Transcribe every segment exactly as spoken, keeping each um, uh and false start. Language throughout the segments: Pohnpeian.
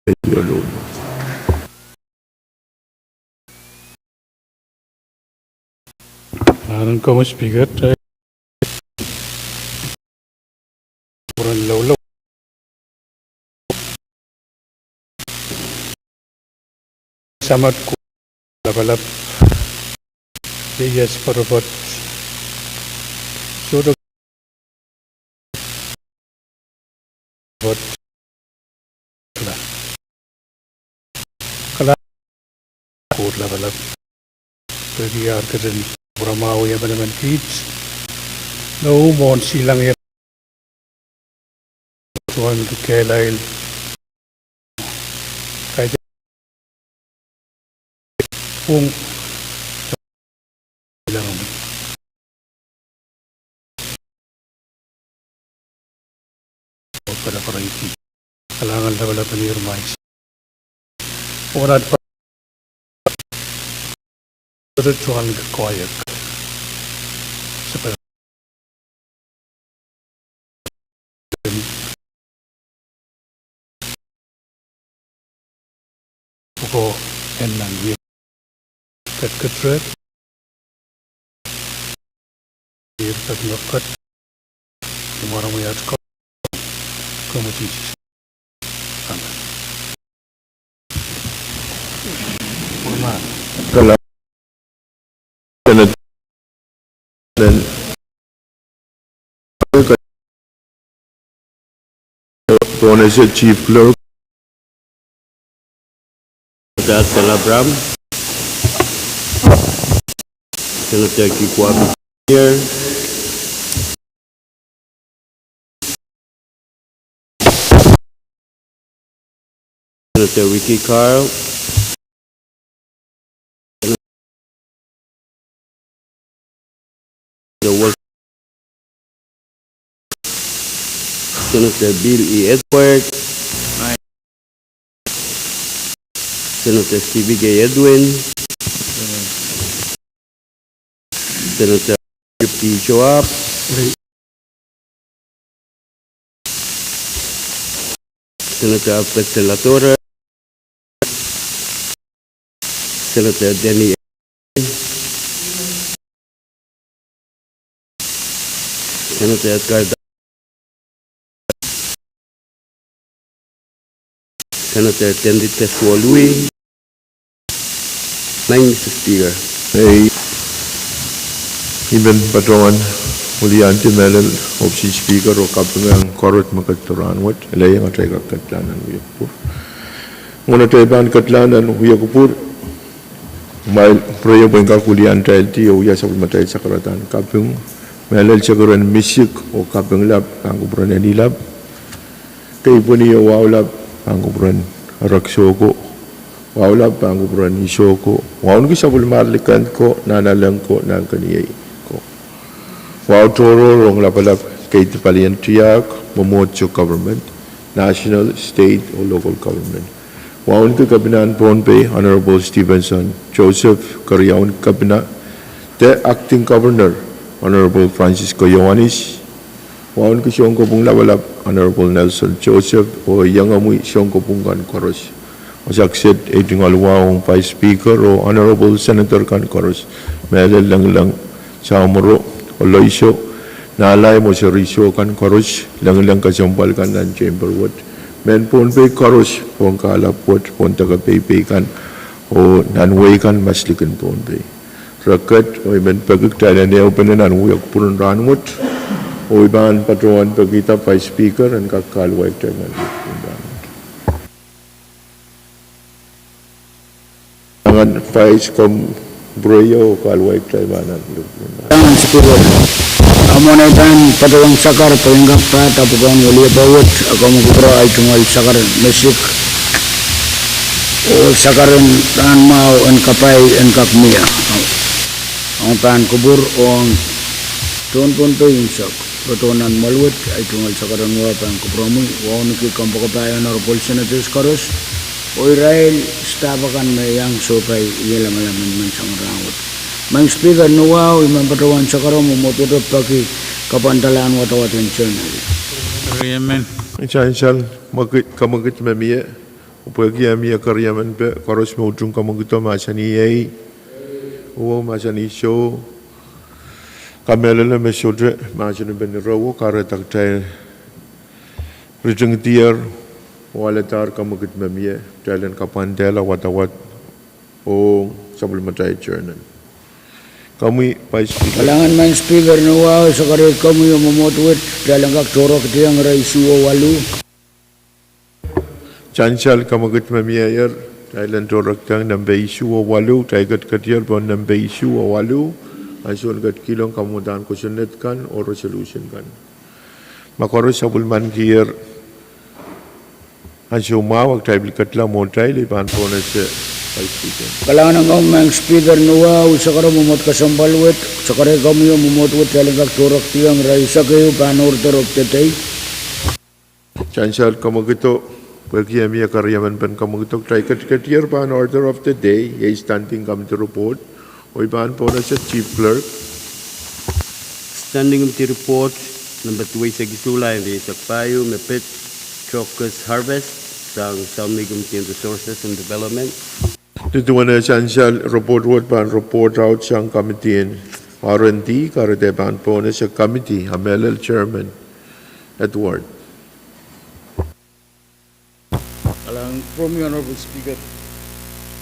Aren komwi Speaker, pwuren loulou. Samat ko lapalap, ieias poropot, sohte poropot. Kalahngan Koht lapalap. Peki ar ketin pwuramwahwih emenemen kiht. Mwo mwohn silangih, tuan kehlail. Kaidehn pwung silangih. Kalahngan lapalap en Iehros. Ohnat pa- Tuan koahiek. Sepe- Pwukoa en nan wia ketket reh. Ih pek me kat. Kumwail mwahiong Koht. Komwi Sises. Amen. Kalahngan. Bonese Chief Clerk. Senator Abraham. Senator Kikuami Junior. Senator Ricky Carl. Senator Wal-, Senator Bill E. Edward. Senator Stevie K. Edwin. Senator P. Joab. Senator Alfred Senator. Senator Danny. Senator Edgar. Senator Tendit Kesuoluhli. Maing Mister Speaker. Ei, I men patohwan weliandi mehlel ohpis en Speaker oh kapingehng koaros me ket rahnwet, ele iang atail kak ketlahn nan wia kupwur. Ngehi atail pahn ketlahn nan wia kupwur. Kumwail pwureio pwehn kak weliandaildi oh wia sapwellimatail sakaradahn kaping. Mehlel sekeren misik oh kaping lap, pahn kupwuren eni lap. Kei pweni oh wahu lap, pahn kupwuren Erekiso ko. Wahu lap, pahn kupwuren Iso ko. Wauneki sapwellimar likend ko, nahnalek ko, nahnkeniei ko. Wahu tohrohr ong lapalap kei dipalien tiahk, mwomwohdiso government, national, state oh local government. Wauneki Kepinahn Pohnpei, Honorable Stevenson Joseph, Keriaun Kepina, de Acting Governor, Honorable Francisco Ioanis. Wauneki sounkopwung lapalap, Honorable Nelson Joseph, oh iengomwi sounkopwung kan koaros. Wasa kiset ei tungoal wahu ong Vice Speaker oh Honorable Senator kan koaros. Mehlel lengileng Samworo, Oloiso, Nahleim oh Seriso kan koaros, lengileng kesempwal kan nan chamber wet. Mehn Pohnpei koaros, pohn kahlap wet, pohn deke peipei kan, oh nan wehi kan, mas likin Pohnpei. Re ket, oh I men peki kitail en ehupene nan wia kupwur en rahnwet, oh I pahn patohwan pekihda Vice Speaker en kak kahluwa kitail nan wia kupwur en rahnwet. Anahn Vice, komw pwureio oh kahluwa kitail nan wia kupwur en rahnwet. Anahn Speaker, ahmw mwohn ei pahn patohwan sakar, pwehn kak pahda pwukoahn weliepe wet, a komw kupwure ei tungoal sakar misik oh sakar en rahnmwahu en kapai en kak mie. Ahmw pahn kupwur ong tohn Pohnpei unsek, retohn nan mwoal wet, ei tungoal sakar en wa pahn kupwuromwi. Wauneki kompoakepahi Honorable Senators koaros, oh irail staff akan me iang sohpai ie lamalam en menseng rahnwet. Maing Speaker, ni wahu I men patohwan sakaromw oh mwohd wet peki kapwandalahn wadawad en General. Sansal mwekid, kamwekid me mie. Pwehki eh mie keriemen peh, koaros me utung kamwakido mahsanih ei, uwo mahsanih soh. Kamehlele me sohte mahsen en pehn ire wet, kahrehda kitail ritingdier oh aledahr kamwakid me mie, kitail en kapwandehla wadawad ong sapwellimatail chairman. Komwi Vice Speaker. Kalahngan Madam Speaker, ni wahu sakare komwi oh mwomwohd wet, kitail en kak tohrohrkidiong ire isuh oh waluh. Sansal kamwakid me mieier, kitail en tohrohrkidiong nempe isuh oh waluh, kitail ketiketier pohn nempe isuh oh waluh, ansou en ketikihong kamwadahn kosonned kan oh resolution kan. Ma koaros sapwellimanikier ansou mwahu, kitail pil ketila mwohtail, I pahn pohnese Vice Speaker. Kalahngan ong Madam Speaker, ni wahu sakare mwomwohd kesempwal wet, sakare komwi oh mwomwohd wet, kitail en kak tohrohrkidiong ire eisek ehu pahn order of the day. Sansal kamwakido, pwehki eh mie keriemen pehn kamwakido, kitail ketiketier pahn order of the day, iei standing committee report, oh I pahn pohnese Chief Clerk. Standing committee report nempe duweisek isuh, lel rieisek pahieu, me pid Crocus Harvest sang Sound Committee on Resources and Development. Nin duwen eh sansal report wet, pahn report out sang committee en R and D, kahrehda I pahn pohnese committee, a mehlel chairman Edward. Kalahngan kupwuromwi Honorable Speaker.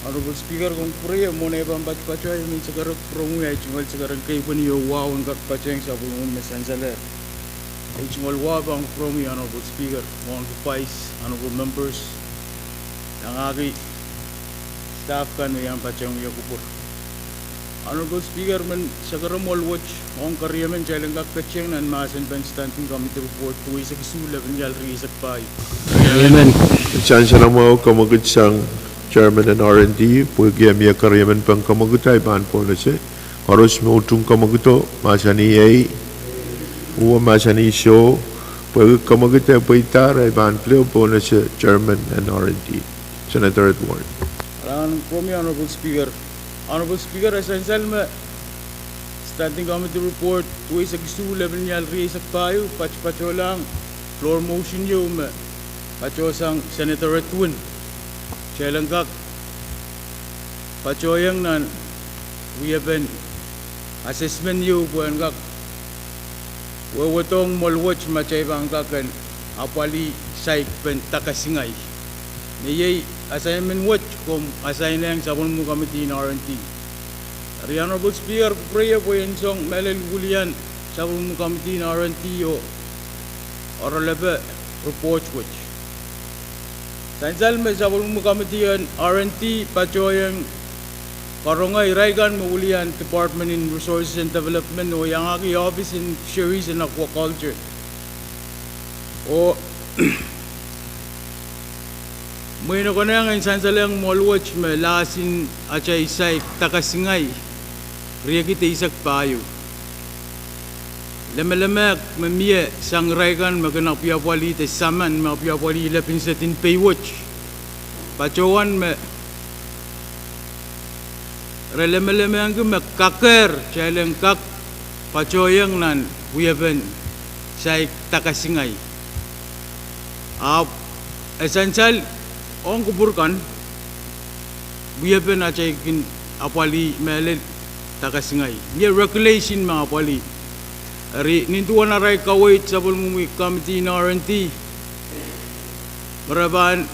Honorable Speaker, komw kupwurei, mwohn ei pahn patpatohla, I men sakare kupwuromwi, ahi tungoal sakaren kei pweni oh wahu en kak patehng sapwellimomwi me sansalehr. Ahi tungoal wahu pahn kupwuromwi Honorable Speaker, mwohn kupwuramwail, honorable members, iangahki staff kan me I pahn patehng wia kupwur. Honorable Speaker, I men sakare mwohl wet ong keriemen kitail en kak ketieng nan mahsen pen standing committee report duweisek isuh, lepin ial rieisek pahieu. Amen. Sansal mwahu kamwakid sang chairman en R and D, pwehki eh mie keriemen pehn kamwakido, I pahn pohnese. Koaros me utung kamwakido mahsanih ei, uwo mahsanih soh. Pwehki kamwakido pweida, I pahn pil pohnese chairman en R and D, Senator Edward. Kalahngan kupwuromwi Honorable Speaker. Honorable Speaker, e sansal me standing committee report duweisek isuh, lepin ial rieisek pahieu patpatohlahng floor motion ieu me patohsang Senator Edwin, kitail en kak patohiong nan wiepen assessment ieu pwehn kak wehwehdohng mwohl wet ma kitail pahn kak en apwalih saikpen dakasingai. Me iei assignment wet komw assign-ehng sapwellimomwi committee en R and D. Eri Honorable Speaker, kupwuramwail pwe I en song mehlel wilian sapwellimomwi committee en R and D oh oaralepe report wet. Sansal me sapwellimomwi committee en R and D patohiong karonge irail kan me wilian Department in Resources and Development oh iangahki Office in Fisheries and Aquaculture oh mwein e konehng en sansalehng mwohl wet me lahsen atail saik dakasingai riekid eisek pahieu. Lemelemehk me mie sang irail kan me kin apwaliapwalih de saman me apwaliapwalih lepin sedin pei wet, patohwan me re lemelemehngki me kakehr kitail en kak patohiong nan wiepen saik dakasingai. Ahpw e sansal ong kupwur kan wiepen atail kin apwalih mehlel dakasingai, mie regulation me apwalih. Eri nin duwen arail kaweid sapwellimomwi committee en R and D, me re pahn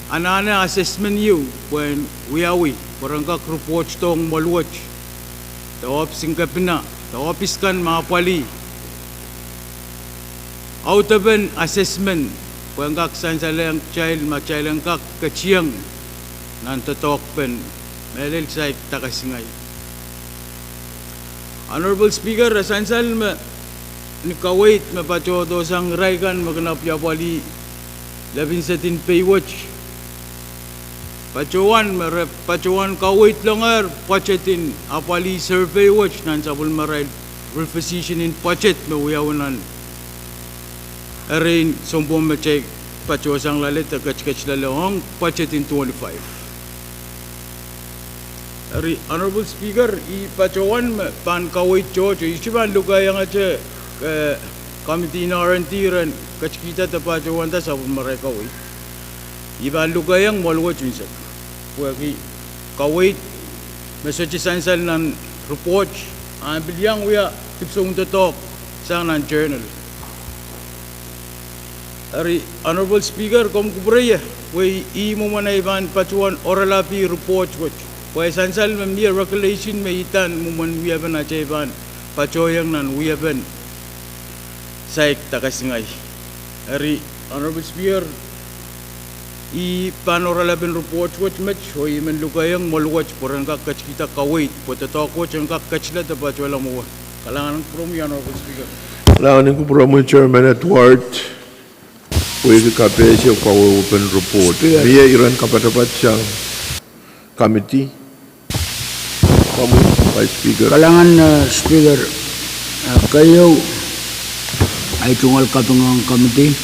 anahne assessment ieu pwehn wiawi pwe ren kak report dohng mwohl wet de ohpis en kepina de ohpis kan me apwalih audepen assessment pwehn kak sansalehng kitail ma kitail en kak ketieng nan doadoahkpen mehlel saik dakasingai. Honorable Speaker, e sansal me ni kaweid me patohdohsang irail kan me kin apwaliapwalih lepin sedin pei wet, patohwan me re patohwan kaweidlongehr budget en apwalih survey wet nan sapwellimarail revision en budget me wiawi nan erein sounpwong me kitail patohsang loale de ketiket loale ong budget en twenty-five. Eri Honorable Speaker, I patohwan me pahn kaweid tohto, I sohte pahn lukaiangete committee en R and D ren ketikihda de patohwanda sapwellimarail kaweid. I pahn lukehiong mwoaluwet unsek pwehki kaweid me sohte sansal nan report, ahpw pil iang wia dipwisoun doadoahk sang nan journal. Eri, Honorable Speaker, komw kupwure ie, pwe ih mwomwen ei pahn patohwan oaralapi report wet, pwe e sansal me mie regulation me idan mwomwen wiepen atail pahn patohiong nan wiepen saik dakasingai. Eri, Honorable Speaker, I pahn oaralap en report wet met, oh I men lukehiong mwoaluwet pwe ren kak ketkihda kaweid, pwe doadoahk wet en kak ketila de patohla mwowe. Kalahngan en kupwuromwi, Honorable Speaker. Kalahngan en kupwuromwi, Chairman Edward, pwehki kapehse oh kawehwepen report. Speaker. Mie iren kapatapat sang committee. Komwi, Vice Speaker. Kalahngan, eh, Speaker, eh, keieu, ahi tungoal kaping ong committee.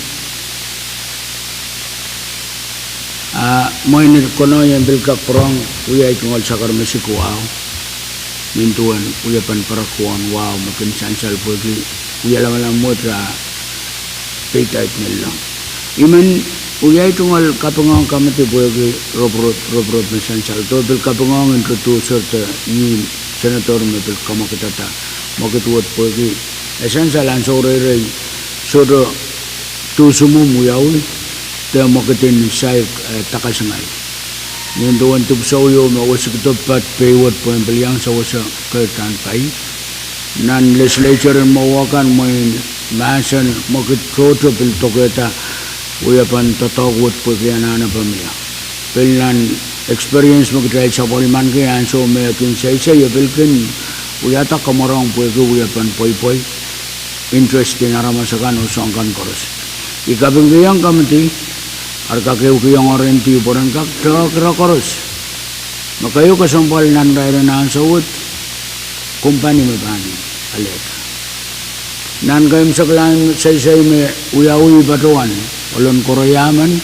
Ah, mwein konoia en pil kak pwurehng wia ahi tungoal sakar me siluh wahu. Nin duwen wiepen patohwan wahu me kin sansal pwehki wia lamalam wet ah peidait nanleng. I men wia ahi tungoal kaping ong committee pwehki ropirop, ropirop me sansal. Doh pil kaping ong introducer de ih senator me pil kamwekidada mwekid wet pwehki e sansal ansou reirei sohte duhsumwumw wiawi de mwekid en saik, eh, dakasingai. Nin duwen dipwisou ieu me wesikido pat pei wet pwehn pil iang sewese keirdan pai. Nan legislature en mwowe kan mwein mahsen mwekid tohto pil dokehda wiepen doadoahk wet pwehki anahnepe mie. Pil nan experience me kitail sapwellimaniki ansou me e kin seisei e pil kin wiahda kamworong pwehki wiepen pweipwei interest en aramas akan oh soahng kan koaros. I kapingkihong committee, ar kak ehukihong R and D pwe ren kak tehk ira koaros. Me keieu kesempwal nan irair en ansou wet, kompani me pahn alehda. Nan keimwseklahn seisei me wiawi patohwan, ohl en Korea men,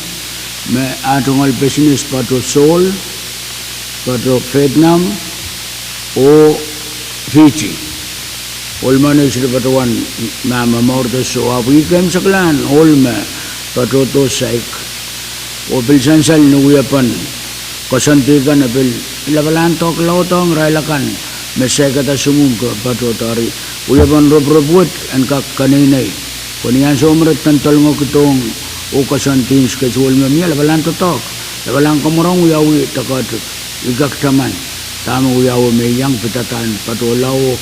me ah tungoal business patoh Seoul, patoh Vietnam, oh Fiji. Ohl men e sohte patohwan ma momour de soh, ahpw ih keimwseklahn ohl me patohdo saik. Oh pil sansal ni wiepen koasoandi kan e pil lapalahn doadoahk laud ong irail akan me saikada sumwumw ke patohdo eri. Wiepen ropirop wet en kak keneinei. Pwe ni ansou me re doandoalingkidohng oh koasoandi schedule me mie, lapalahn doadoahk, lapalahn kamworong wiawi doakoahtik. I kak taman dahme wiawi me iang pidada en patohla oh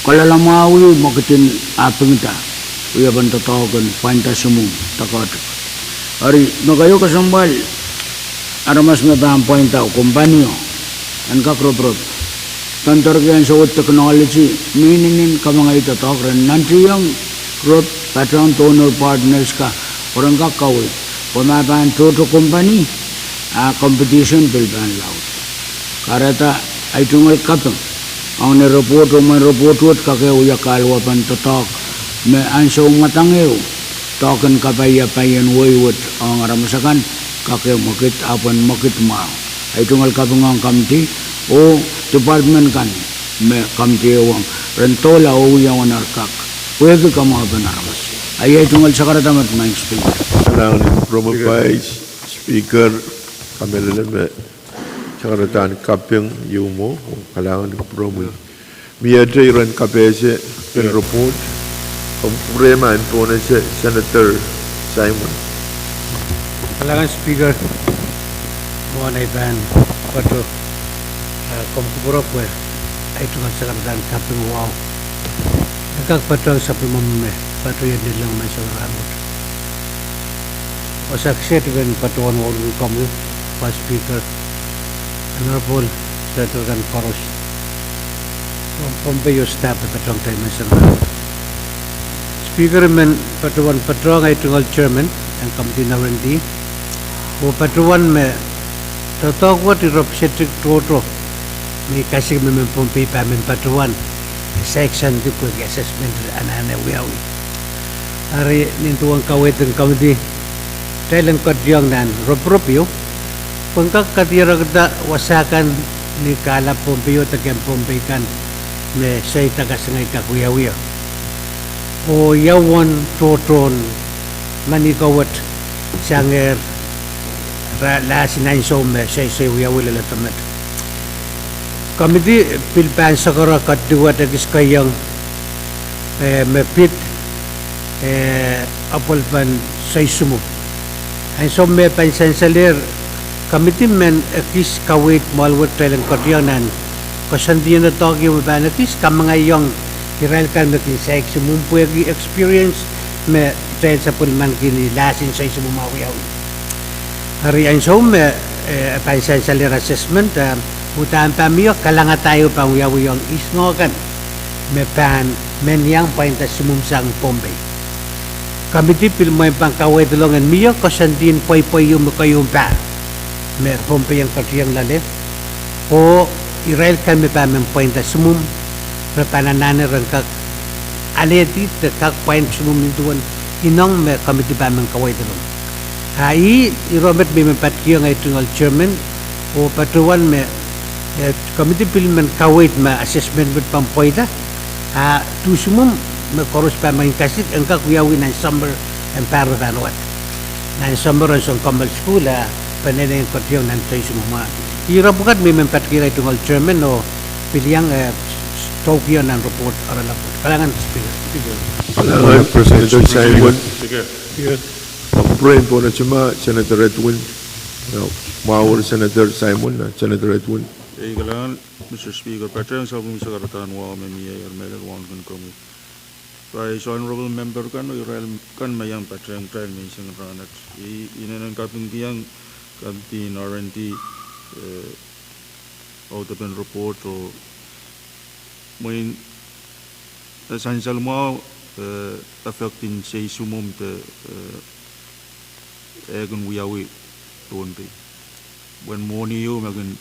kaloalamwahwih mwekid en apingida wiepen doadoahk en pwainda sumwumw doakoahtik. Eri me keieu kesempwal, aramas me pahn pwainda kompanio en kak ropirop. Doandoarki ansou wet technology me inenen kamwengei doadoahk, ren nantihong rop, patohwan donor partners ka, pwe ren kak kaweid. Pwe ma pahn tohto kompani, ah competition pil pahn laud. Kahrehda ahi tungoal kaping ong ni report, oh mwein report wet kak wia kahluwapen doadoahk me ansou mwadang ehu doadoahk en kapaiapaien wehi wet ong aramas akan kak mwekid, ahpw en mwekid mwahu. Ahi tungoal kaping ong committee oh department kan me committee ehuong, ren doula oh wiawi en ar kak pwehki kamwahupen aramas. Ahi ahi tungoal sakarada met, Madam Speaker. Kalahngan en kupwuromwi Vice Speaker, kamehlele me sakaradahn kaping ieu mwo, oh kalahngan en kupwuromwi. Miehte iren kapehse en report, komw kupwure ma en pohnese Senator Simon. Kalahngan Speaker, mwohn ei pahn patoh, ah, komw kupwure pwe ahi tungoal sakaradahn kaping wahu e kak patohng sapwellimomwi me patohier nanleng menseng rahnwet. Wasa kiset pen patohwan wahu rehn komwi, Vice Speaker, Honorable Senator kan koaros, Pohnpei oh staff me patohng atail menseng rahnwet. Speaker, I men patohwan patohng ahi tungoal chairman en committee en R and D oh patohwan me doadoahk wet irop sehse tohto me I kasik me mehn Pohnpei pahn men patohwan saik sandipwek assessment anahne wiawi. Eri nin duwen kaweid en committee, kitail en ketiong nan ropirop ieu pwe en kak kadirekda wasa kan ni kahlap Pohnpei oh deke en Pohnpei kan me saik dakasingai kak wiawi, oh ia uwen tohtohn mani ko wet sangehr Re lahsin ansou me seiseie wiawi leledo met. Komidi pil pahn sakara ketiket ekis keiong, eh, me pid, eh, apwalipen Seisumum. Ansou me pahn sansalehr, komidi men ekis kaweid mwoahl wet kitail en ketiong nan koasoandi en doadoahk ieu me pahn ekis kamengeiong irail kan me kin saik sumwum pwehki experience me kitail sapwellimaniki ni lahsin Seisumum ah wiawi. Eri ansou me, eh, pahn sansalehr assessment, eh, uhdahn pahn mie kalangada ieu pahn wiawiong ihs ngoh kan me pahn men iang pwainda sumwum sang Pohnpei. Komidi pil mwein pahn kaweid longehn mie koasoandi en pweipwei ieu me keieu pahn me Pohnpei en ketiong loale, oh irail kan me pahn men pwainda sumwum, re pahn anahne ren kak alehdi de kak pwain sumwum nin duwen inong me komidi pahn men kaweid longehn. A ih, iro met me I men patkihong ahi tungoal chairman, oh patohwan me, eh, komidi pil men kaweid me assessment met pahn pweida, a duhsumwum me koaros pahn men kasik en kak wiawi nan summer en pahr me pahn wad. Nan summer en soun kommoal sukuhl a peneinei en ketiong nan Seisumum ah. Ih ire pwukat me I men patkihong ahi tungoal chairman oh pil iang, eh, tohkihong nan report oaralap wet. Kalahngan Speaker. Kalahngan Senator Simon. Speaker. Pwuren Pohnpei, Senator Edwin. Mwahu Senator Simon, Senator Edwin. Ei, kalahngan Mister Speaker, patehng sapwellime sakaradahn wahu me mie, eri mehlel wauneki komwi. Vice Honorable Member kan, oh irail kan me iang patehng kitail menseng rahnwet. I inenen kapingkihong komidi en R and D, eh, audepen report oh mwein, eh, sansal mwahu, eh, effect en Seisumum de, eh, eh, kin wiawi Pohnpei. Wen mwohni ieu me kin,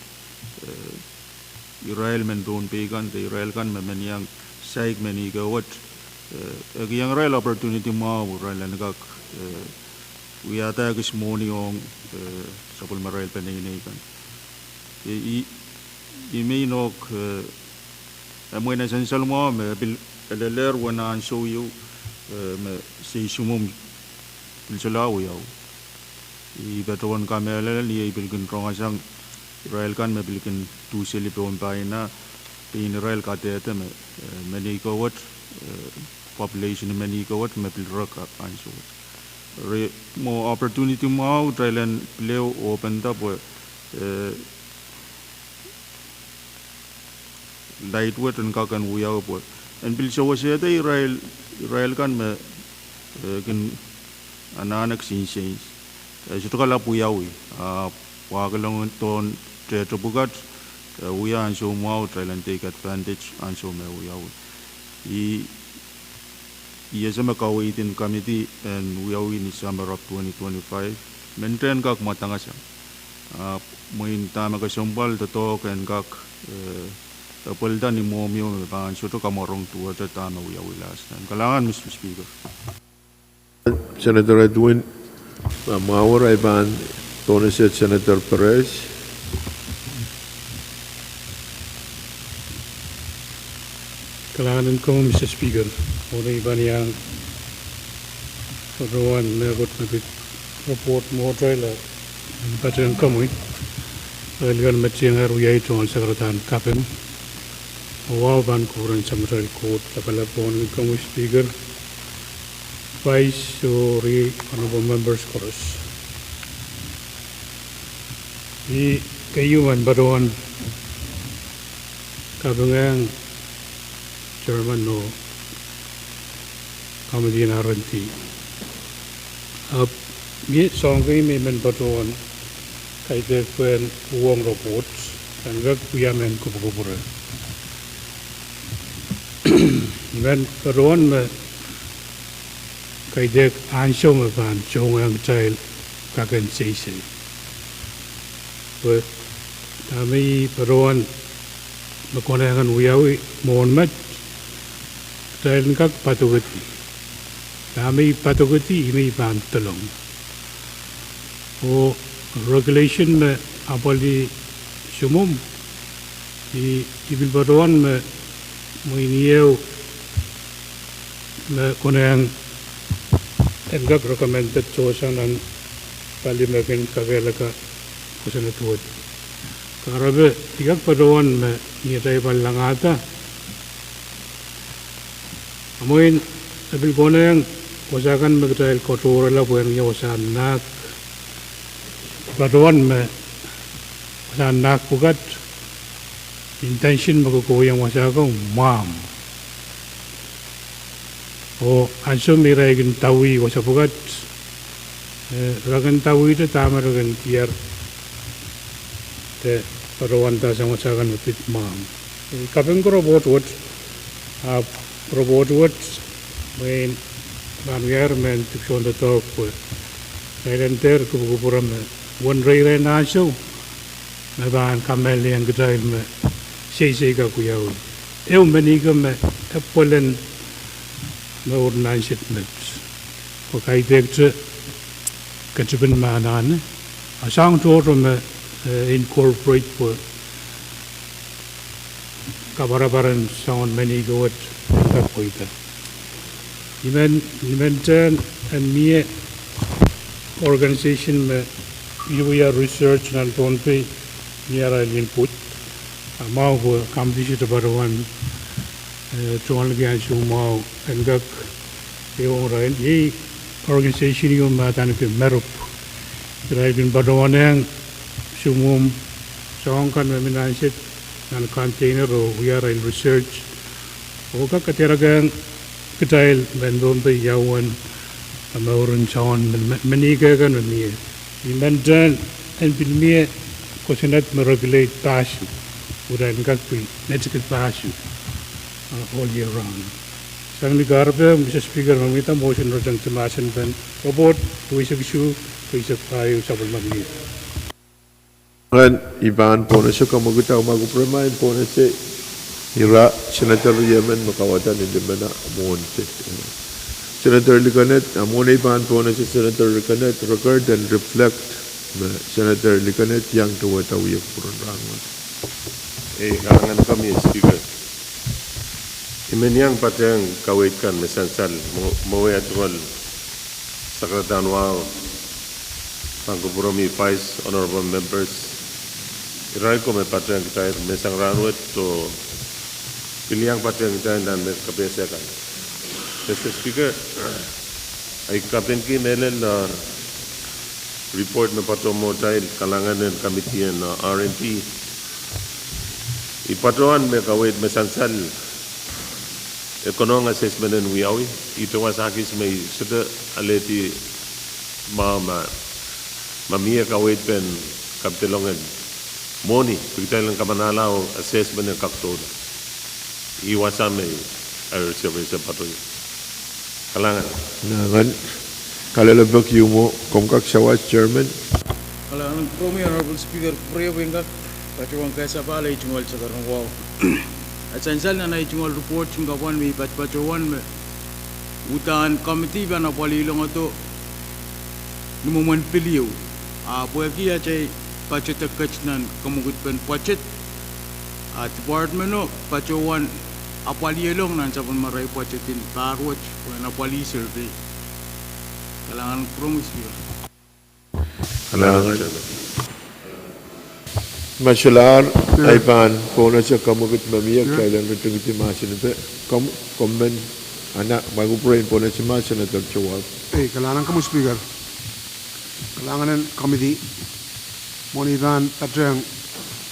eh, irail mehn Pohnpei kan de irail kan me men iang saik mehn ih kowet, eh, e kihong irail opportunity mwahu irail en kak, eh, wiahda ekis mwohni ong, eh, sapwellimarail peneinei kan. I, i, I men ok, eh, e mwein sansal mwahu me pil lelehr wen ansou ieu, eh, me Seisumum pil solahr wiawi. I patohwan kamehlele ni ei pil kin rongasang irail kan me pil kin duhseli pohn paina, pein irail kadehde me, eh, mehn ih kowet, eh, population mehn ih kowet me pil rek ansou wet. Eri mwo opportunity mwahu kitail en pil ehu open da pwe, eh, laid wet en kak en wiawi pwe en pil sewesehda irail, irail kan me, eh, kin anahne kisin sens. Eh, sohte kalap wiawi, ah, wahkilang tohn tehte pwukat, eh, wia ansou mwahu kitail en take advantage ansou me wiawi. I I ese me kaweid en komidi en wiawi ni summer of twenty twenty-five, men kak mwadangasa. Ah, mwein dahme kesempwal doadoahk en kak, eh, epwelda ni mwohmw ieu me pahn sohte kamwarong duwehte dahme wiawi last time. Kalahngan Mister Speaker. Senator Edwin, ma mwahu ahi pahn dohne sehd Senator Perez. Kalahngan en komwi Mister Speaker, oh nei pahn iang patohwan mehkot me pid report mwohtail en patehng komwi, irail kan me tiengehr wiawi tungoal sakaradahn kaping. Oh wahu pahn kupwuren Samatail Koht, lapalap wauneki komwi Speaker, Vice oh riei Honorable Members koaros. I keieu men patohwan kapingehng Chairman oh komidi en R and D. Ahpw mie soahng kei me I men patohwan kaidehk pwehn uhwong report, en kak wia mehn kupwukupwure. I men patohwan me kaidehk ansou me pahn songehng kitail kak en seisei. Pwe dahme I patohwan me konehng en wiawi mwohn met, kitail en kak padokedi. Dahme I padokedi, ih me I pahn dolong. Oh regulation me apwalih sumwomw, I, I pil patohwan me mwein ehu me konehng en kak recommended tohsang nan pali me kin kakehlaka Kosonned wet. Kahrepe, I kak patohwan me ni atail pahn langada, amwein e pil konehng wasa kan me kitail katohrala pwehn wia wasahn nahk. Patohwan me wasahn nahk pwukat, intention me kokohweiong wasa ko mwahmw. Oh ansou me irail kin dawih wasa pwukat, eh, re kin dawihte dahme re kin diar de patohwanda sang wasa kan me pid mwahmw. Eh, I kapingki report wet, ahpw report wet, mwein pahn wiahier mehn dipwisoun doadoahk pwe irail en dehr kupwukupwure me uwen reirein ansou me pahn kamehlelehiong kitail me seisei kak wiawi. Ehu meninkei me epwelen mour nan state met. Pwe kaidehkte ketipin me anahne, a soahng tohto me, eh, incorporate pwe kaparaparen soangen meninkei wet en kak pweida. I men, I men tehn en mie organization me wia research nan Pohnpei, mie arail input. A mwahu pwe committee patohwan, eh, tungoal ki ansou mwahu en kak ehuong irail. Iei organization ieu me adaneki MERUP. Irail kin patohwanehng soumwomw soahng kan me mi nan state nan container oh wia arail research oh kak kadiarekehng kitail mehn Pohnpei ia uwen mouren soangen me, me, meninkei kan me mie. I men tehn en pil mie kosonned me regulate pahsu, irail en kak pil netikid pahsu, uh, all year round. Sang ni kahrepe, Mister Speaker, ma mie motion return to mahsen pen report, eisek isuh, eisek pahieu, sapwellime mie. Nan I pahn pohnese kamwekid, a ma kupwure ma I pohnese ira senator riemen me kauwada ni limena mwohn state. Senator Likened, a mwohn ei pahn pohnese Senator Likened, record en reflect me Senator Likened iang towehda wia kupwuren rahnwet. Ei, kalahngan komwi Speaker. I men iang patehng kaweid kan me sansal, mwo-, mwowe tungoal sakaradahn wahu, pahn kupwuromwi Vice, Honorable Members, irail ko me patehng kitail me sang rahnwet oh pil iang patehng kitail nan me kapehse kan. Mister Speaker, I kapingki mehlel, uh, report me patohwan mwohtail, kalahngan en committee en, uh, R and D. I patohwan me kaweid me sansal e konehng assessment en wiawi, I towehsang kis me I sohte alehdi mwahu ma, ma mie kaweid pen kapidolong en mwohni, pwe kitail en kamanahla oh assessment en kak doula. Ih wasa me I, I reserve, reserve patohwan. Kalahngan. Kalahngan. Kalelapak ieu mwo, komw kak sawas, Chairman. Kalahngan kupwuromwi Honorable Speaker, kupwure pwe I kak patohwan kasapahl ei tungoal sakaradahn wahu. A sansal nan ei tungoal report en kapwung me I patohwan me uhdahn committee pahn apwalih longodo ni mwomwen pil ieu. A pwehki atail budget ket nan kamwekid pen budget, a department o patohwan apwalih ehlong nan sapwellimarail budget en pahr wet, pwe en apwalih survey. Kalahngan kupwuromwi Speaker. Kalahngan. Ma solahr, I pahn pohnese kamwekid me mie, kitail en ritingidi mahsen epe, kom-, kommen, a ma kupwure I pohnese mahsen, Senator Jowab. Ei, kalahngan komwi Speaker. Kalahngan en committee, mwohn I pahn patehng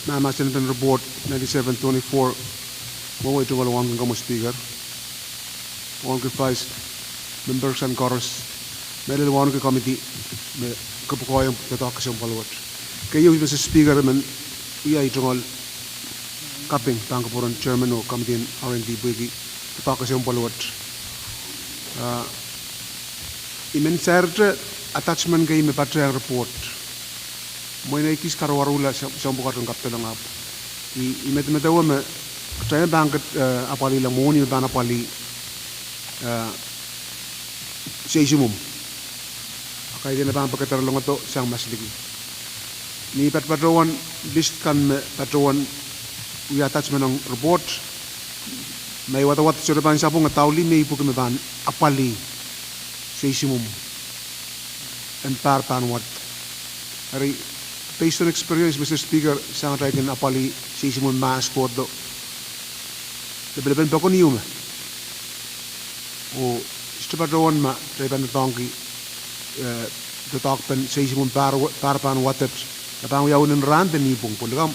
mahsen pen report ninety-seven twenty-four, mwowe tungoal wauneki komwi Speaker, wauneki Vice, members en koaros, mehlel wauneki committee me kapwukoahiong doadoahk kesempwal wet. Keieu Mister Speaker, I men wia ei tungoal kaping pahn kupwuren Chairman oh committee en R and D pwehki doadoahk kesempwal wet. Ah, I men sairte attachment kei me patehng report. Mwein ei kis karuwaruhla soahng, soahng pwukat en kapedolong ahpw I, I medemedewe me kitail pahn ket, eh, apwalihla mwohni me pahn apwalih, eh, seismwomw. A kaidehn e pahn pekeder longodo sang masliki. Ni patpatohwan list kan me patohwan wia attachment ong report, ma I wadawad sohte pahn sapwung, a daulih me I pwuki me pahn apwalih seismwomw en pahr pahn wad. Eri Based on experience, Mister Speaker, sang atail kin apwalih seismwen mahs kohdo, lepelepen pokon ieu me, oh sohte patohwan ma atail pahn doadoahngki, eh, doadoahkpen seismwen pahr, pahr pahn wadek, e pahn wiawi nan rahn de nipwong pwe likamw,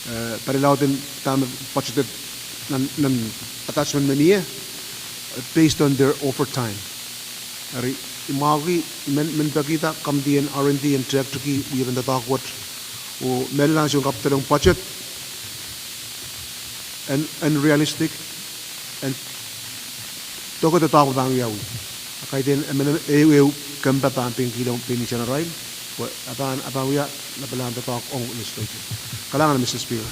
eh, palilaud en dahme budgeted nan, nan attachment me mie, eh, based on their overtime. Eri, I mwahuki, I men, men pekihda committee en R and D en tehteki wiepen doadoahk wet, oh mehlel ansou en kapwdelong budget, en, en realistic, en doke doadoahk me pahn wiawi. Kaidehn emen ehu ehu kempe pahn pein kihlong pein isenarail, pwe e pahn, e pahn wia lapalahn doadoahk ong legislature. Kalahngan, Mister Speaker.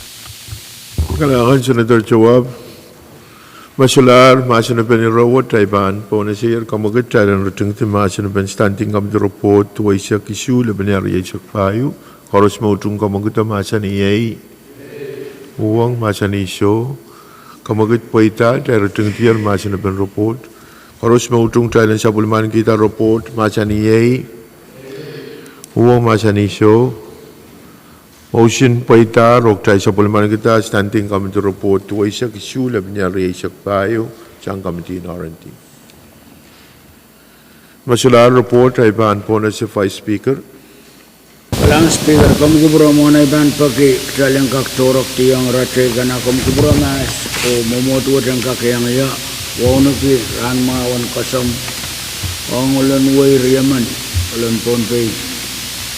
Kalahngan, Senator Towahp. Me solahr mahsen en pahn ire wet, atail pahn pohnese kamwekid atail en ritingdi mahsen en pahn Standing Committee Report duweisek isuh, lepin ehu rieisek pahieu. Koaros me utung kamwekido mahsanih iei. Uhwong, mahsanih soh. Kamwekid pweida, atail ritingdier mahsen en pahn report. Koaros me utung atail en sapwellimanikihda report mahsanih iei. Uhwong, mahsanih soh. Motion pweida, oh kitail sapwellimanikihda Standing Committee Report duweisek isuh, lepin ehu rieisek pahieu, sang committee en R and D. Me solahr report, atail pahn pohnese Vice Speaker. Kalahngan Speaker, komw kupwure mwohn ei pahn peki kitail en kak doaropwe ong irail kan, komw kupwure mahs oh mwomwohd wet en kak iang ie, wauneki rahnmwahu en koasoandi ong ohl en wehi riemen, ohl en Pohnpei,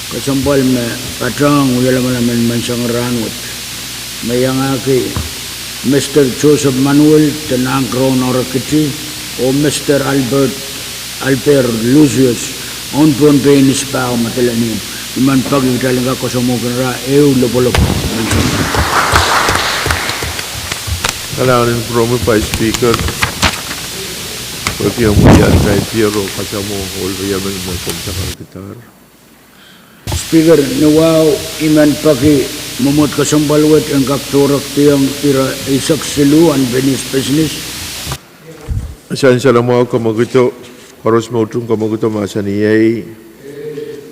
kesempwal me patohng wie lamalam en menseng rahn wet, me iangahki Mister Joseph Manuel de Nahng Crown Orekiti, oh Mister Albert Albert Lucius, ong Pohnpei Nispahu Madolenihmw. I men peki kitail en kak koasoamwuhkin ira ehu lopwolopw. Kalahngan en kupwuromwi Vice Speaker, pwehki omw wia kaidier oh koasoamw ohl riemen me komw sakaradahng. Speaker, ni wahu I men peki mwomwohd kesempwal wet en kak doaropwe ong ire eisek siluh: unfinished business. Sansal mwahu kamwekido, koaros me utung kamwekido mahsanih iei.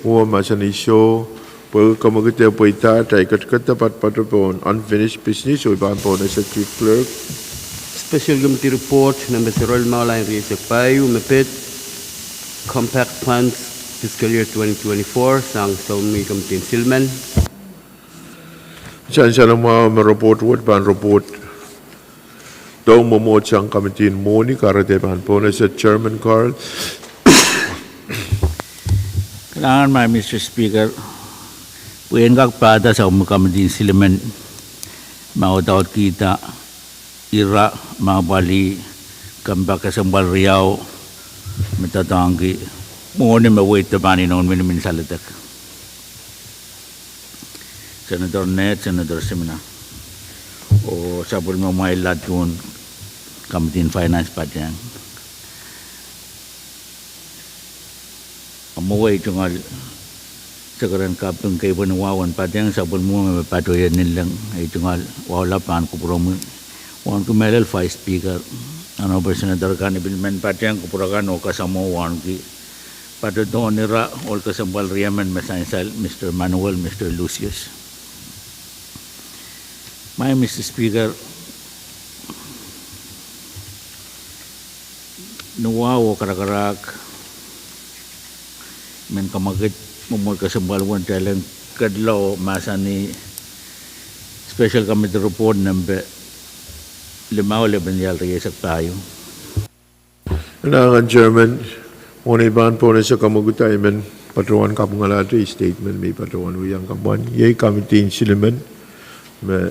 Uhwong, mahsanih soh. Pwe kamwekid eh pweida, atail ketiket de patopato pohn unfinished business, oh I pahn pohnese Chief Clerk. Special Committee Report nempe sero limau, lain rieisek pahieu, me pid Compact Funds Fiscal Year twenty twenty-four, sang Sounmei Committee en Silimen. Sansal mwahu, me report wet pahn report dohng mwomwohd sang committee en Mwohni, kahrehda I pahn pohnese Chairman Carl. Kalahngan, my Mister Speaker, pwe en kak pahda sang committee en Silimen, me audaudkihda ira me apwalih Compact kesempwal riau, me doadoahngki Mwohni me wehi de pahn inoun minimin saledek. Senator Ned, Senator Simina, oh sapwellimamwail ladun committee en Finance patehng. Omw wei tungoal sekeren kaping keipweni wahu en patehng sapwellimomwi me patohwan nin leng, ei tungoal wahu lap pahn kupwuromwi wauneki mehlel Vice Speaker, Honorable Senator kan, I pil men patehng kupwur akan oh kasamwo wauneki patohdohn ira ohl kesempwal riemen me sansal, Mister Manuel, Mister Lucius. My Mister Speaker, ni wahu oh karakarahk, I men kamwekid mwomwohd kesempwal wet en kedla oh mahsanih Special Committee Report nempe limau, lepin ehu rieisek pahieu. Kalahngan Chairman, mwohn ei pahn pohnese kamwekido, I men patohwan kapwungalahte statement me I patohwan wiahiong komwi. Iei committee en Silimen, me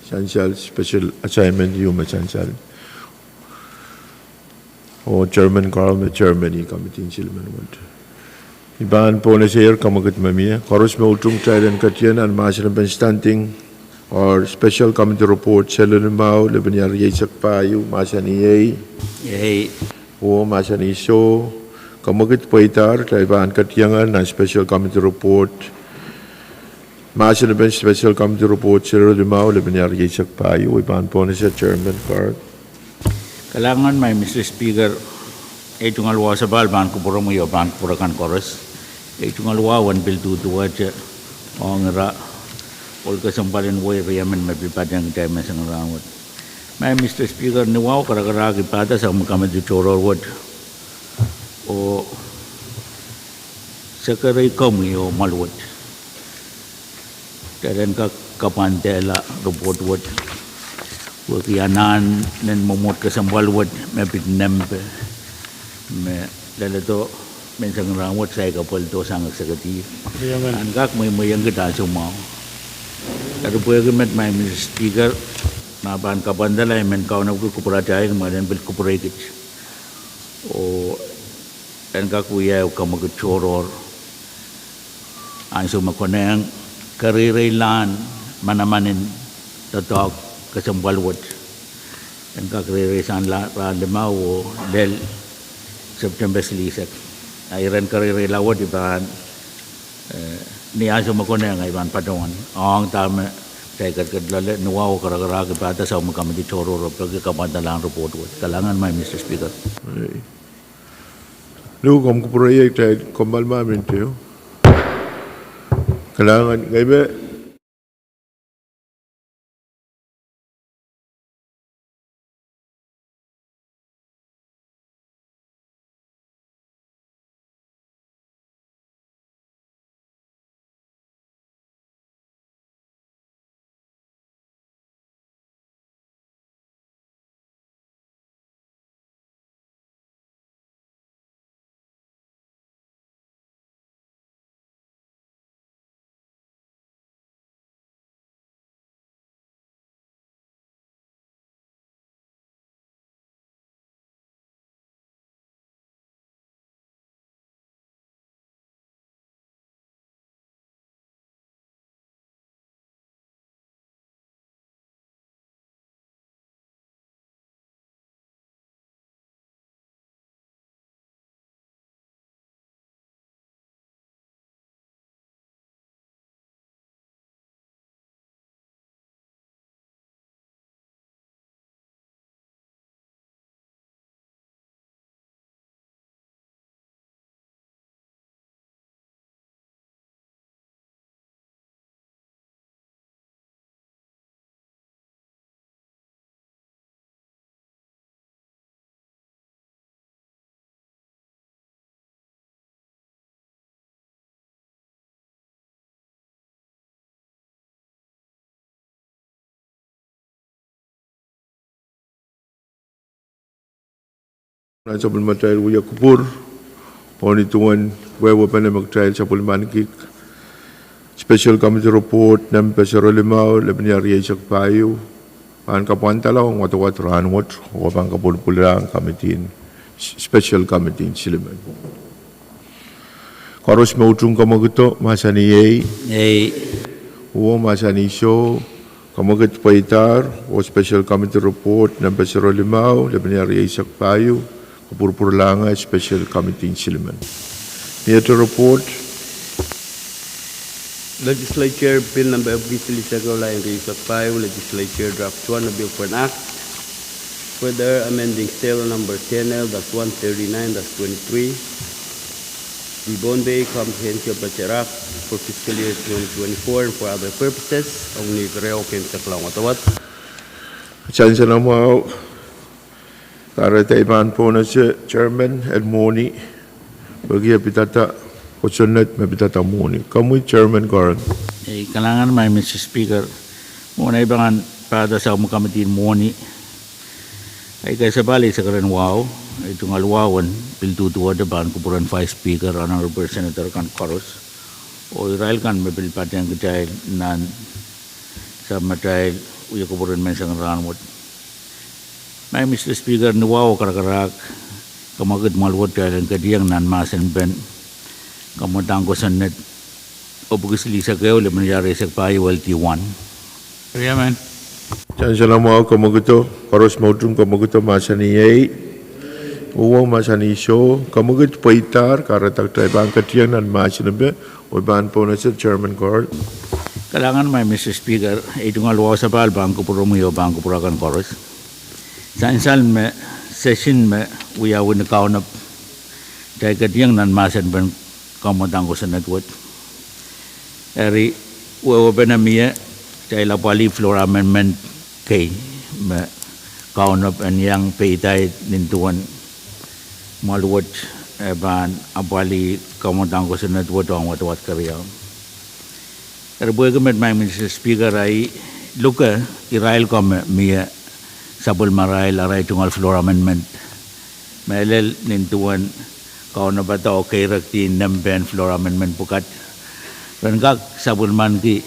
sansal special assignment ieu me sansal, oh Chairman Carl me Chairman ih committee en Silimen wet. I pahn pohnesehier kamwekid me mie, koaros me utung kitail en ketieng nan mahsen en pahn Standing or Special Committee Report sero limau, lepin ehu rieisek pahieu, mahsanih iei. Iei. Oh mahsanih soh. Kamwekid pweidahr, kitail pahn ketieng nan Special Committee Report, mahsen en pahn Special Committee Report sero limau, lepin ehu rieisek pahieu, oh I pahn pohnese Chairman Carl. Kalahngan, my Mister Speaker, ei tungoal wahu sapahl pahn kupwuromwi oh pahn kupwur akan koaros. Ei tungoal wahu en pil duduwehte Ong ira ohl kesempwal en wehi riemen me pil patehng kitail menseng rahnwet. Madam Mister Speaker, ni wahu karakarahk I pahda sang me committee tohrohr wet oh sekerei komwi oh mwahl wet. Kitail en kak kapwandehla report wet. Wehwehki anahn en mwomwohd kesempwal wet me pid nempe me leledo menseng rahnwet saik apwal dohsang executive. Amen. Ahn kak mweimweiengkit ansou mwahu. Eri pwehki met, Madam Mister Speaker, ma pahn kapwandehla I men kaunop kupwuratail, mwein pil kupwureikit. Oh en kak wia ehu kamwekid tohrohr ansou me konehng kereireilahn manaman en doadoahk kesempwal wet. En kak reireisang rahn limau oh lel September silihsek. A iren kereireila wet I pahn, eh, ni ansou me konehng I pahn patohwan ong dahme kitail ketiket loale. Ni wahu karakarahk I pahda sang me committee tohrohr oh peki kapwandehla report wet. Kalahngan, Madam Mister Speaker. Lou, komw kupwure ie, kitail kommoal ma minte. Kalahngan, ngehi me Nan sapwellimatail wia kupwur, oh ni duwen wehwehpene me kitail sapwellimaniki Special Committee Report nempe sero limau, lepin iar rieisek pahieu, pahn kapwandehla ong wadawad rahnwet, oh pahn kapwulpwullahng committee, special committee silimen. Koaros me utung kamwekid mahsanih ei. Ei. Uwen mahsanih soh. Kamwekid pweidahr, oh Special Committee Report nempe sero limau, lepin iar rieisek pahieu, kapwurpwurlahng Special Committee silimen. Miehte report. Legislature Bill number epwiki silihsek ehu, lain rieisek pahieu, Legislature Draft One, a Bill for an Act further amending Title number ten L dash one thirty-nine dash twenty-three, the Pohnpei Comprehensive Budget Act for fiscal year twenty twenty-four and for other purposes. Ong ni kereo keimwseklahng wadawad. Sansal mwahu. Kahrehda I pahn pohnese chairman en mwohni, pwehki e pidada kosonned me pidada mwohni. Komwi Chairman Carl. Ei, kalahngan Madam Mister Speaker. Mwohn ei pahn pahda sang me committee mwohni, ei kasapahl ei sekeren wahu, ei tungoal wahu en pil duduwehte pahn kupwuren Vice Speaker, Honorable Senator kan koaros, oh irail kan me pil patehng kitail nan sapwellimatail wia kupwuren menseng rahnwet. Madam Mister Speaker, ni wahu karakarahk, kamwekid mwahl wet kitail en ketieng nan mahsen pen kamwadang kosonned epwiki silihsek ehu, lepin iar rieisek pahieu, L D one. Riemen. Sansal mwahu, kamwekido, koaros me utung kamwekido mahsanih ei. Uwen mahsanih soh, kamwekid pweidahr, kahrehda kitail pahn ketieng nan mahsen epe, oh I pahn pohnese Chairman Carl. Kalahngan Madam Mister Speaker, ei tungoal wahu sapahl pahn kupwuromwi oh pahn kupwur akan koaros. Sansal me session me wiawi ni kaunop, kitail ketieng nan mahsen pen kamwadang kosonned wet. Eri Wehwehpen mie, kitail apwalih floor amendment kei me Kaunopada en iang peidahte nin duwen mwahl wet, e pahn apwalih kamwadang kosonned wet ong wadawad keriau. Eri pwehki met, Madam Speaker, ahi luke irail ko me mie sapwellimarail arail tungoal floor amendment mehlel nin duwen kaunopada oh keirekdi nempehn floor amendment pwukat, ren kak sapwellimaniki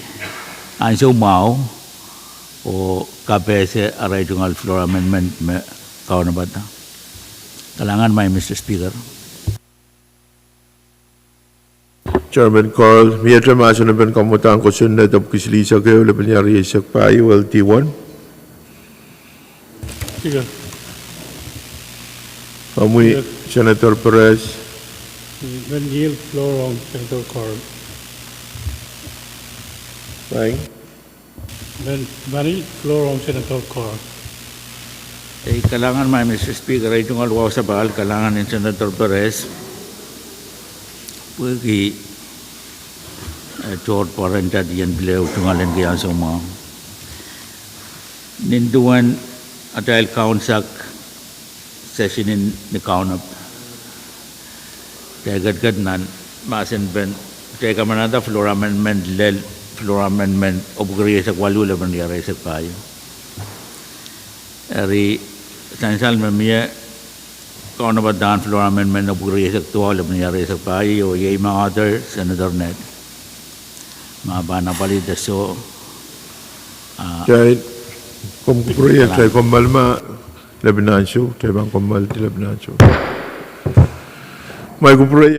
ansou mwahu oh kapehse arail tungoal floor amendment me kaunopada. Kalahngan, Madam Speaker. Chairman Carl, miehte mahsen en kamwadang kosonned epwiki silihsek ehu, lepin ire eisek pahieu, L D one. Omwi, Senator Perez. Mie floor ong Senator Carl. Fine. Mie floor ong Senator Carl. Ei, kalahngan, Madam Speaker, ei tungoal wahu sapahl, kalahngan en Senator Perez pwehki, eh, tohrohr pwarada en pil ehu tungoal en kihong ansou mwahu. Nin duwen atail kaunsak session en ni kaunopada, kitail ketiket nan mahsen pen, kitail kamanahda floor amendment lel floor amendment epwiki rieisek waluh, lepin ire eisek pahieu. Eri sansal me mie kaunopadahn floor amendment epwiki rieisek duwau, lepin ire eisek pahieu, oh iei me author Senator Ned. Ma pahn apwalih de soh, ah, kitail, komw kupwurei, kitail kommoal ma lepin ansou, kitail pahn kommoal de lepin ansou. Ma kupwurei.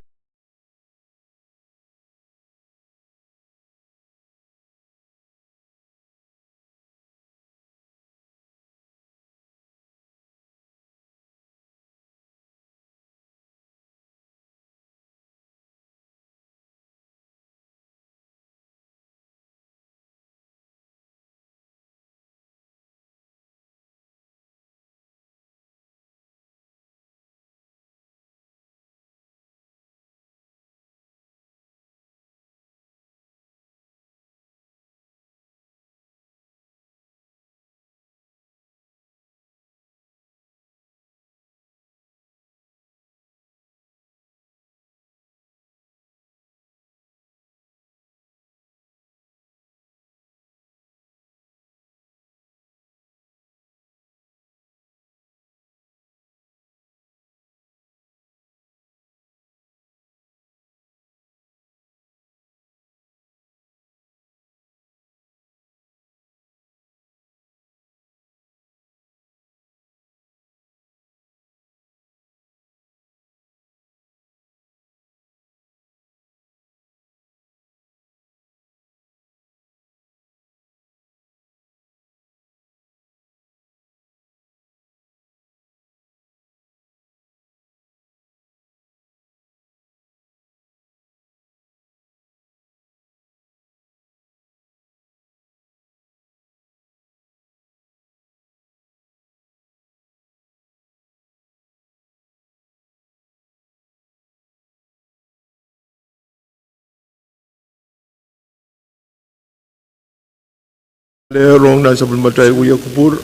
Lehr ong nan sapwellimatail wia kupwur,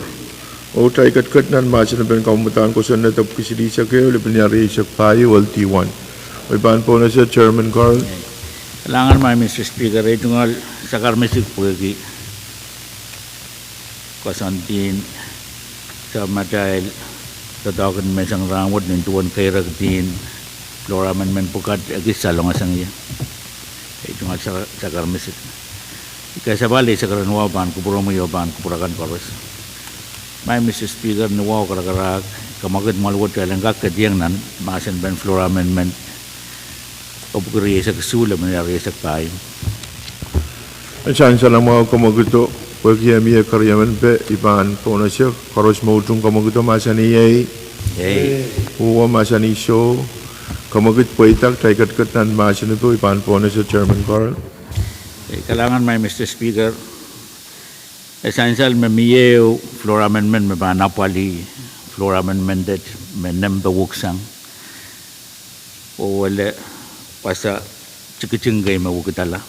oh kitail ketiket nan mahsen en kamwadang kosonned epwiki silihsek ehu, lepin ire eisek pahieu, L D one. Oh I pahn pohnese Chairman Carl. Kalahngan, Madam Speaker, ei tungoal sakarmesik pwehki koasoandi sapwellimatail doadoahk en menseng rahnwet nin duwen keirekdi floor amendment pwukat ekis salongasang ie. Ei tungoal sa-, sakarmesik. I kasapahl, ei sakaradahn wahu pahn kupwuromwi oh pahn kupwur akan koaros. Madam Speaker, ni wahu karakarahk, kamwakid mwahl wet kitail en kak ketieng nan mahsen pen floor amendment epwiki rieisek isuh, lepin ire eisek pahieu. E sansal mwahu kamwakido, pwehki e mie keriemen peh, I pahn pohnese koaros me utung kamwakido mahsanih ei. Ei. Uhwong mahsanih soh. Kamwakid pweida, kitail ketiket nan mahsen en peh, I pahn pohnese Chairman Carl. Ei, kalahngan, Madam Speaker. E sansal me mie ehu floor amendment me pahn apwalih, floor amendment et me nempe wuksang, oh ele wasa tikitik kei me wukidala.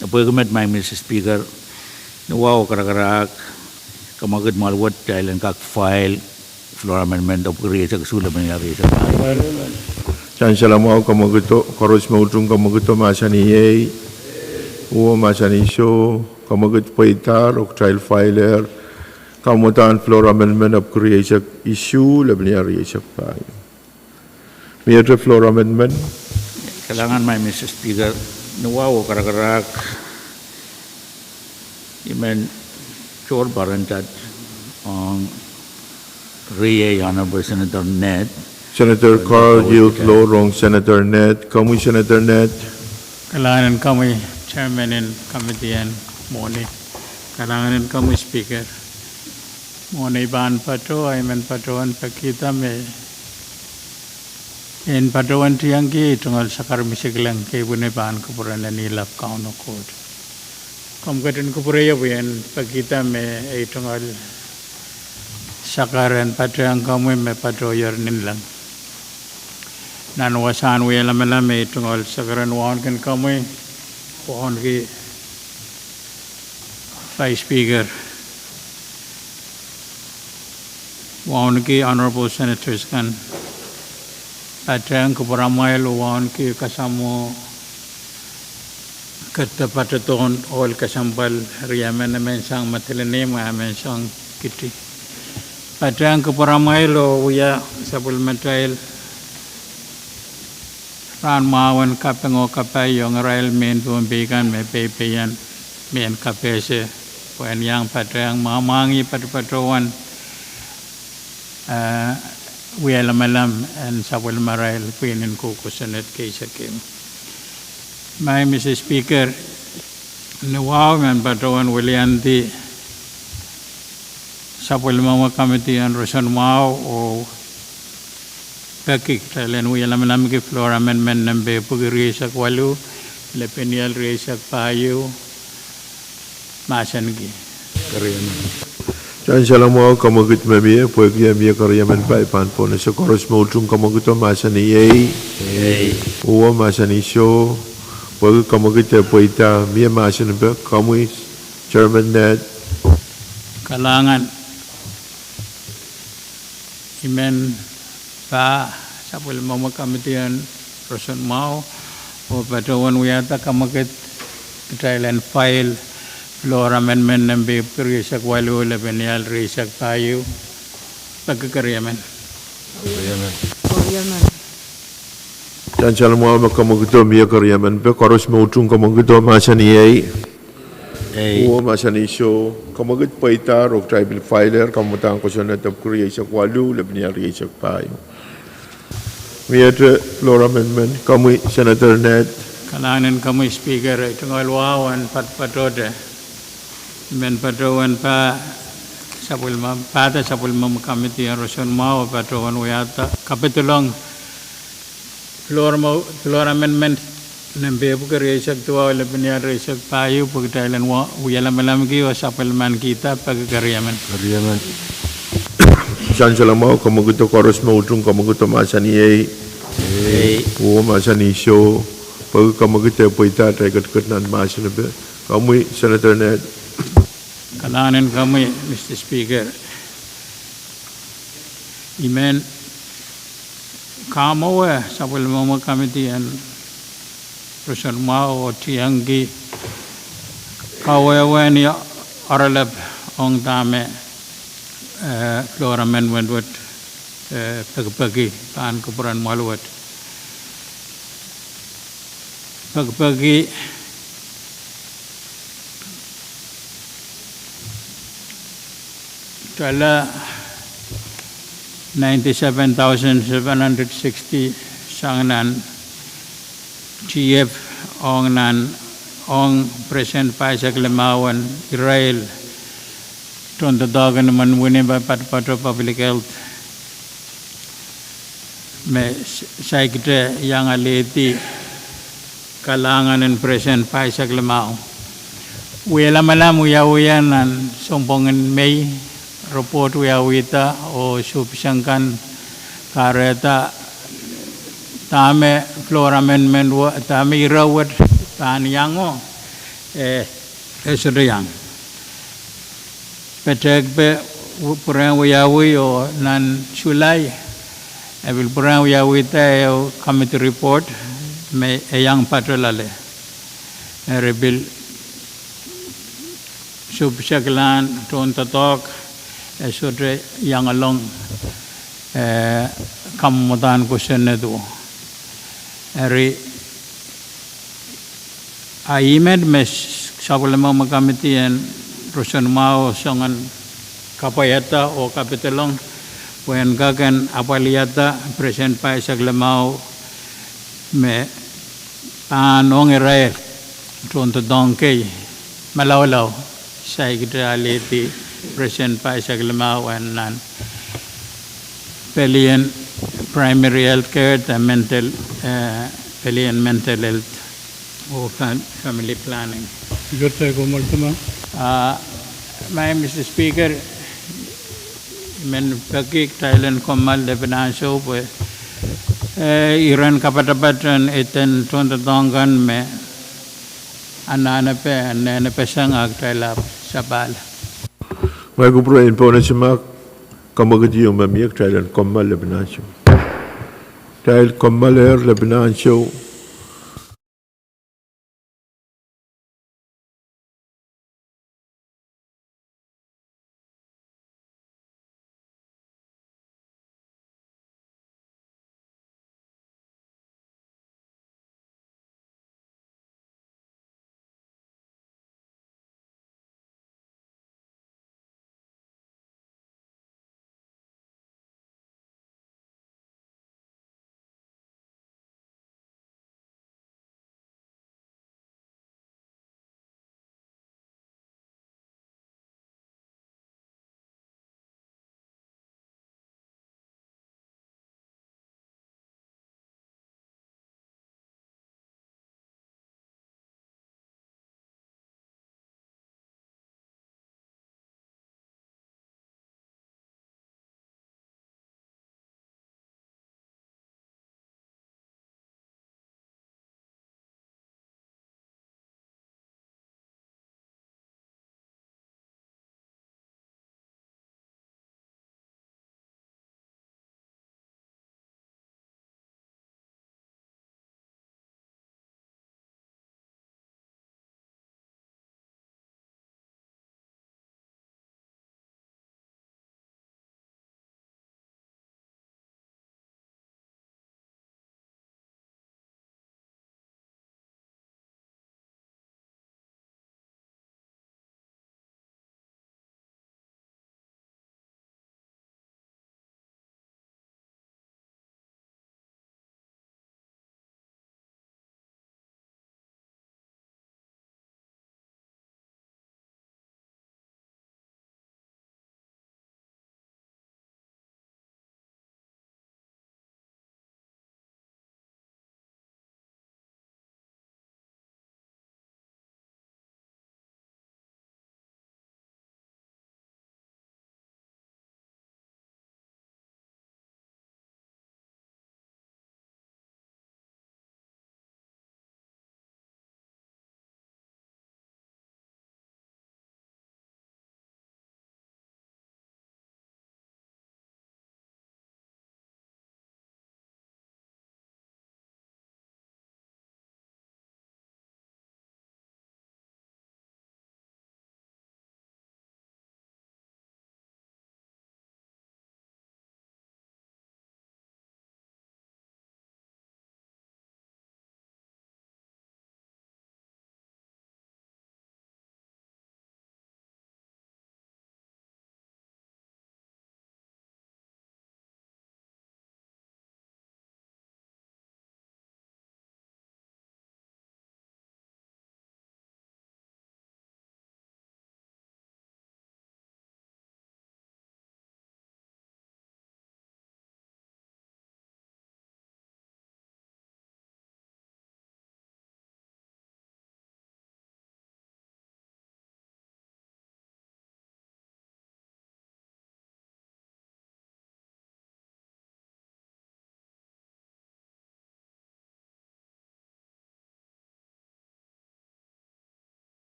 Pwehki met, Madam Speaker, ni wahu oh karakarahk, kamwekid mwahl wet kitail en kak file floor amendment oh pwuki rieisek isuh lepin ial rieisek pahieu. Sansal mwahu, kamwekido, koaros me utung kamwekido mahsanih ei. Uwe mahsanih soh, kamwekid pweidahr oh kitail filehr kamwadahn floor amendment oh pwuki rieisek isuh lepin ial rieisek pahieu. Miehte floor amendment. Kalahngan, Madam Speaker, ni wahu oh karakarahk, I men tohr poarindot ong riei Honorable Senator Ned. Senator Carl yield lohr ong Senator Ned. Komwi Senator Ned. Kalahngan en komwi Chairman en Committee en Mwohni. Kalahngan en komwi Speaker. Mwohni pahn patoh, I men patohwan pekihda me en patohwan tiengki ei tungoal sakar misikleng kei pwihn pahn kupwuren en ilap Kauno Koht. Komw ketin kupwure pwe I en pekihda me ei tungoal sakar en patehng komwi me patohier ninleng. Nan wasahn wie lamalam ei tungoal sakar en wauneki komwi, wauneki Vice Speaker, wauneki Honorable Senators kan, patehng kupwuramwail oh wauneki kasamwo ketido patohdohn ohl kesempwal riemen, emen sang Madolenihmw, emen sang Kiti. Patehng kupwuramwail oh wia sapwellimatail rahn mwahu en kaping oh kapai ong irail mehn Pohnpei kan me peipeian mehn kapehse pwehn iang patehng mwahmwahngih patopato wet, eh, wie lamalam en sapwellimarail pwihn en koukoa Senate keisek ehu. Madam Speaker, ni wahu I men patohwan weliandi sapwellimomwi committee en roson mwahu oh peki kitail en wie lamalamki floor amendment nempe pwuki rieisek waluh, lepin ial rieisek pahieu, mahsenki. Sansal mwahu, kamwekid me mie, pwehki e mie keriemen pai pahn pohnese. Koaros me utung kamwekido mahsanih ei. Uwe mahsanih soh, pwehki kamwekid e pweida, mie mahsen epe. Komwi Chairman Ned. Kalahngan. I men pah sapwellimomwi committee en roson mwahu oh patohwan wiahda kamwekid kitail en file floor amendment nempe pwuki rieisek waluh, lepin ial rieisek pahieu. Peki keriemen. Sansal mwahu, me kamwekido mie keriemen epe. Koaros me utung kamwekido mahsanih ei. Uwe mahsanih soh, kamwekid pweidahr oh kitail pil filehr kamwadahn kosonned pwuki rieisek waluh, lepin ial rieisek pahieu. Miehte floor amendment, komwi Senator Ned. Kalahngan en komwi Speaker, ei tungoal wahu en patopatohte I men patohwan pah sapwellime, pahda sapwellimomwi committee en roson mwahu oh patohwan wiahda kapidolong floor amendment nempe pwuki rieisek duwau, lepin ial rieisek pahieu, pwe kitail en wie lamalamki oh sapwellimanikihda. Peki keriemen. Sansal mwahu, kamwekido, koaros me utung kamwekido mahsanih ei. Uwe mahsanih soh, pwehki kamwekid e pweida, kitail ketiket nan mahsen epe. Komwi Senator Ned. Kalahngan en komwi Mister Speaker. I men kamwowe sapwellimomwi committee en roson mwahu oh tiengki kawehwehn ni oaralap ong dahme floor amendment wet pekipeki pahn kupwuren mwoahl wet. Pekipeki tala ninety-seven thousand seven hundred sixty sang nan T F ong nan, ong President pahisek limau en irail tohndoadoahk en imwen wini me patopato public health me saikinte iang alehdi kalahngan en President pahisek limau. Wie lamalam wiawia nan sounpwong en Mei, report wiawihda oh suhpeseng kan kahrehda dahme floor amendment, dahme ire wet pahn iango. Eh, e sohte iang. Petehkpe pwurehng wiawi oh nan Sulai, e pil pwurehng wiawihda ehu committee report me e iang patohlahng. Eri pil soupiseklahn tohndoadoahk, e sohte iang along, eh, kamwadahn kosonnedo. Eri, a I met me sapwellime committee en roson mwahu soangen kapwaiada oh kapidelong, pwe en kak en apwalihada Presiden Paisek Limau me pahn ong irail tohndoadoahk kei malaulau, saikinte alehdi Presiden Paisek Limau en nan pelien primary health care de mental, eh, pelien mental health oh fam-, family planning. Madam Speaker, I men peki kitail en kommoal lepin ansou pwe, eh, iren kapatapat en eden tohndoadoahk kan me anahnepe, anahnepe sang a kitail ahpw sapahl. Ngehi kupwure en pohnese ma kamwekid ieu me mie, kitail en kommoal lepin ansou. Kitail kommoalehr lepin ansou.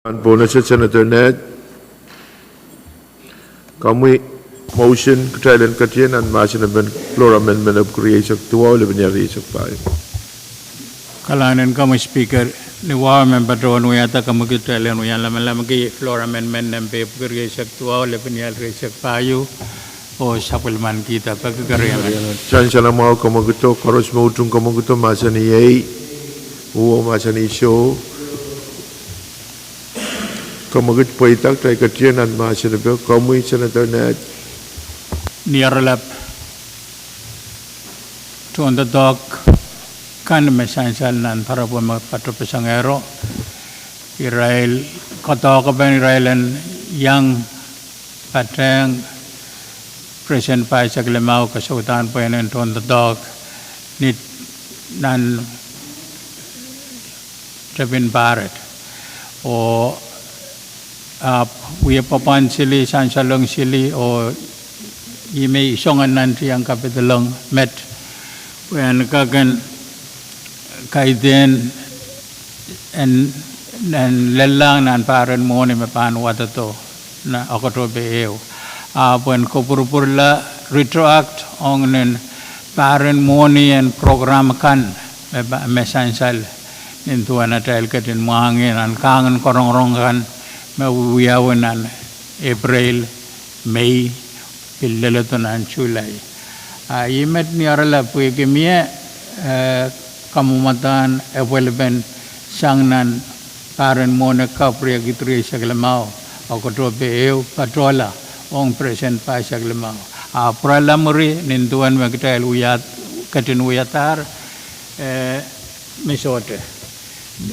Nan bonus, Senator Ned, komwi motion kitail en ketin nan mahsen en floor amendment epwiki rieisek duwau lepin ial rieisek pahieu. Kalahngan en komwi Speaker, ni wahu me patohwan wiahda, komwi kitail en wia lamalamki floor amendment nempe epwiki rieisek duwau lepin ial rieisek pahieu, oh sapwellimanikihda peki keriaman. Sansal mwahu, komwi kitail koaros me utung, komwi kitail mahsanih ei, uwe mahsanih soh. Komwi kitail pweida, kitail ketin nan mahsen epe, komwi Senator Ned. Ni aralap, tohndoadoahk kan me sansal nan doaropwe me patohpesengehro, irail, koadoahkepen irail en iang patehng Presiden pahisek limau kasuhdahn pwehn en tohndoadoahk ni nan tepin pahr et. Oh ahpw wie pwopwon sili, sansalohng sili, oh ih me I soangen nantihong kapidolong met pwe en kak en kaidehn en, en lellahng nan pahr en mwohni me pahn wadodo nan Oakotope ehu. Ahpw en kopwurupwurla, retroact ong nin pahr en mwohni en program kan me pa-, me sansal nin duwen atail ketin mwahngih nan kahngen korongorong kan me wiawi nan Epreil, Mei, pil leledo nan Sulai. A ih met ni aralap pwehki mie, eh, kamwomwadahn epwelepen sang nan pahr en mwohni kapw riekid rieisek limau, Oakotope ehu, patohla ong Presiden pahisek limau. A pwurala mwuri nin duwen me kitail wia, ketin wiadahr, eh, me sohte.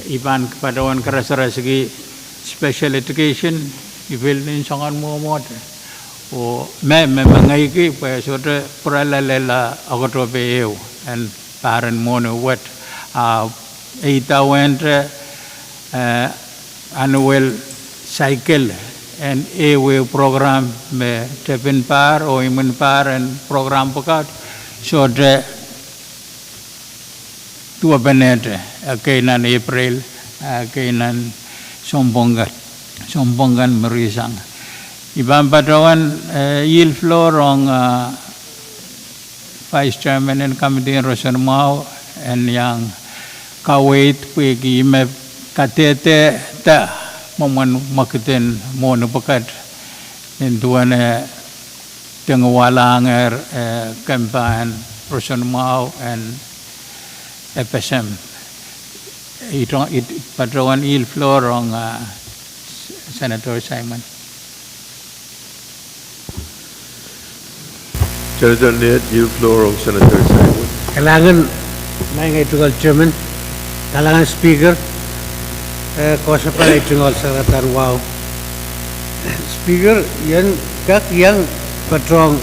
I pahn patohwan karasaraski special education, I pil nin soangen mwomwohte. Oh me, me, me ngehi ki pwe sohte pwurala lella Oakotope ehu en pahr en mwohni wet. A idawehn te, eh, annual cycle en ehuehu program me tepin pahr oh imwin pahr en program pwukat, sohte duwepenehte, ekei nan Epreil, ekei nan sounpwong kan, sounpwong kan me rieisang. I pahn patohwan, eh, yield floor ong, ah, Vice Chairman en Committee en Roson Mwahu en iang kaweid pwehki ih me kadehdehda mwomwen mwekid en mwohni pwukat nin duwen, eh, dengewalahngehr, eh, kempa en Roson Mwahu en FSM. I patohwan yield floor ong, ah, Senator Simon. Senator Ned, yield floor ong Senator Simon. Kalahngan, maing ei tungoal Chairman, kalahngan Speaker, eh, koasoapan ei tungoal Senator Mwahu. Speaker, I en kak iang patohng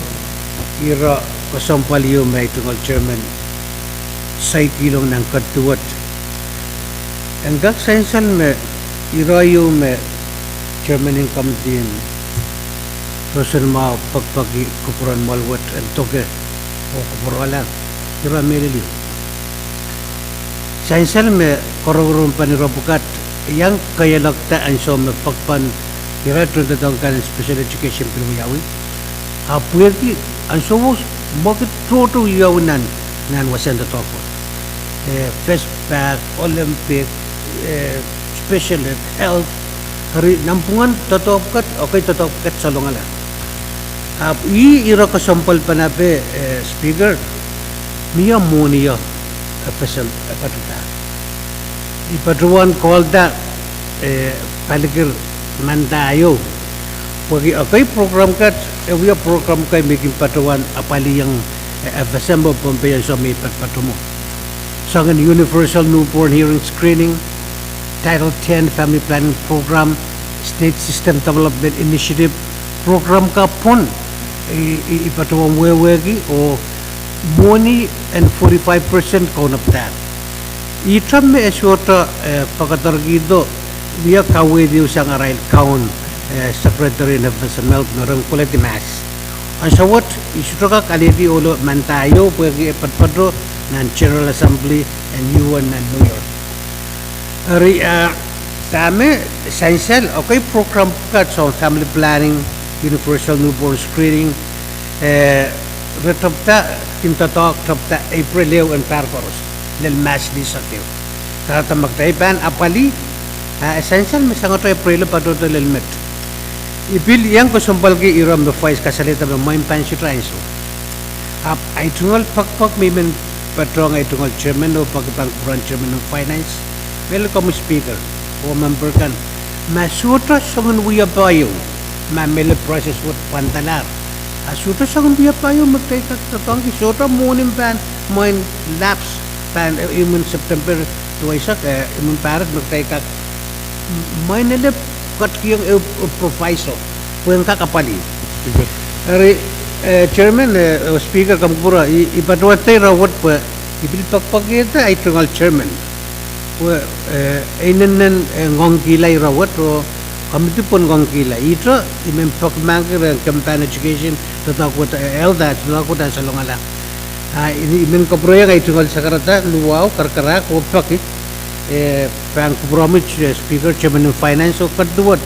ire kesempwal ieu me ei tungoal Chairman saikilong nan ketiket. En kak sansal me ire ieu me Chairman en Committee en Roson Mwahu pekipeki kupwuren mwoal wet en doke oh kupwurala, ire mehlel ieu. Sansal me korongorong pahn ire pwukat iang keielekda ansou me pekipek ire tohndoadoahk kan en special education pil wiawi. A pwehki ansou wet mwekid tohto wiawi nan, nan wasahn doadoahk. Eh, FAST, PACT, Olympic, eh, special ed, health, eri nanpwungen doadoahk pwukat, ekei doadoahk pwukat salongala. Ahpw ih ire kesempwal pahn ape, eh, Speaker, mie mwohni o, eh, FSM, eh, patohda. I patohwan kohlda, eh, palikir manda ieu. Pwehki ekei program kat, eh, wia program kat me I kin patohwan apwalih ong, eh, FSM oh Pohnpei ansou me I patopato mwo. Soangen Universal Newborn Hearing Screening, Title ten Family Planning Program, State System Development Initiative, program ka pwon, I, I, I patohwan wehwehki oh mwohni en forty-five percent kaunopada. Ihte me e sohte, eh, pakadarkihdo, mie kaweid ieu sang arail kaun, eh, Secretary en FSM Health me ren koledi mahs. Ansou wet, I sohte kak alehdi ohlo manda ieu pwehki e patopato nan General Assembly en U N nan New York. Eri, eh, Dahme sansal, okay, program pwukat soangen family planning, universal newborn screening, eh, re tepda, kin doadoahk tepda April ehu en pahr koaros, lel Mahs lih sokeu. Kahrehda me kitail pahn apwalih, ah, sansal me sangete April patohdo lel met. I pil iang kesempwalki ire me Vice kasalehda me mwein pahn sohte ansou. Ahpw ahi tungoal pekipek me I men patohng ahi tungoal chairman oh peki pahn kupwuren chairman en finance, mehlel komwi speaker, oh member kan, ma sohte soangen wiepe ieu, ma mehlel process wet pwandalahr. A sohte soangen wiepe ieu me kitail kak doadoahngki, sohte mwohni pahn mwein lapse, pahn, eh, imwin September duweisek, eh, imwin pahr wet me kitail kak mwein ele ketikihong ehu, eh, proviso pwehn kak apwalih. Eri, eh, chairman, eh, eh, speaker, komw kupwure, I, I patohwanda ire wet pwe I pil pekipekihda ahi tungoal chairman pwe, eh, e inenen, eh, ngoangkihla ire wet oh komidi pwon ngoangkihla. Ihte I men peki mahkki rehn kempen education, doadoahk wet, eh, health, ah, doadoahk wet ah salongala. Ah, I, I men kapwurehiong ahi tungoal sakarada, luwau, karakarahk oh peki, eh, pahn kupwuromwi, eh, speaker, chairman en finance oh ketiket,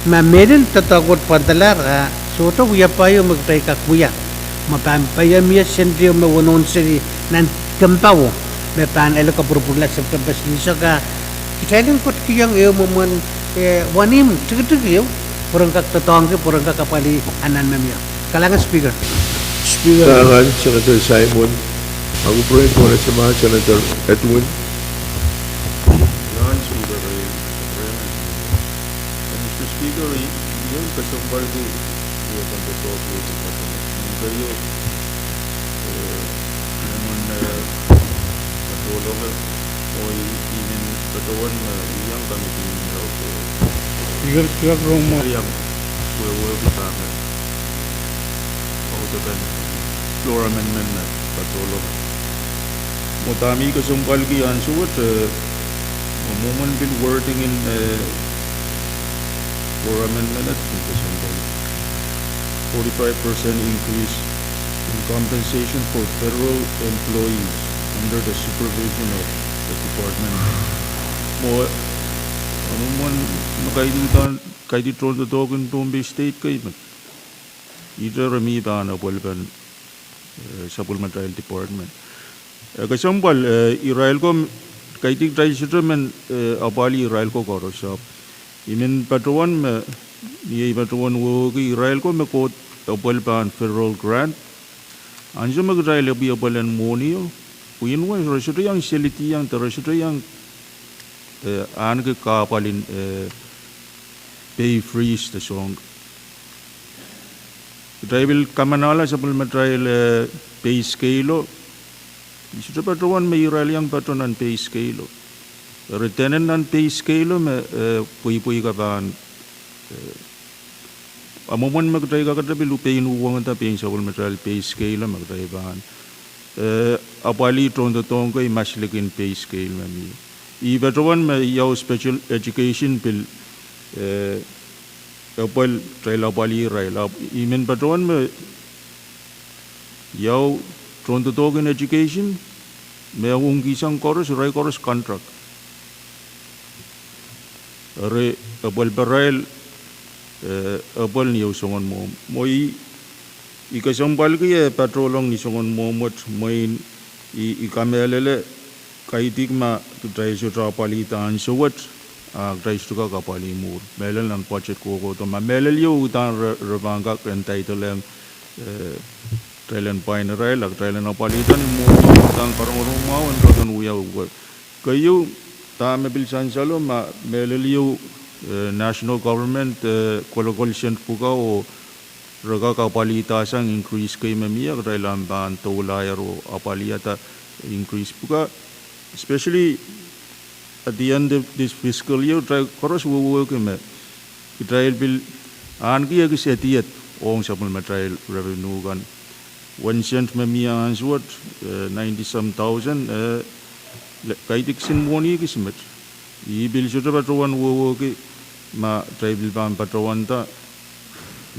ma mehlel doadoahk wet pwandalahr, ah, sohte wiepe ieu me kitail kak wia, ma pahn peiamie sent ieu me wenewenseli nan kempowo, me pahn ele kopwurupwurla September lih sokeu, kitail en ketikihong ehu mwomwen, eh, wenihmw tikitik ieu, pwe ren kak doadoahngki, pwe ren kak apwalih anahn me mie. Kalahngan speaker. Speaker. Kalahngan Senator Simon. Ahpw kupwuren Senator Edwin. Kalahngan speaker, eh, Mister Speaker, I, I iang kesempwalki wiepen doadoahk wet, keieu, eh, mwomwen, eh, patohlong, oh I, I men patohwan, eh, iang committee, eh, Speaker, Speaker, rong mwo. Iang wehwehki dahme audepen floor amendment me patohlong. Mwo dahme I kesempwalki ansou wet, eh, mwomwen pil wording en, eh, floor amendment, eh, I kesempwal. Forty-five percent increase in compensation for federal employees under the supervision of the department. Mwo, mwomwen me kaidehn, kaidehn tohndoadoahk en Pohnpei State kei met. Ihte re mih pahn apwalipen, eh, sapwellimatail department. Eh, kesempwal, eh, irail ko, kaidehn kitail sohte men, eh, apwalih irail ko koaros, ahpw I men patohwan me, ni ei patohwan wehwehki irail ko me koht apwal pahn federal grant. Ansou me kitail epwiki apwal en mwohni o, pwihn wet re sohte iang selidi iang, de re sohte iang, eh, ahneki kahpwal en, eh, pay freeze de soahng. Kitail pil kamanahla sapwellimatail, eh, pay scale o. I sohte patohwan me irail iang patoh nan pay scale o. Eri dene nan pay scale o me, eh, pweipwei ka pahn, eh, a mwomwen me kitail kakete pil pein uhwongada pein sapwellimatail pay scale o me kitail pahn, eh, apwalih tohndoadoahk kei maslikin pay scale me mie. I patohwan me iau special education pil, eh, apwal, kitail apwalih irail. Ahpw I men patohwan me iau tohndoadoahk en education, me ungkihsang koaros, irail koaros contract. Eri apwal pahrail, eh, apwal ni ehu soangen mwomw. Mwo I, I kesempwalki eh patohlong ni soangen mwomw wet, mwein I, I kamehlele, kaidehk ma kitail sohte apwalihda ansou wet, a kitail sohte kak apwalih mwuhr. Mehlel nan budget kohkohdo ma mehlel ieu udahn re, re pahn kak entitle ong, eh, kitail en pwain irail, a kitail en apwalihda ni mwomw, udahn karongarongamwahu en kak en wia uhk. Keieu, dahme pil sansalo ma mehlel ieu, eh, national government, eh, kolokol sent pwuka o re kak apwalihdasang increase kei me mie, kitail ahpw pahn doulahr oh apwalihada increase pwuka, especially at the end of this fiscal year, kitail koaros wehwehki me kitail pil ahneki ekis ediet ong sapwellimatail revenue kan. One cent me mie ansou wet, eh, ninety some thousand, eh, le, kaidehn kisin mwohni ekis met. I pil sohte patohwan wehwehki ma kitail pil pahn patohwanda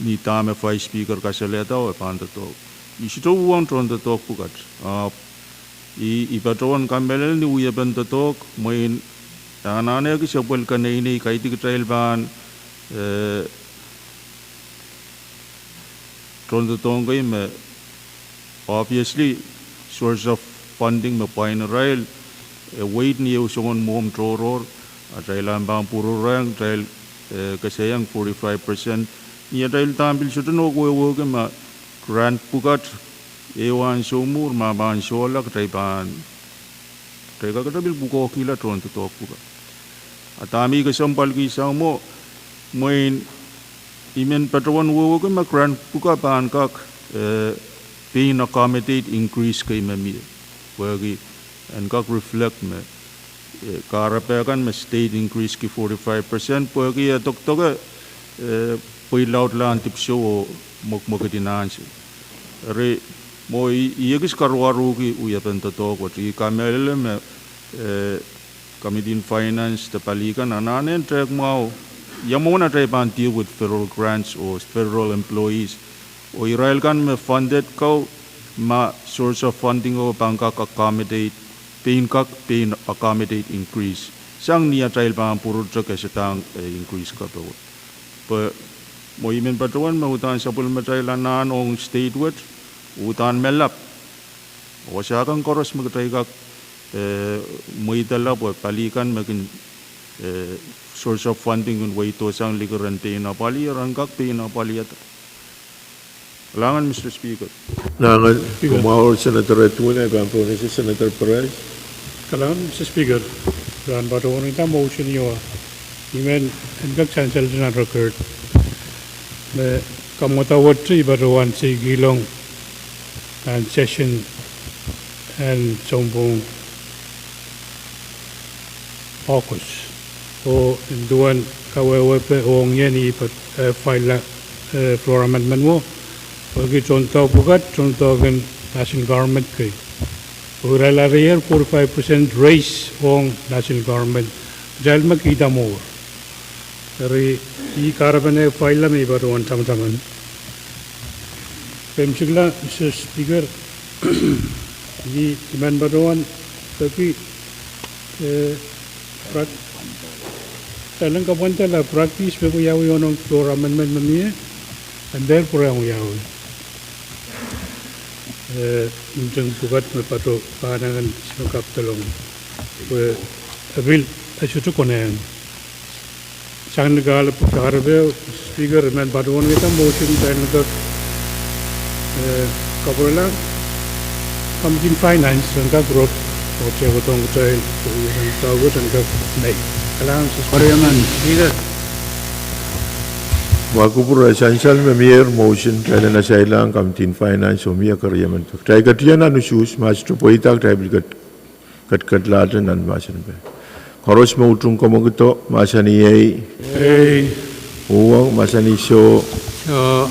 ni dahme Vice Speaker kasalehda oh e pahn doadoahk. I sohte uhwong tohndoadoahk pwukat. Ahpw I, I patohwan kamehlele ni wiepen doadoahk, mwein Anahne kis sapwellime keneinei kaidehn kitail pahn, eh, tohndoadoahngki me obviously source of funding me pwain irail, eh, weight ni ehu soangen mwohmw tohrohr, atail ahpw pahn pwurehng, atail, eh, kesehiong forty-five percent. Ni atail dahme pil sohte nohk wehwehki ma grant pwukat, ehu ansou mwuhr ma pahn sohla kitail pahn Kitail kak pil pwukoahkihla tohndoadoahk pwukat. A dahme I kesempwalki sang mwo, mwein I men patohwan wehwehki ma grant pwukat pahn kak, eh, pein accommodate increase kei me mie. Pwehki en kak reflect me, eh, kahrepe kan me state increase ki forty-five percent, pwehki e dokdoke, eh, pweilaudlahn dipwisou oh mwekmwekid en ansou. Eri mwo I, I ekis karuwaruhki wiepen doadoahk wet. I kamehlele me, eh, Committee en Finance de pali kan anahne en tehk mwahu ia mwomwen atail pahn deal with federal grants oh federal employees. Oh irail kan me funded ko ma source of funding o pahn kak accommodate, pein kak pein accommodate increase. Sang ni atail pahn pwurehng ke sohte, eh, increase ko powe. Pwe mwo I men patohwan me uhdahn sapwellimatail anahn ong state wet, uhdahn me lap. Oh sang kan koaros me kitail kak, eh, mweidala pwe pali kan me kin, eh, source of funding kin weido sang likin pein apwalih, ren kak pein apwalih. Kalahngan, Mister Speaker. Kalahngan, kumwail Senator Edwin, e pahn pohnese Senator Perez. Kalahngan, Mister Speaker. Rahn patohwan ida motion ieu, I men en kak sansal nan record me kamwadawet I patohwan seikihlong nan session en sounpwong August. Oh nin duwen kawehwe pwe ong ien I patohwan, eh, file, eh, floor amendment mwo, pwehki tohndoadoahk pwukat, tohndoadoahk en national government kei. Oh irail aleier forty-five percent raise ong national government. Kitail me kihda mour. Eri I kahrepen file me I patohwan tamataman. Keimwseklahng, Mister Speaker, I, I men patohwan peki, eh, prak-, kitail en kapwandala practice me wiawi onong floor amendment me mie, en dehr pwurehng wiawi. Eh, nting pwukat me patohwan pahn anahne me kapdolong. Pwe e pil, e sohte konehng. Sang ni kahlepen kahrepe, Speaker, I men patohwan wia motion kitail en kak, eh, kapwurelahng Committee en Finance en kak rop, oh tepdohng kitail, oh I men patohwan en kak mei. Kalahngan, Mister Speaker. Wa kupwure sansal me mie motion, kitail en asailahng Committee en Finance, oh mie keriemen. Kitail ketin nan usuhs, ma sohte pweida kitail pil ket- ketiketla nan mahsen pwe. Koaros me utung kamwakido, mahsanih ei. Ei. Uhwong, mahsanih soh. Soh.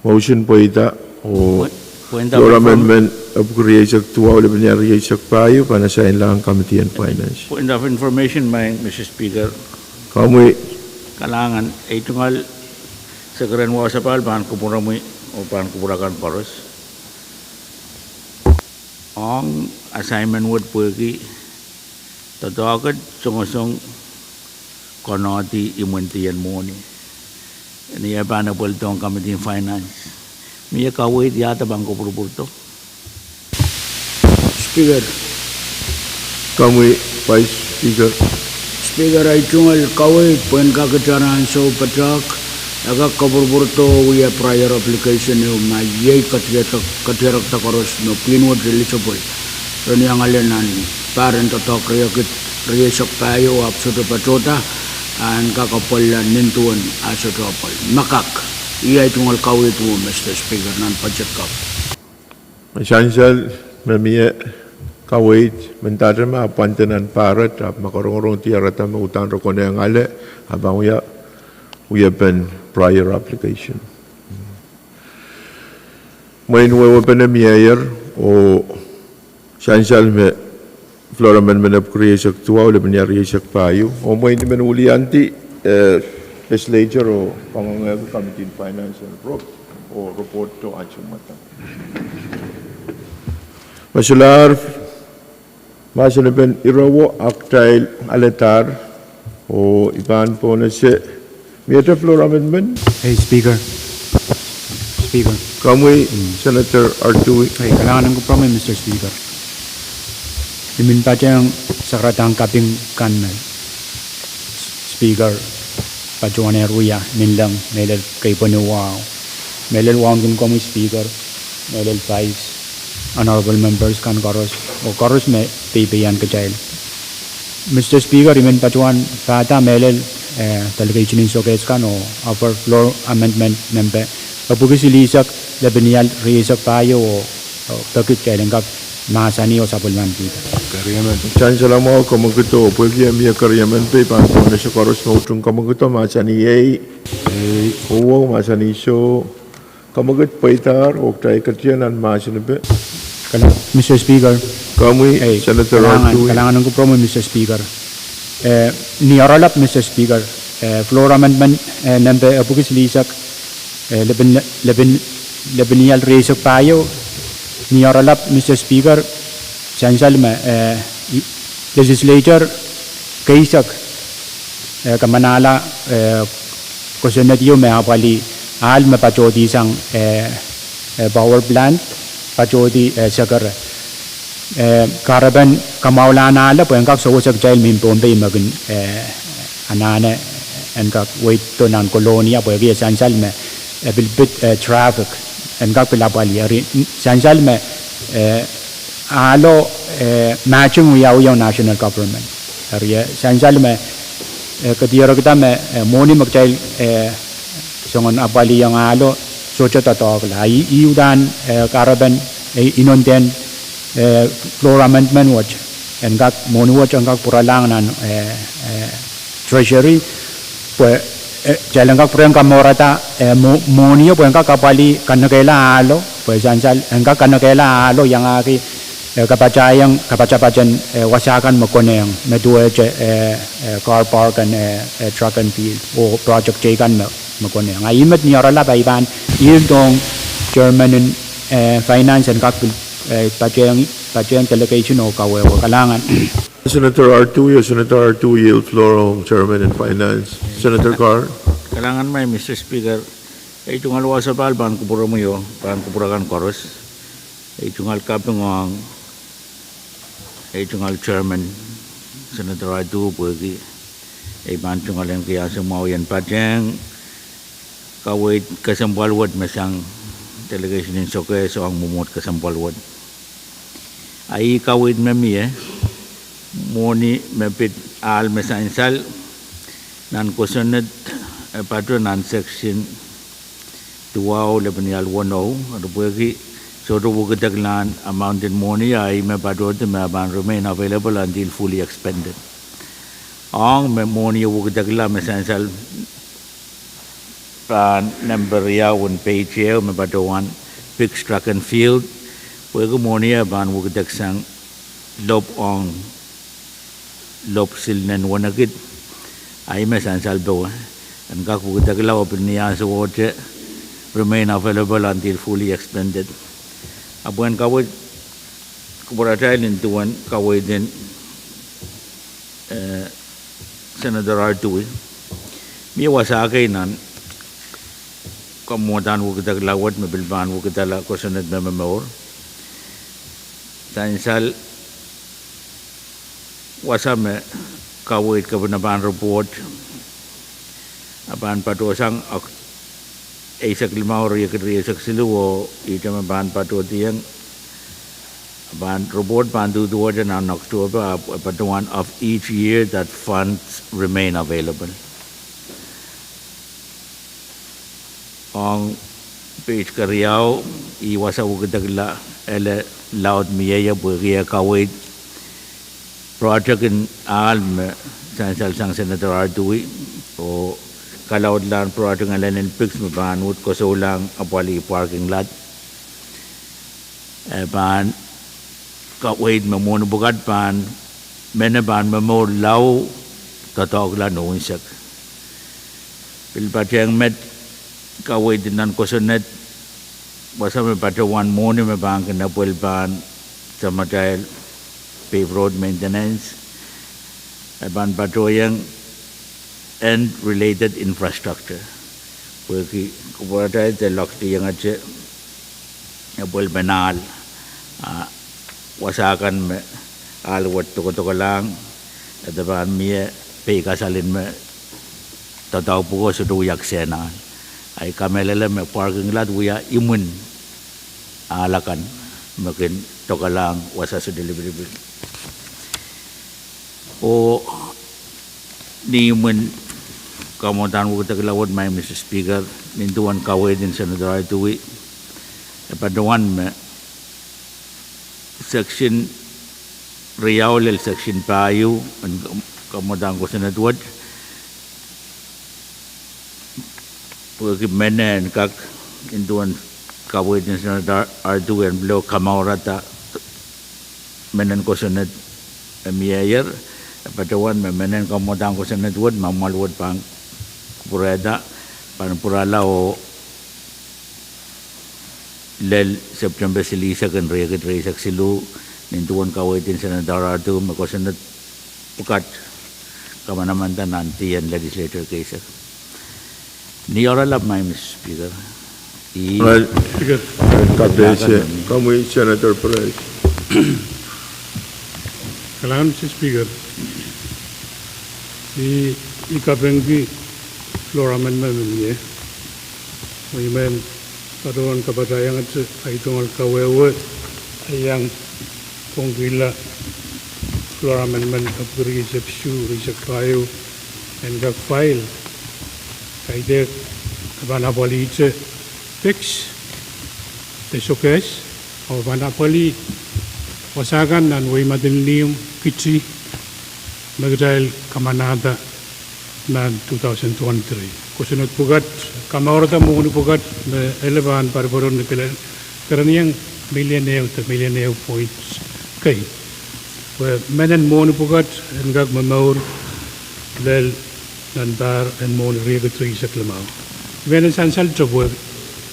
Motion pweida, oh, pwe-, pweida floor amendment epwiki rieisek duwau, lepin rieisek pahieu, pahn asainlahng Committee en Finance. Point of information, my Mister Speaker. Komwi. Kalahngan, ei tungoal sekeren wasa pahn kupwuromwi, oh pahn kupwur akan koaros. Ong assignment wet pwehki doadoahk et songosong konehdi imwintien mwohni. Ni e pahn epweldohng Committee en Finance. Mie kaweid iahda pahn kupwurupwurdo? Speaker. Komwi, Vice Speaker. Speaker, ei tungoal kaweid pwehn kak ita nan ansou patohk, e kak kupwurupwurdo wie prior application ehu ma iei katiar-, katiarkada koaros me pwihn wet eligible. Ren iang ale nan pahr en doadoahk riekid rieisek pahieu ahpw sohte patohda, en kak apwalih nin duwen a sohte apwalih. Ma kak, iei tungoal kaweid mwo, Mister Speaker, nan budget kak. Sansal me mie kaweid, mendahte ma pwand nan pahr et, ahpw ma rongorong diarada me uhdahn re konehng ale, ahpw pahn wia, wiepen prior application. Mwein wehwehpen mieier, oh sansal me floor amendment epwiki rieisek duwau, lepin rieisek pahieu. Oh mwein I men wiliandi, eh, Legislature oh pangongehki Committee en Finance en rop, oh report to ansou mwadang. Me solahr Mahsen en pen irawo ahk kitail alehdahr, oh I pahn pwonese, miehte floor amendment? Ei, Speaker. Speaker. Komwi, Senator Artui. Ei, kalahngan en kupwuromwi, Mister Speaker. I men patehng sakaradahn kaping kan me Speaker patohwanehr wia, I men leng mehlel keipweni wahu. Mehlel wauneki komwi Speaker, mehlel Vice, honorable members kan koaros, oh koaros me peipeian kitail. Mister Speaker, I men patohwan fahda mehlel, eh, delegation en sokehs kan oh offer floor amendment nempe epwiki silihsek, lepin ial rieisek pahieu oh, oh peki kitail en kak mahsanih oh sapwellimaniki. Keriamen. Sansal mwahu, kamwekid oh pwehki e mie keriamen pei, pahn pwonese koaros me utung kamwekid oh mahsanih ei. Ei. Kowe mahsanih soh. Kamwekid pweidahr oh kitail ketin nan mahsen pei. Kala-, Mister Speaker. Komwi, ei, Senator kalahngan, Artui. Kalahngan en kupwuromwi, Mister Speaker. Eh, ni oaralap, Mister Speaker, eh, floor amendment, eh, nempe epwiki silihsek, eh, lepin, lepin, lepin ial rieisek pahieu, ni oaralap, Mister Speaker, sansal me, eh, i-, legislature keisek, eh, kamanahla, eh, kosonned ieu me apwalih ahl me patohdi sang, eh, eh, power plant, patohdi, eh, sekere. Eh, kahrepen kamwahulahn ahlo pwe en kak sewese kitail mehn Pohnpei me kin, eh, anahne en kak weid nan Kolonia pwehki e sansal me, eh, pil pid, eh, traffic en kak pil apwalih. Eri sansal me, eh, ahlo, eh, matching wiawi ong national government. Eri, eh, sansal me, eh, kedirekda me, eh, mwohni me kitail, eh, soangen apwalih ong ahlo sohte doadoahkla. I, I uhdahn, eh, kahrepen, eh, inonten, eh, floor amendment wet, en kak, mwohni wet en kak pwuralahng nan, eh, eh, Treasury, pwe, eh, kitail en kak pwurehng kamorada, eh, mwo-, mwohnio pwe en kak apwalih kanekehla ahlo, pwe sansal en kak kanekehla ahlo iangahki, eh, kapatahieng, kapatapaten, eh, wasa kan me konehng, me duwehte, eh, eh, car park and, eh, eh, track and field, oh project teikan me, me konehng. A ih met ni oaralap, I pahn yield ong chairman en, eh, finance en kak pil, eh, patehng, patehng delegation oh kawehwe. Kalahngan. Senator Artui, oh Senator Artui yield floor ong chairman en finance. Senator Carr. Kalahngan mie, Mister Speaker. Ei tungoal wasa pahn kupwuromwi oh pahn kupwur akan koaros. Ei tungoal kaping ong, ei tungoal chairman, Senator Artui pwehki, ei pahn tungoal en kiahnse mwahu en patehng kaweid kesempwal wet me sang delegation en sokehs ong mwomwohd kesempwal wet. A ih kaweid me mie, mwohni me pid ahl me sansal, nan kosonned, eh, patoh nan section duwau lepin ial weneu, eri pwehki sohte wekidekla amount en mwohni, a ih me patohdi me pahn remain available until fully expended. Ong me mwohni wekidekla me sansal pahn nempe riau en page ehu me patohwan PICS track and field, pwehki mwohni e pahn wekidek sang lop ong lop silnen wenekid, a ih me sansal powe, en kak wekidekla oh pil ni ansou wet remain available until fully expended. Ahpw en kaweid, kupwuratail nin duwen kaweid en, eh, Senator Artui, mie wasa kei nan kamwadahn wekidekla wet me pil pahn wekidala kosonned me momour. Sansal wasa me kaweid kepina pahn report, a pahn patohsang Oct-, eisek limau, riekid rieisek siluh, oh ihte me pahn patohdiong, a pahn report pahn duduwehte nan October, a patohwan of each year that funds remain available. Ong page keriau, ih wasa wekidekla, ele laud mie ie pwehki e kaweid project en ahl me sansal sang Senator Artui, oh kalaudlahn project en lel en PICS me pahn uhd koasoulahng apwalih parking lot. E pahn kaweid me mwohni pwukat pahn, mehn e pahn momour lao doadoahkla ni unsek. Pil patehng met kaweid nan kosonned, wasa me patohwan mwohni me pahn kin epwel pahn samatail pave road maintenance, e pahn patohiong and related infrastructure. Pwehki kupwuratail de lokdiengete epwelpen ahl, a wasa kan me ahl wet dokodokolahng, e de pahn mie peikasal en me doadoahk pwuko sohte wia kisehn ahl. Ahi kamehlele me parking lot wia imwin ahl akan me kin dokolahng wasa sohte lipilipil. Oh ni imwin kamwadahn wekidekla wet, Madam Speaker, nin duwen kaweid en Senator Ardui, e patohwan me section riau lel section pahieu en kamwadahn kosonned wet, pwehki mehn en kak, nin duwen kaweid en Senator Ardui, en pil kamourada mehn en kosonned me mieier, e patohwan me mehn en kamwadahn kosonned wet, me mwal wet pahn kupwurehda, pahn pwurala oh lel Septempe silihsek en riekid rieisek siluh, nin duwen kaweid en Senator Ardui, me kosonned pwukat kamanamanda nan dih en legislature keisek. Ni oaralap, Madam Speaker, I Speaker. Kapehse, komwi Senator Perez. Kalahngan, Mister Speaker. I, I kapingki floor amendment me mie, me I men patohwan kapatahiongete ahi tungoal kawehwe, a I iang pwongkihla floor amendment epwiki rieisek isuh, rieisek pahieu, en kak file. Kaidehk e pahn apwalihte PICS de SOKES, oh pahn apwalih wasa kan nan Weimadilinihmw, Kiti, me kitail kamanahda nan two thousand twenty-three. Kosonned pwukat, kamourada mwohni pwukat me ele pahn poadopoadon ni kele, kereniong million ehu de million ehu point kei. Pwe mehn en mwohni pwukat en kak momour lel nan pahr en mwohni riekid rieisek limau. I men sansalete pwe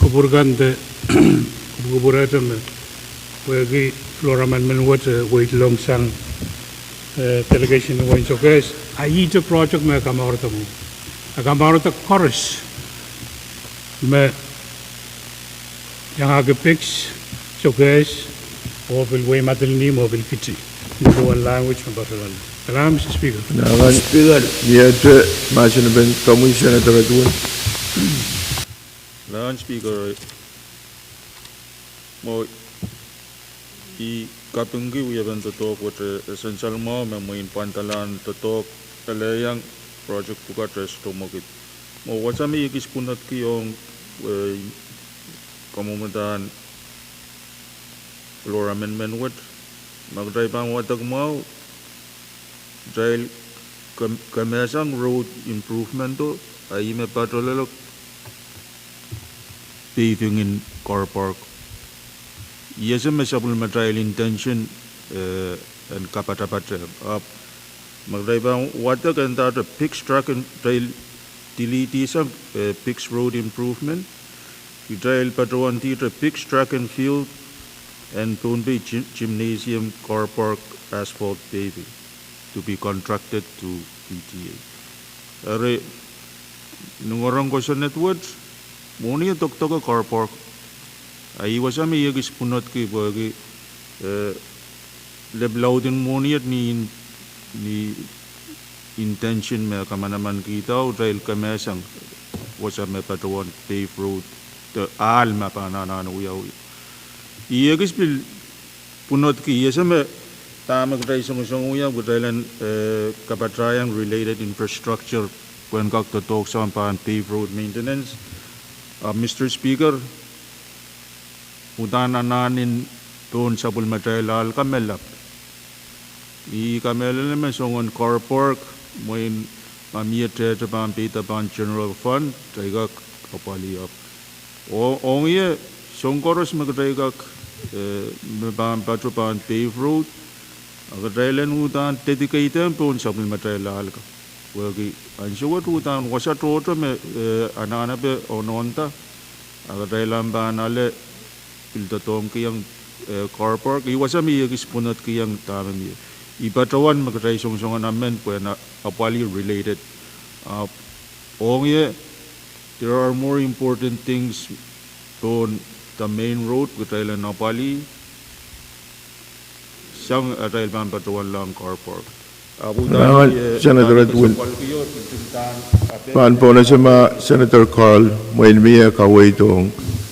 kupwur kan de kupwukupwurehte me pwehki floor amendment wet, eh, weidlong sang, eh, delegation en wehin SOKES, a ihte project me kamourada mwo, a kamourada koaros me iangahki PICS, SOKES, oh pil Weimadilinihmw oh pil Kiti. Nin duwen language me patohwan. Kalahngan, Mister Speaker. Kalahngan, Speaker. Miehte mahsenepen komwi Senator Ardui. Kalahngan, Speaker. Mwo I kapingki wiepen doadoahk wet, eh, sansal mwahu me mwein pwandalahn doadoahk elehiong project pwukat e sohte mwekid. Mwo wasa me I ekis pwunodki ong, eh, kamwamadahn floor amendment wet, ma kitail pahn wadek mwahu, kitail kemehsang road improvement o, a ih me patohlelo paving en car park. I ese me sapwellimatail intention, eh, en kapatapat, ahpw ma kitail pahn wadek e ndahte PICS track and, kitail delete sang, eh, PICS road improvement. Kitail patohwan ndihte PICS track and field and Pohnpei gym-, gymnasium car park asphalt paving to be contracted to P T A. Eri, ni ngoang kosonned wet, mwohni e dokdoke car park. A ih wasa me I ekis pwunodki pwehki, eh, lep laud en mwohni et ni, ni intention me kamanaman kihda oh kitail kemehsang wasa me patohwan pave road de ahl me pahn anahne wiawi. I ekis pil pwunodki, I ese me dahme kitail songosong wia, kitail en, eh, kapatahiong related infrastructure pwehn kak doadoahk sang pahn pave road maintenance. Ah, Mister Speaker, uhdahn anahn en pohn sapwellimatail ahl ka me lap. I kamehlele me soangen car park, mwein ma mie tehte pahn peida pahn general fund, kitail kak apwalih ahpw. Oh, ong ie, soahng koaros me kitail kak, eh, me pahn patohwan pave road, a kitail en uhdahn dedicate pohn sapwellimatail ahl ka. Pwehki ansou wet uhdahn wasa tohto me, eh, anahnepe onohnda, a kitail ahpw pahn ale pil doadoahngkihong eh, car park. Ih wasa me I ekis pwunodkihong dahme mie. Ih patohwan me kitail songosong en amen pwe en apwalih related. Ah, ong ie, there are more important things than the main road, kitail en apwalih sang atail pahn patohwanlahng car park. Kalahngan, Senator Edwin. Pahn pwonese ma Senator Carl, mwein mie kaweid ong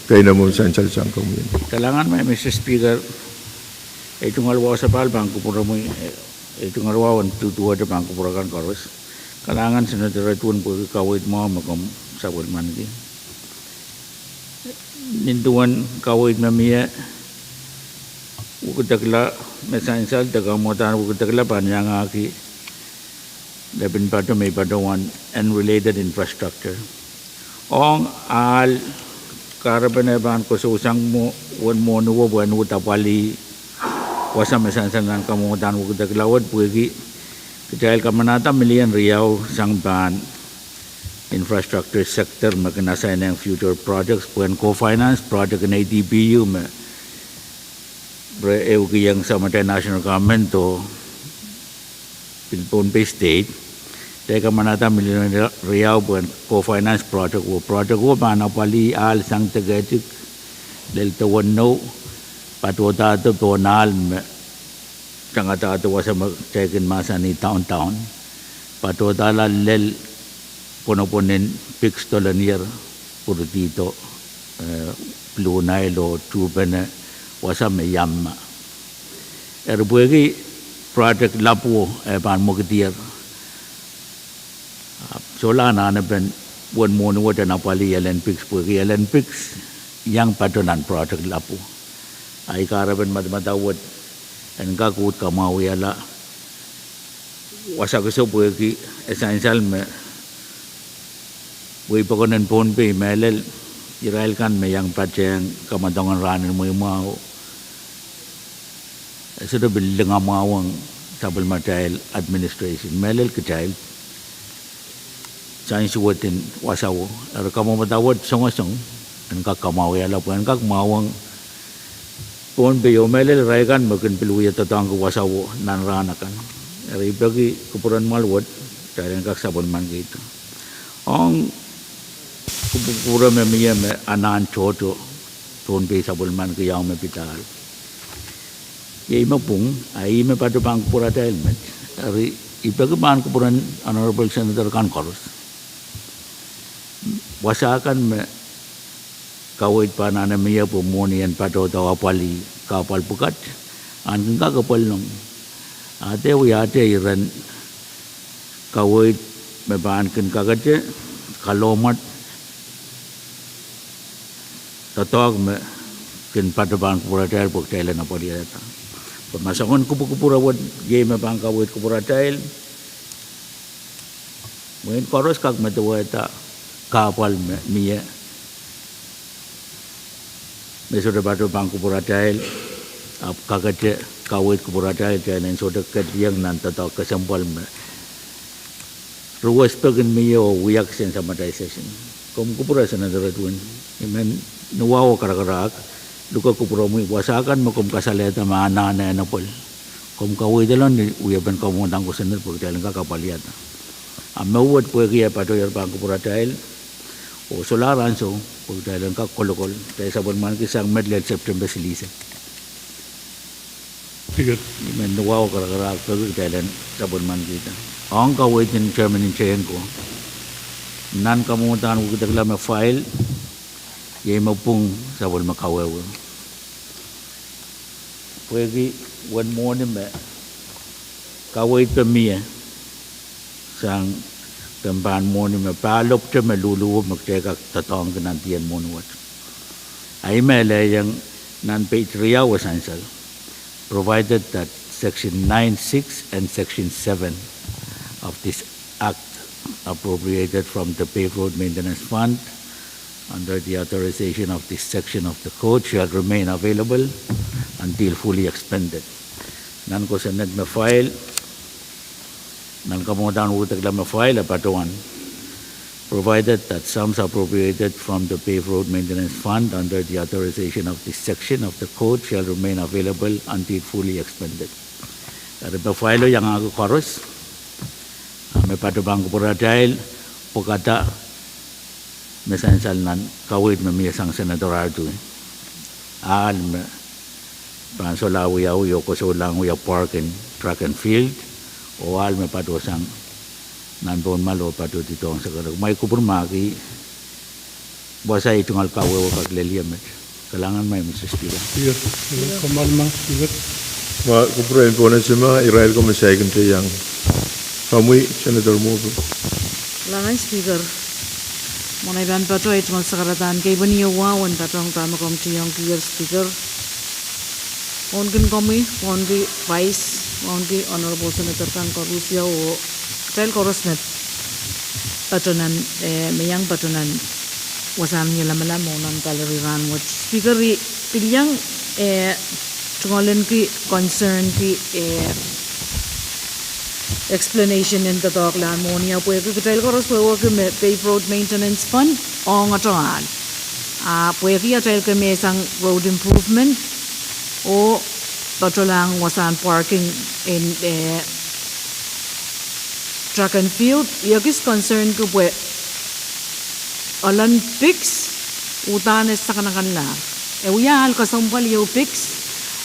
keinemwe sansal sang komwi. Kalahngan, Mister Speaker, ei tungoal wahu sapahl pahn kupwuromwi, eh, ei tungoal wahu en duduwehte pahn kupwure kan koaros. Kalahngan Senator Edwin pwehki kaweid mwahu me komw sapwellimaniki. Nin duwen kaweid me mie, wekidekla me sansal de kamwadahn wekidekla pahn iangahki lepin pato me I patohwan en related infrastructure. Ong ahl, kahrepen e pahn koasoia sang mwo, uwen mwohni wo pwehn uhd apwalih wasa me sansal nan kamwadahn wekidekla wet pwehki kitail kamanahda million riau sang pahn infrastructure sector me kin assign-ehng future projects pwehn co-finance project en A D B me re ehukihong samatail national government oh pil Pohnpei State. Kitail kamanahda million riau pwehn co-finance project wo. Project wo pahn apwalih ahl sang deke etik lel dewen nou, patohdahdo pohn ahl me tangadahdo wasa me kitail kin mahsanih downtown. Patohdahla lel pwonopwon en Big Stolonier, pwuridihdo, eh, Blue Nile oh tuhpene wasa me iamma. Eri pwehki project lapwo e pahn mwekid ier, ahpw solahr anahnepen uwen mwohni wet en apwalih Olympics pwehki Olympics iang pato nan project lapwo. Ahi kahrepen madamadau wet en kak uhd kamwahwihala wasa kiso pwehki e sansal me weipokon en Pohnpei mehlel irail kan me iang patehng kamwadong en rahn en mweimwahu e sohte pil lingamwahwong sapwellimatail administration mehlel kitail sainsuwed en wasao. Eri kamwadau wet songosong en kak kamwahwihala pwe en kak mwahwong Pohnpei oh mehlel irail kan me kin pil wie doadoahngki wasao nan rahn akan. Eri I peki kupwuren mwahl wet kitail en kak sapwellimanikihda. Ong kupwukupwure me mie me anahn tohto Pohnpei sapwellimaniki iang me pid ahl. Iei me pwung, a ih me pato pahn kupwuratail met. Eri I peki pahn kupwuren Honorable Senator kan koaros. Wasa kan me kaweid pahn anahne mie pwe mwohni en patohdo apwalih kahpwal pwukat, ahn kin kak apwalih long. A de wiahte iren kaweid me pahn kin kakete, kalohmwet, doadoahk me kin pato pahn kupwuratail pwe kitail en apwalihada. Pwe ma soangen kupwukupwure wet iei me pahn kaweid kupwuratail, mwein koaros kak medewehda kahpwal me mie me sohte pato pahn kupwuratail, ahpw kakete kaweid kupwuratail, kitail en sohte ketieng nan doadoahk kesempwal me ruwespek en mie oh wia kisehn samatail session. Komw kupwure Senator Edwin, I men nuwahu oh karakarahk luke kupwuromwi wasa kan me komw kasalehda me anahne en apwal. Komw kaweid ehu ni wiepen kamwadang kosonned pwe kitail en kak apwalihada. A me wet pwehki e patohier pahn kupwuratail, oh solahr ansou pwe kitail en kak kolokol, kitail sapwellimaniki sang met lel September silihsek. I men nuwahu oh karakarahk pwehki kitail en sapwellimanikihda. Ong kaweid en chairman en tehnko, nan kamwadahn wekidekla me file, iei me pwung sapwellime kawehwe. Pwehki uwen mwohni me kaweid pe mie sang kempoakepahn mwohni me pahlopte me luhluhwe me kitail kak doadoahngki nan dien mwohni wet. A I melehiong nan page riau e sansal, provided that section nine six and section seven of this act appropriated from the Paved Road Maintenance Fund under the authorization of this section of the code shall remain available until fully expended. Nan kosonned me file, nan kamwadahn wekidekla me file e patohwan provided that sums appropriated from the Paved Road Maintenance Fund under the authorization of this section of the code shall remain available until fully expended. Eri me failo iangahki koaros, a me patohwan kupwuratail pwekada me sansal nan kaweid me mie sang Senator Artui. Ahl me pahn solahr wiawi oh koasoialahng wia park en track and field, oh ahl me patohsang nan Pohnmal oh patohdi dohng sakaradek. Kumwail kupwur ma ki wasa ei tungoal kawehwe kak lel ie met. Kalahngan, Madam Speaker. Speaker, eh, kommoal ma, Speaker. Ma kupwuren Pohnese ma, irail ko me saikinte iang komwi, Senator Mwohpu. Kalahngan, Speaker. Mwein I pahn patohwan tungoal sakaradahn keipweni wahu en patohng dahme komw tiong kier, Speaker. Wauneki komwi, wauneki Vice, wauneki Honorable Senator kan koarusie oh kitail koaros me patohnan, eh, me iang patohnan wasahn lamalam oh nan gallery rahnwet. Speaker, I pil iang, eh, tungoalenki concern ki, eh, explanation en doadoahk lahn mwohni, a pwehki kitail koaros wehwehki me Paved Road Maintenance Fund ong atail ahl. A pwehki atail kin mehsang road improvement oh patohlahng wasahn parking en, eh, track and field, I ekis concern ki pwe ohl en PICS uhdahn e sakanakanlahr. E wia ahl kesempwal ieu PICS,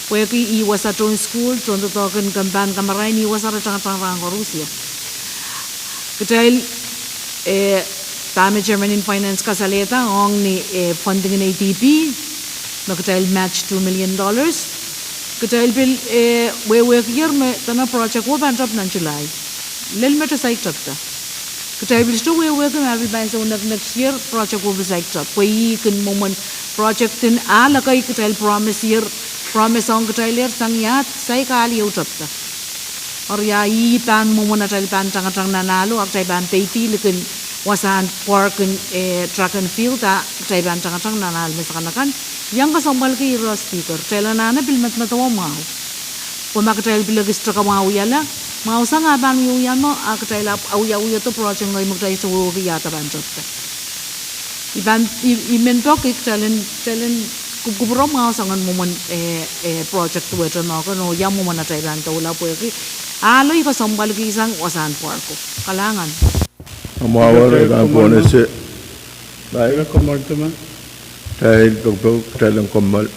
pwehki ih wasa tohn sukuhl, tohn doadoahk en kempan kamarain, ih wasa re tangatang rahn koarusie. Kitail, eh, dahme Chairman en Finance kasalehda ong ni, eh, funding en ADB, me kitail match two million dollars. Kitail pil, eh, wehwehkier me dene project wo pahn tepda nan July. Lel me te saik tepda. Kitail pil sohte wehwehki me pil pahn sohte next year project wo pil saik tepda. Pwe ih kin mwomwen project en ahl ekei kitail promise-ier, promise ong kitailehr sang iahd saik ahl ieu tepda. Eri a ih pahn mwomwen atail pahn tangatang nan ahlo, a kitail pahn peidi likin wasahn park en, eh, track and field, a kitail pahn tangatang nan ahl me sakanakan. Iang kesempwalki ire, Speaker, kitail anahne pil medemedewe mwahu. Pwe ma kitail pil ekis teke mwahu wiahla, mwahu sang a pahn wiewia mwo, a kitail ahpw awiawihdo project ngehi me kitail sohte wehwehki iahda pahn tepda. I pahn, I, I men peki kitail en, kitail en kupwukupwure mwahu soangen mwomwen, eh, eh, project wet me kan, oh ia mwomwen atail pahn doula pwehki ahlo I kesempwalki sang wasahn park-o. Kalahngan. Amwahu wet, kitail pahn kommoal ma. Pohnese. Bahi. Kitail kommoal ma. Kitail pekipek, kitail en kommoal.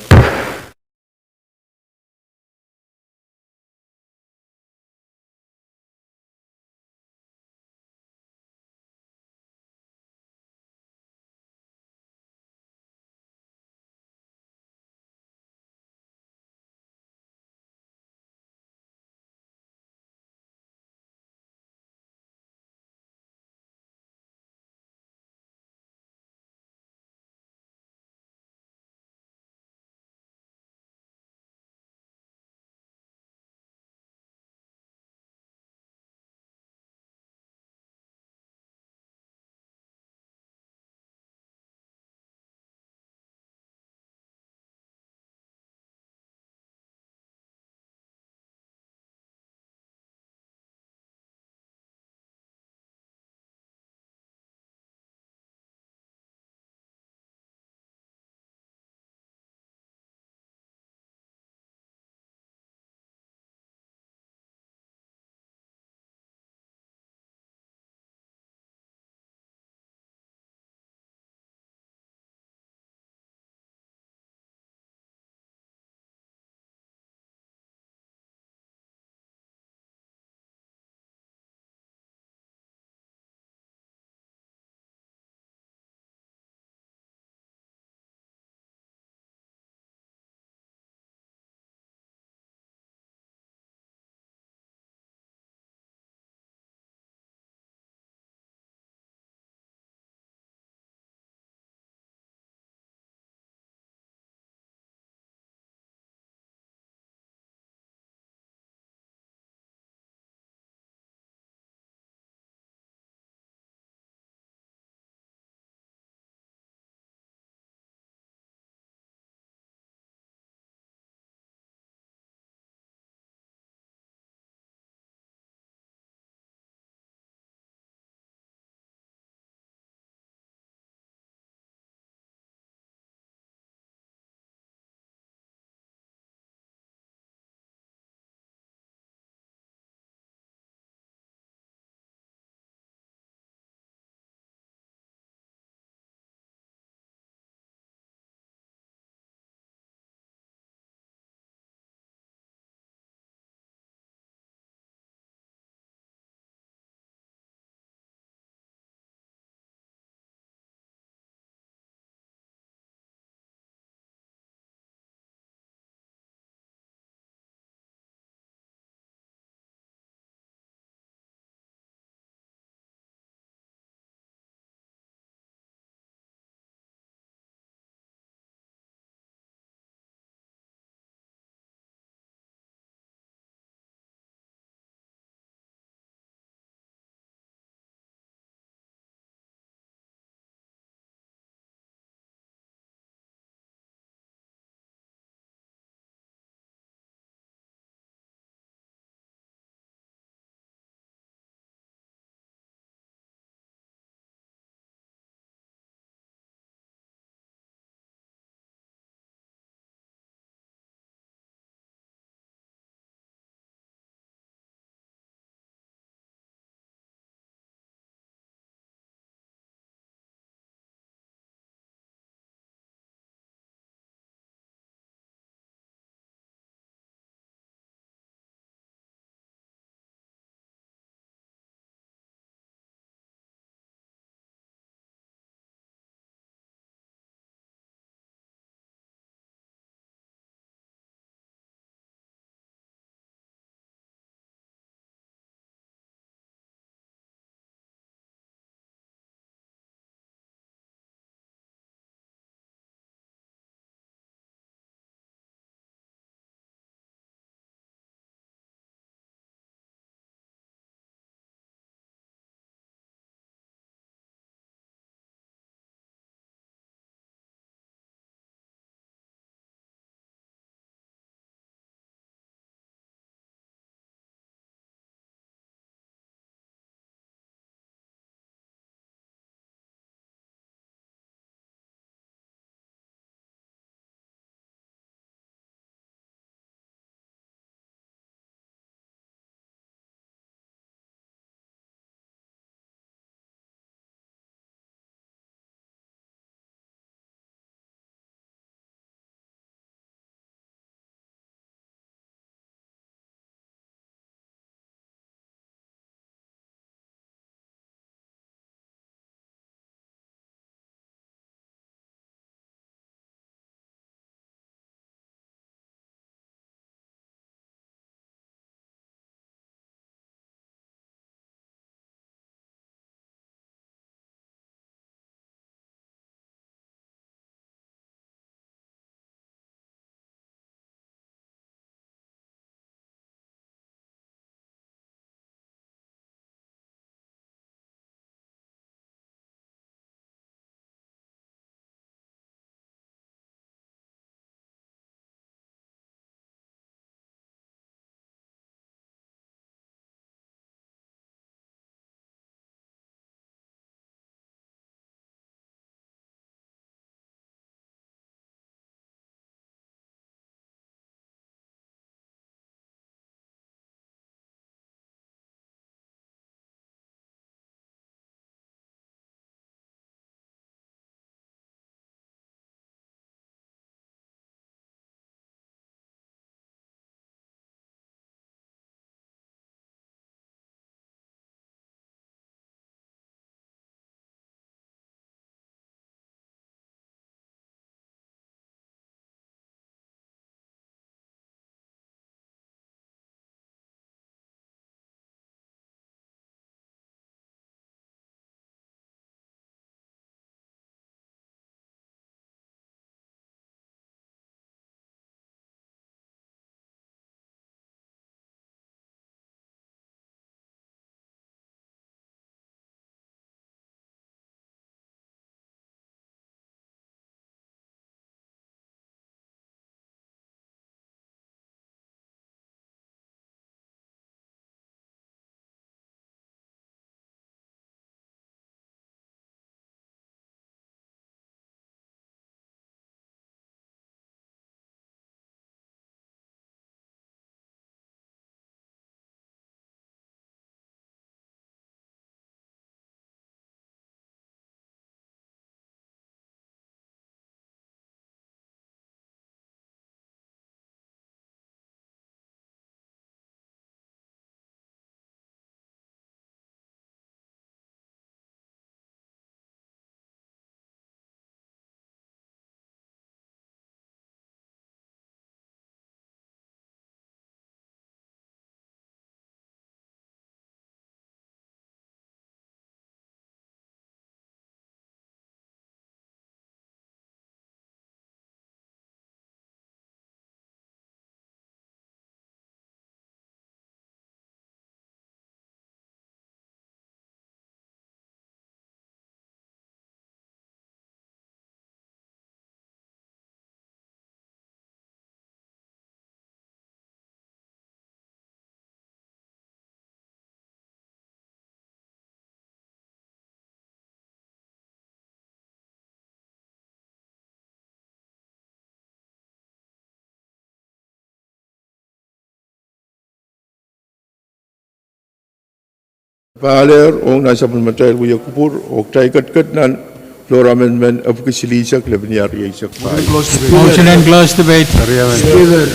Pahlehr ong nan sapwellimatail wia kupwur, oh kitail ketiket nan floor amendment epwiki silihsek, lepin iar rieisek pahieu. Motion to close debate. Speaker.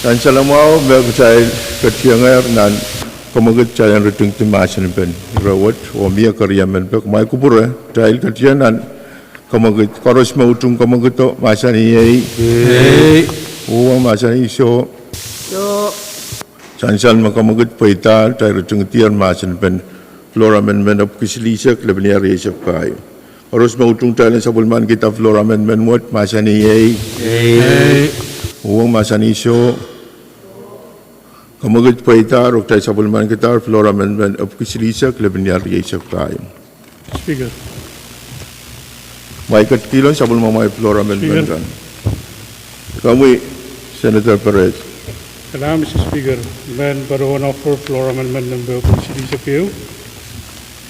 Nan salemwahu me kitail ketiengehr nan kamwekid, kitail en ritingdi mahsen en pen ire wet, oh mie keriemen pek. Kumwail kupwure, kitail ketieng nan kamwekid. Koaros me utung kamwekido, mahsanih ei. Uhwong, mahsanih soh. Sansal me kamwekid pweidahr, kitail ritingdier mahsen en pen floor amendment epwiki silihsek, lepin iar rieisek pahieu. Koaros me utung, kitail en sapwellimanikihda floor amendment wet, mahsanih ei. Uhwong, mahsanih soh. Kamwekid pweidahr, oh kitail sapwellimanikihdahr floor amendment epwiki silihsek, lepin iar rieisek pahieu. Speaker. Kumwail ketikihdo sapwellimamwail floor amendment kan. Komwi, Senator Perez. Kalahngan, Mister Speaker, I men patohwan offer floor amendment nempe epwiki silihsek ehu,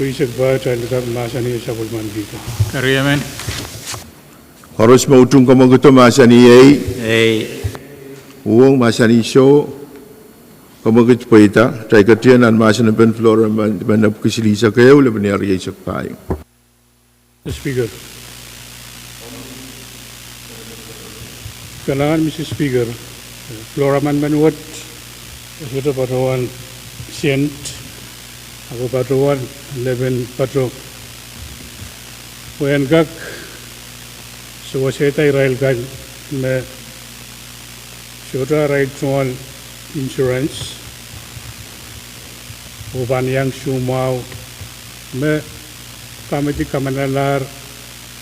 rieisek pahieu, kitail en kak mahsanih sapwellimanikihda. Keriemen. Koaros me utung kamwekido, mahsanih ei. Uhwong, mahsanih soh. Kamwekid pweida, kitail ketieng nan mahsen en pen floor amendment epwiki silihsek ehu, lepin iar rieisek pahieu. Speaker. Kalahngan, Mister Speaker, floor amendment wet e sohte patohwan sent, ahpw patohwan lepin pato, pwe en kak sewesehda irail kan me sohte arail tungoal insurance oh pahn iang soumwahu me kamidi kamanalahr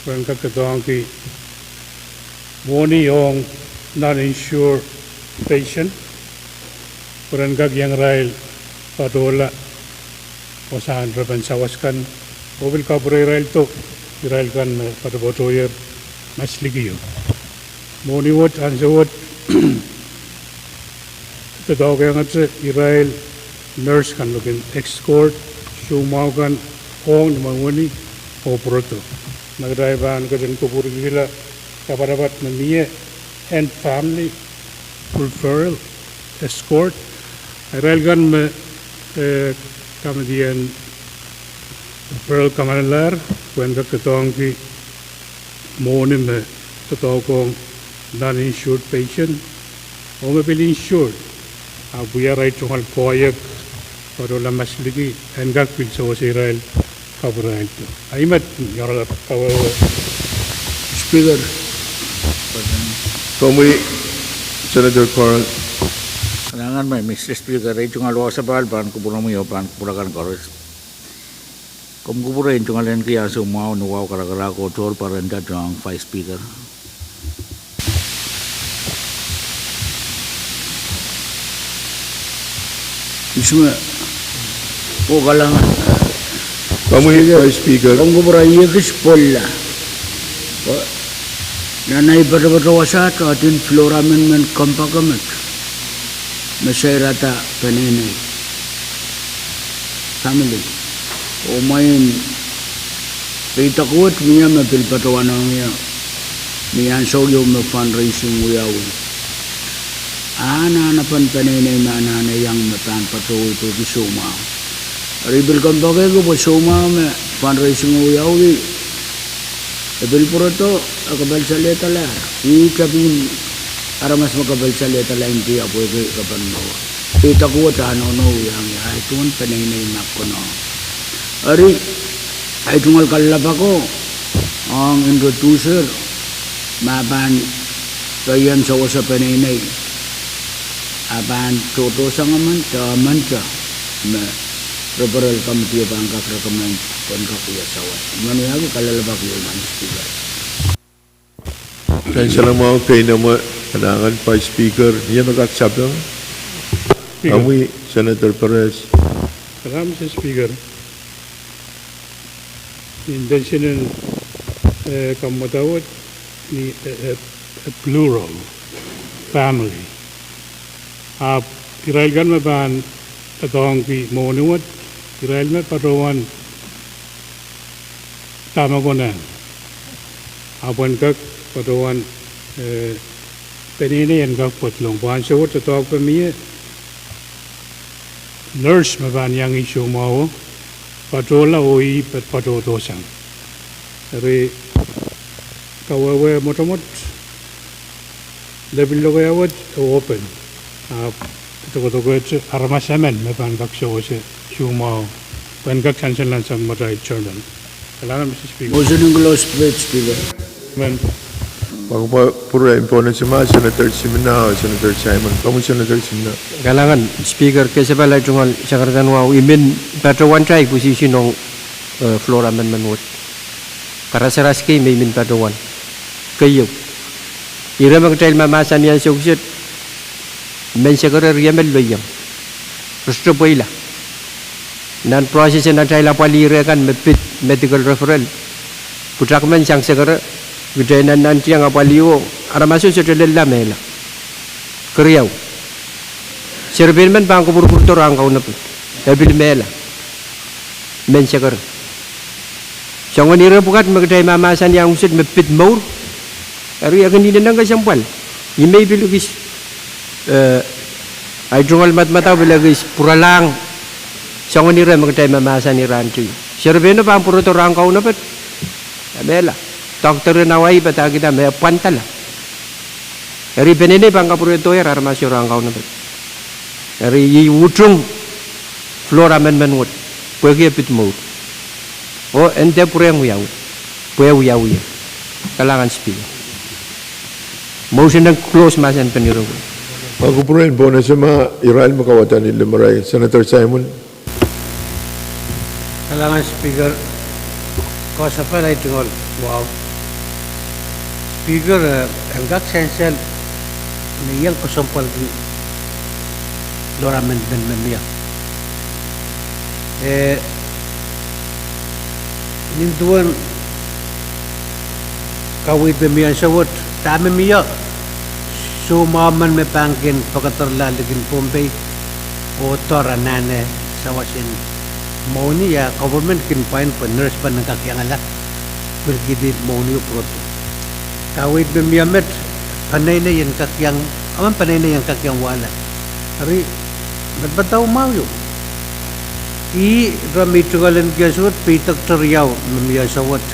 pwe en kak doadoahngki mwohni ong non-insured patient pwe en kak iang irail patohla wasahn repen sawas kan, oh pil kapwureiraildo irail kan me patopatohier masliki o. Mwohni wet, ansou wet doadoahkehngete irail nurse kan me kin escort soumwahu kan ong ni mwengweni oh pwurodo. Ma kitail pahn ketin kupwurkihla kapatapat me mie en family referral escort, irail kan me, eh, kamidi en referral kamanalahr pwe en kak doadoahngki mwohni me doadoahk ong non-insured patient oh me pil insured, ahpw wia arail tungoal koahiek patohla masliki, en kak pil sewese irail kapwureiraildo. Ahi met, Your Honor, kawehwe. Speaker. Komwi, Senator Carl. Kalahngan, Mister Speaker, ei tungoal wasa pahn kupwuromwi oh pahn kupwur akan koaros. Komw kupwure en tungoal en kiasu mwahu ni wahu karakarahk oh tohr pwarenda ong Vice Speaker. Isme, oh kalahngan. Komwi, Vice Speaker. Komw kupwure, I ekis pwolla. Nan ei patopato wasa, doadoahk en floor amendment kompoakemet me sairada peneinei, family. Oh mwein peidek wet mie me pil patohwanohng ie, ni ansou ieu me fundraising wiawi, anahnepen peneinei me anahne iang me pahn patohwei pwehki soumwahu. Eri pil kompoakehki pwe soumwahu me fundraising wiawi, e pil pwurodo, e kapalsalehdalahr. Ih tapin aramas me kapalsalehdala India pwehki kaperen mour. Peidek wet ah nohno wiawi, ahi duwen peneinei me konehng. Eri, ahi tungoal kalelapak ong introducer me pahn pein sewese peneinei, a pahn tohtohsang emen de emen de me referral committee pahn kak recommend pwe en kak wia sawas. I men wiahki kalelapak ieu, Madam Speaker. Kalahngan, Vice Speaker, ni me kak sapeng. Komwi, Senator Perez. Kalahngan, Mister Speaker. Intention en, eh, kamwadawet ni, eh, eh, eh, plural, family. Ahpw irail kan me pahn doadoahngki mwohni wet, irail me patohwan dahme konehng. Ahpw en kak patohwan, eh, peneinei en kak pedolong. Pwe ansou wet doadoahk me mie, nurse me pahn iang ih soumwahu, patohla oh ih patohdo sang. Eri kawehwe mwotomwot, lepin lokaia wet e open. Ahpw dokedoke wet aramas emen me pahn kak sewese soumwahu, pwehn kak sansalasang matail chairman. Kalahngan, Mister Speaker. Motion en close debate, Speaker. Amen. Pwuren pohn esemuh, Senator Simina, Senator Simon. Komwi Senator Simina. Kalahngan Speaker, kesempwal ei tungoal sakaradahn wahu, I men patohwan tai position ong, eh, floor amendment wet. Karasaras kei me I men patohwan. Keieu. Ire me kitail mahmahsanih ansou kiset, men sekere riemel loiong. Re sohte pweila. Nan process en atail apwalih ire kan me pid medical referral, pwutak men sang sekere, kitail nannantiong apwalih oh aramaso sohte lella mehla. Keriau. Serepein men pahn kupwurupwurdo rahn kaunopad. E pil mehla. Men sekere. Soangen ire pwukat me kitail mahmahsanih ansou kiset me pid mour. Eri e kin inenen kesempwal. Ih me I pil ekis, eh, ei tungoal madamadau pil ekis pwuralahng soangen ire me kitail mahmahsanih rahn teieu. Serepeino pahn pwurodo rahn kaunopad. E mehla. Doctor en Hawaii padahkihda me e pwandala. Eri peneinei pahn kapwuredoier aramasio rahn kaunopad. Eri I utung floor amendment wet, pwehki e pid mour. Oh e nda pwurehng wiawi, pwe wiawi. Kalahngan Speaker. Motion en close mahsen pen ire wet. Ma kupwuren pohn esemuh, irail me kawada ni limarail, Senator Simon. Kalahngan Speaker, koasoapan ei tungoal wahu. Speaker, eh, en kak sansal me I iang kesempwalki floor amendment me mie. Eh, nin duwen kaweid me mie ansou wet, dahme mie, soumwahu men me pahn kin pakadarala likin Pohnpei, oh doar anahne sawas en mwohni, ia government kin pwain pwe nurse pahn kak iangala, pwilkihdi mwohni oh pwurodo. Kaweid me mie met, peneinei en kak iang, emen peneinei en kak iang wahla. Eri, madamadau mwahu ieu. Ih, ira me I tungoal en kiong ansou wet, peidek teriau me mie ansou wet.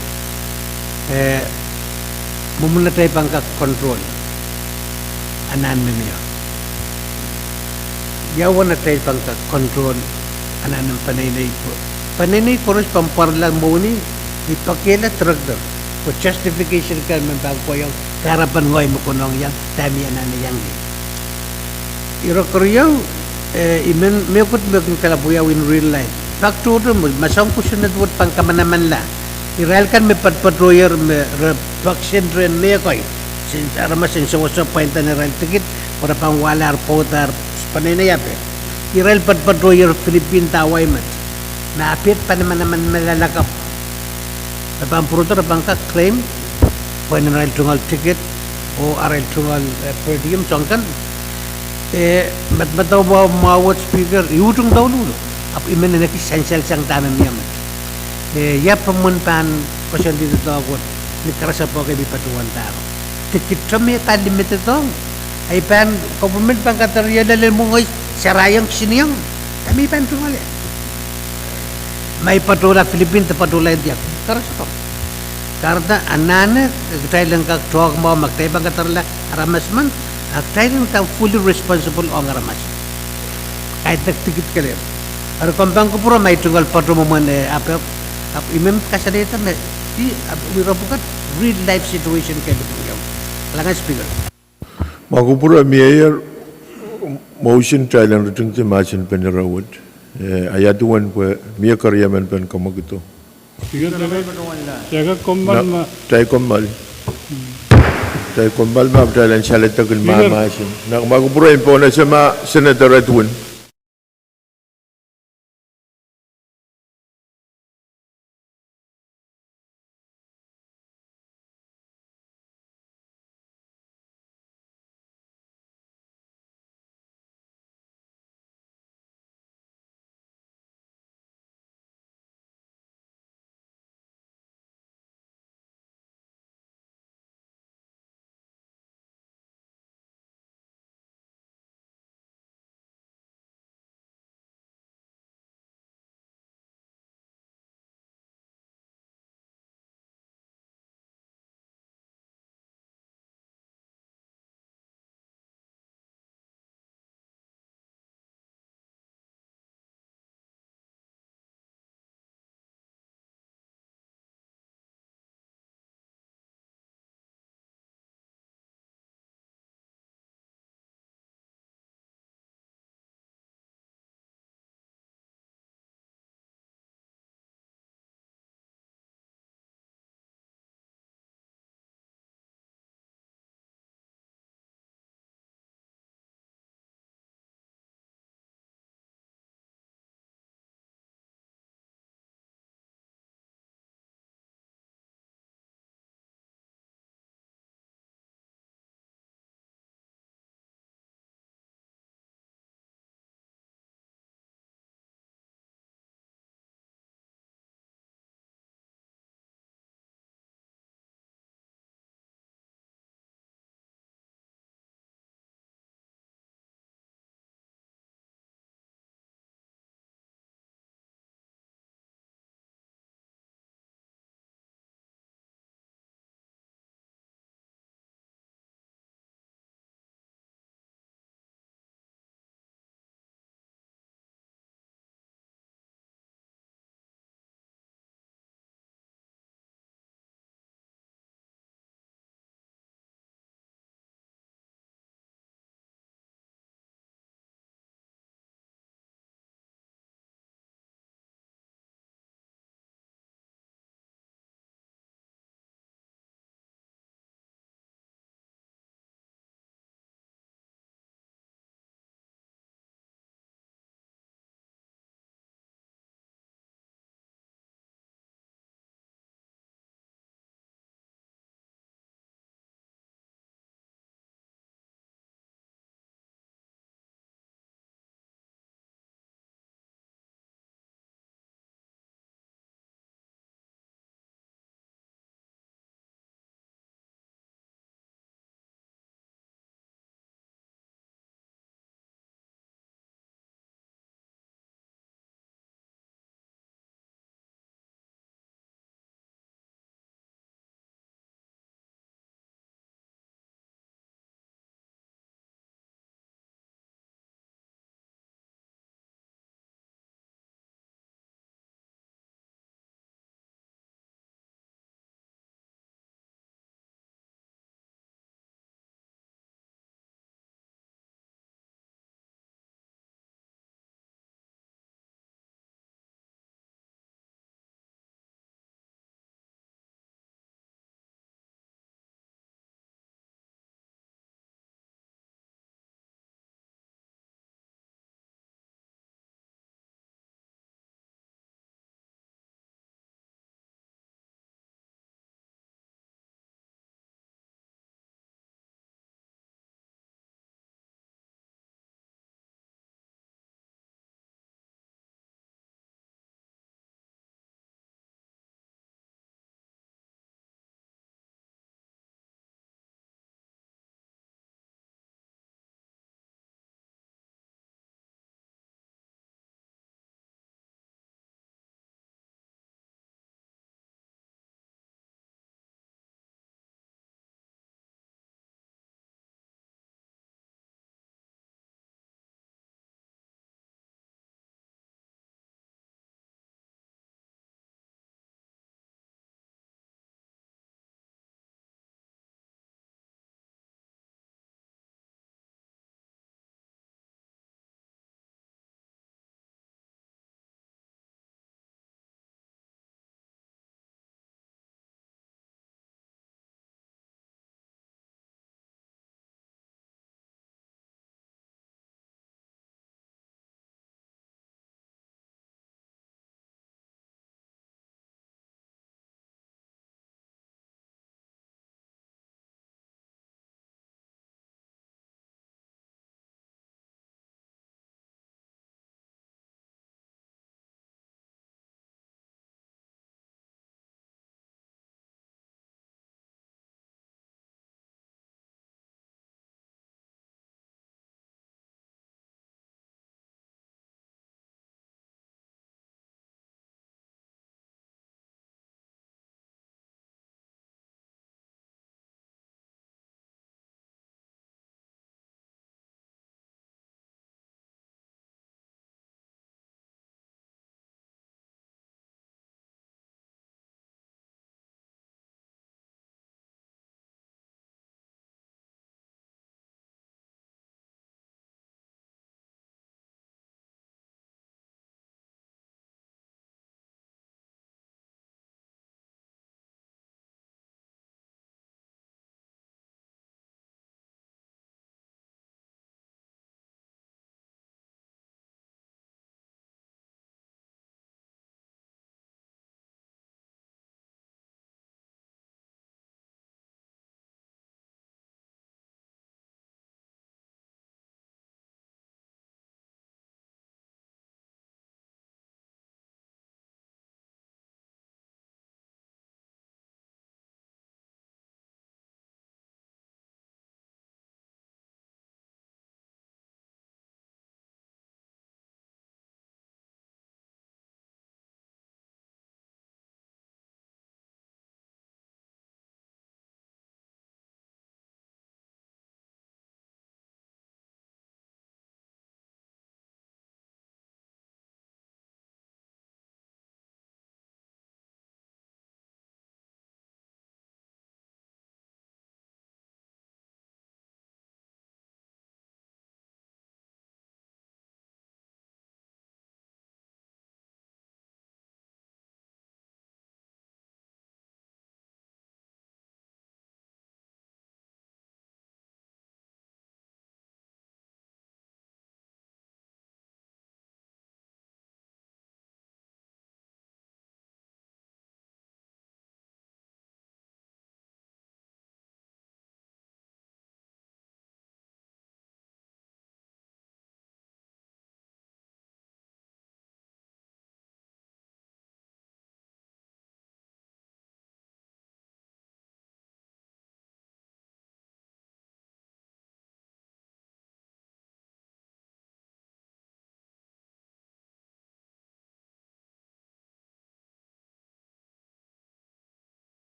Eh, mwomwen atail pahn kak control anahn me mie. Ia uwen atail pahn kak control anahn en peneinei ko-, peneinei koaros pahn pwarala mwohni, I pekihla director, pwe justification kan men pahn kohiong, kahrepen ngehi me konehng iang, dahme I anahne iang ie. Ire keriau, eh, I men mehkot me kin kalap wiawi in real life. Pak tohto me, ma soang kosonned wet pahn kamanamanla. Irail kan me padpatohier me re peksen rehn mehkot. Sen-, aramas en sewese pwain en irail ticket, pwe re pahn wahla ar pwoudo ar peneinei ape. Irail padpatohier Philippine de Hawaii met. Me ape pahn manamanla lakapw. Re pahn pwurodo, re pahn kak claim pwehn irail tungoal ticket, oh arail tungoal, eh, per diem soang kan. Eh, madamadau mwahu, mwahu wet Speaker, I utung douluhl. Ahpw I men en ekis sansal sang dahme mie met. Eh, ia pahn men pahn koasoandi doadoahk wet, ni karasepe kei me I patohwan pahn. Ticket me pahn limited ong. Ei pahn, government pahn kadarala lel mwenge sarahiong kisiniong. Dahme I pahn tungoale. Ma I patohla Philippine de patohla India. Karasepe. Kahrehda anahne, kitail en kak tuhke mwahu ma kitail pahn kadarala aramas men, a kitail en kak fully responsible ong aramas. Kaidehk ticket kelehpw. Eri komw pahn kupwure ma I tungoal patohwan mwomwen, eh, ape, ahpw I men kasalehda me, I, ahpw ire pwukat real life situation kelehpw ieu. Kalahngan Speaker. Ma kupwure mieier, motion kitail en ritingdi mahsen pen ire wet. Eh, ia duwen pwe mie keriemen pen kamwekid. Speaker, kitail kommoal ma. Kitail kommoal. Kitail kommoal ma, kitail en saledek ni mahmahsen. Nan ma kupwure pohn esemuh, Senator Edwin.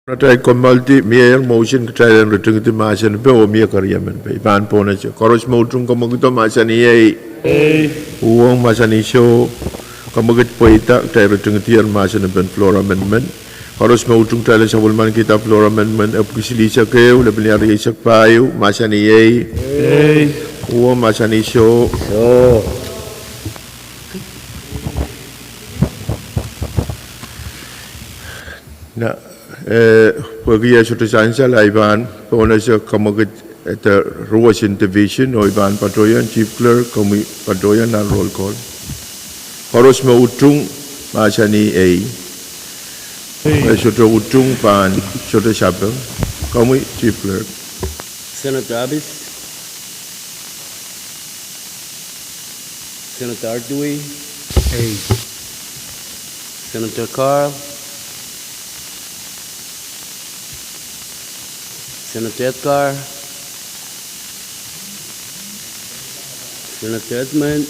Atail kommoaldi, mie motion kitail en ritingidi mahsen epe oh mie keriemen epe. I pahn pohnese. Koaros me utung kamwekid mahsanih ei. Uhwong mahsanih soh. Kamwekid pweida, kitail ritingidi mahsen epen floor amendment. Koaros me utung kitail sapwellimanikihda floor amendment epwiki silihsek ehu, lepin rieisek pahieu, mahsanih ei. Uhwong mahsanih soh. Soh. Na, eh, pwehki e sohte sansal, I pahn pohnese kamwekid, eh, de ruwesin division, oh I pahn patohiong Chief Clerk, komwi patohiong nan roll call. Koaros me utung mahsanih ei. Ei. E sohte utung pahn sohte sapeng. Komwi Chief Clerk. Senator Abis. Senator Artui. Ei. Senator Carl. Senator Edgar. Senator Edmund.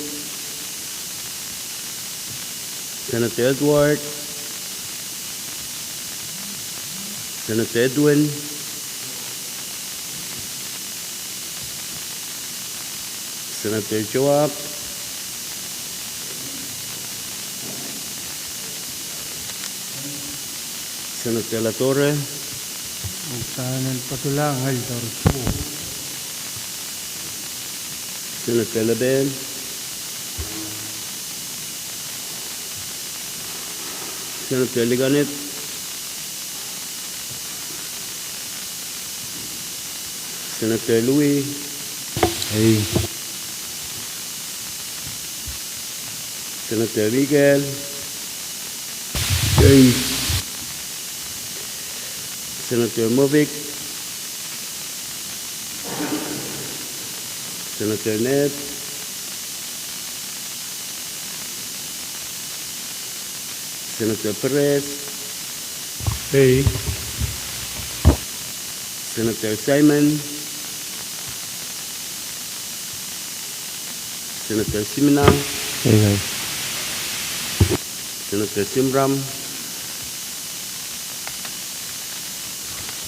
Senator Edward. Senator Edwin. Senator Joab. Senator Latorre. Senator Lebel. Senator Likanip. Senator Louis. Ei. Senator Mikael. Ei. Senator Moavik. Senator Ned. Senator Perez. Ei. Senator Simon. Senator Simina. Ei. Senator Simram.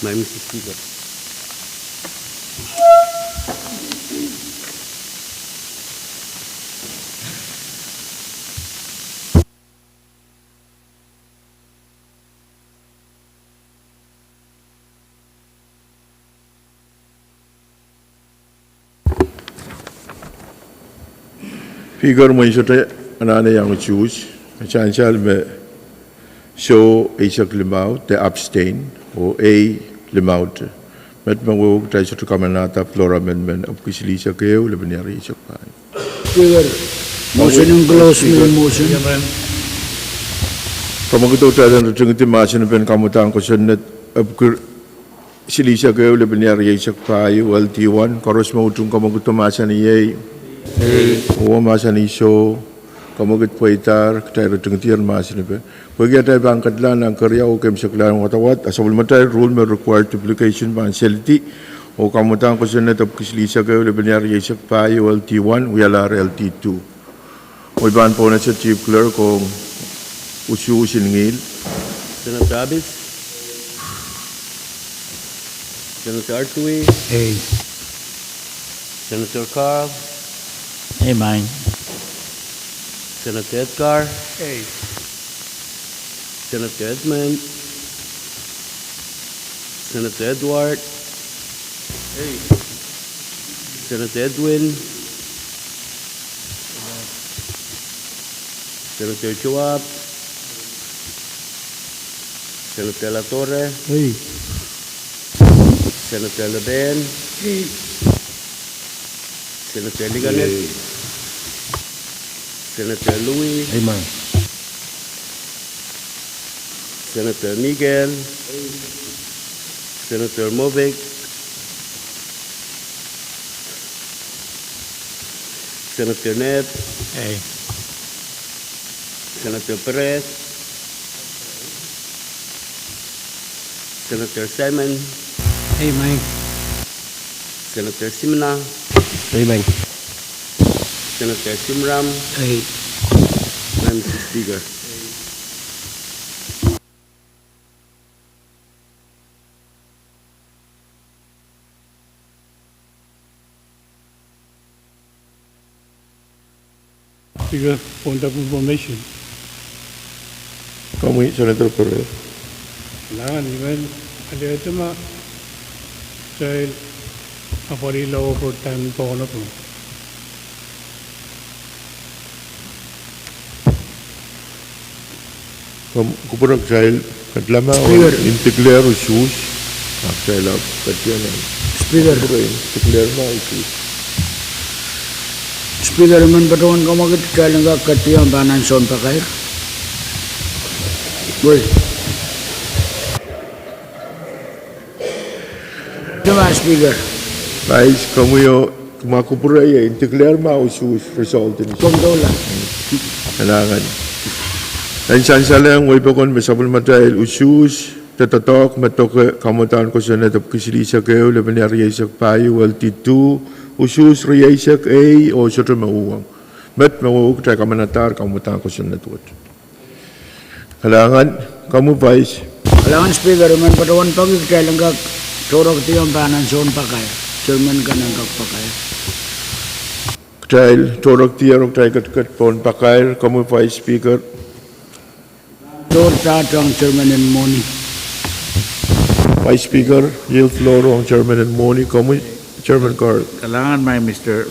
Maing Mister Speaker. Speaker, mwein sohte anahne iang usuhs, sansal me soh eisek limau de abstain, oh ei limau de. Met me wehwehki kitail sohte kamanahda floor amendment epwiki silihsek ehu, lepin rieisek pahieu. Speaker, motion en close me motion. Kamwekid kitail en ritingidi mahsen epen kamwadahn kosonned epwiki silihsek ehu, lepin rieisek pahieu, L D one, koaros me utung kamwekid mahsanih ei. Ei. Uhwong mahsanih soh. Kamwekid pweidahr, kitail ritingidi mahsen epe. Pwehki atail pahn ketilahng nan keriau oh keimwseklahn wadawad, a sapwellimatail rule me require duplication pahn selidi, oh kamwadahn kosonned epwiki silihsek ehu, lepin rieisek pahieu, L D one, wialahr L D two. Oh I pahn pohnese Chief Clerk ong usuhs en ngihl. Senator Abis. Senator Artui. Ei. Senator Carl. Ei, maing. Senator Edgar. Ei. Senator Edmund. Senator Edward. Ei. Senator Edwin. Senator Joab. Senator Latorre. Ei. Senator Lebel. Ei. Senator Likanip. Ei. Senator Louis. Ei, maing. Senator Mikael. Ei. Senator Moavik. Senator Ned. Ei. Senator Perez. Senator Simon. Ei, maing. Senator Simina. Ei, maing. Senator Simram. Ei. Maing Mister Speaker. Speaker, point of information. Komwi Senator Pere. Kalahngan, I men alehdi ma kitail apwalih lao pwe time pahn ong. Komw kupwure kitail ketlama oh Speaker. In declare usuhs. Ah, kitail ahpw ketin Speaker. Kupwure in declare ma usuhs. Speaker, I men patohwan kamwakid kitail en kak ketin pahn ansoun pakair. Wei. Tema Speaker. Vice, komwi oh ma kupwure ie in declare ma usuhs result en. Komw doula. Kalahngan. En sansalehng wehi pokon me sapwellimatail usuhs, de doadoahk me doke kamwadahn kosonned epwiki silihsek ehu, lepenia rieisek pahieu, L D two, usuhs rieisek ehu oh sohte me uhwong. Met me wehwehki kitail kamanadahr kamwadahn kosonned wet. Kalahngan, komwi Vice. Kalahngan Speaker, I men patohwan peki kitail en kak tohrohrki pahn ansoun pakair. Chairman kan en kak pakair. Kitail tohrohr oh kitail ketiket pohn pakair, komwi Vice Speaker. Tohrohr ong Chairman en Mwohni. Vice Speaker, yield floor ong Chairman en Mwohni, komwi Chairman Carl. Kalahngan, my Mister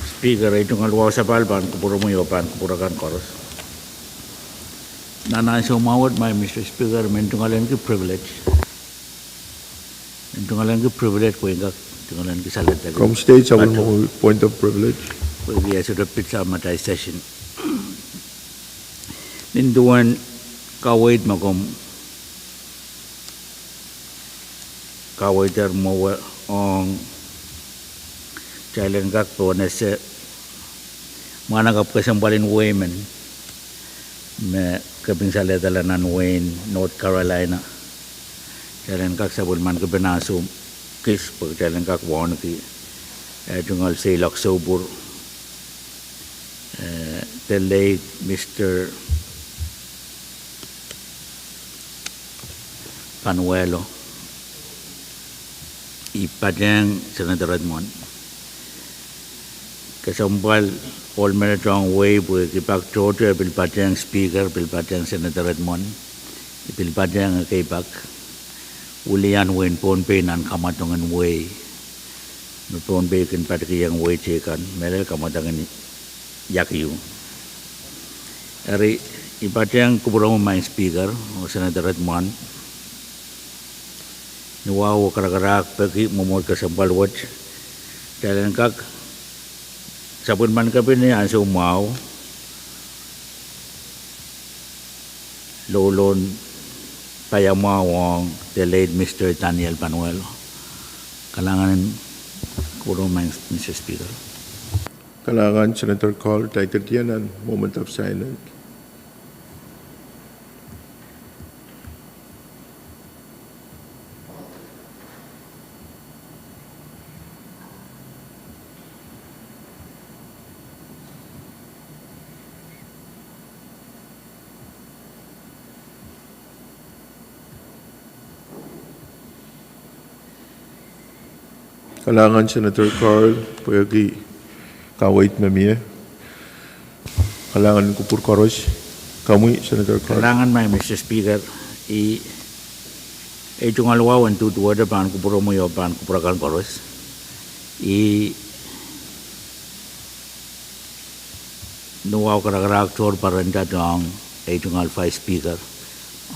Speaker, ei tungoal wahu sapahl pahn kupwuromwi oh pahn kupwur akan koaros. Nan ansou mwahu wet, my Mister Speaker, I men tungoal ahneki privilege. I men tungoal ahneki privilege pwe I en kak tungoal ahneki saledek. Komw state sapwellimomwi point of privilege. Pwe I en sohte pitsang madain session. Nin duwen kaweid me komw kaweid er mwowe ong kitail en kak pohnese mwahnakapw kesempwal en wehi men me kepin salehdala nan wehin North Carolina. Kitail en kak sapwellimanki pahn ansou kis pwe kitail en kak wauneki, eh, tungoal seiloak soupwur, eh, the late Mister Panuelo, I patehng Senator Edmund. Kesempwal ohl menet ong wehi pwehki pak tohto, I pil patehng Speaker, pil patehng Senator Edmund, I pil patehng ekei pak, wilian wehin Pohnpei nan kamwadong en wehi. Me Pohnpei kin patohwan wehi teikan, mehlel kamwadong en iakiu. Eri, I patehng kupwuromwi, my Speaker, oh Senator Edmund, ni wahu oh karakarahk peki mwomwohd kesempwal wet, kitail en kak sapwellimanki pahn ansou mwahu loulon paiamwahu ong the late Mister Daniel Panuelo. Kalahngan en kupwuromwi, Mister Speaker. Kalahngan Senator Carl, kitail ketin nan moment of silence. Kalahngan Senator Carl, pwehki kaweid me mie. Kalahngan kupwur koaros. Komwi Senator Carl. Kalahngan, my Mister Speaker, I, ei tungoal wahu en duduwehte pahn kupwuromwi oh pahn kupwur akan koaros. I ni wahu karakarahk tohr pwarada ong ei tungoal Vice Speaker,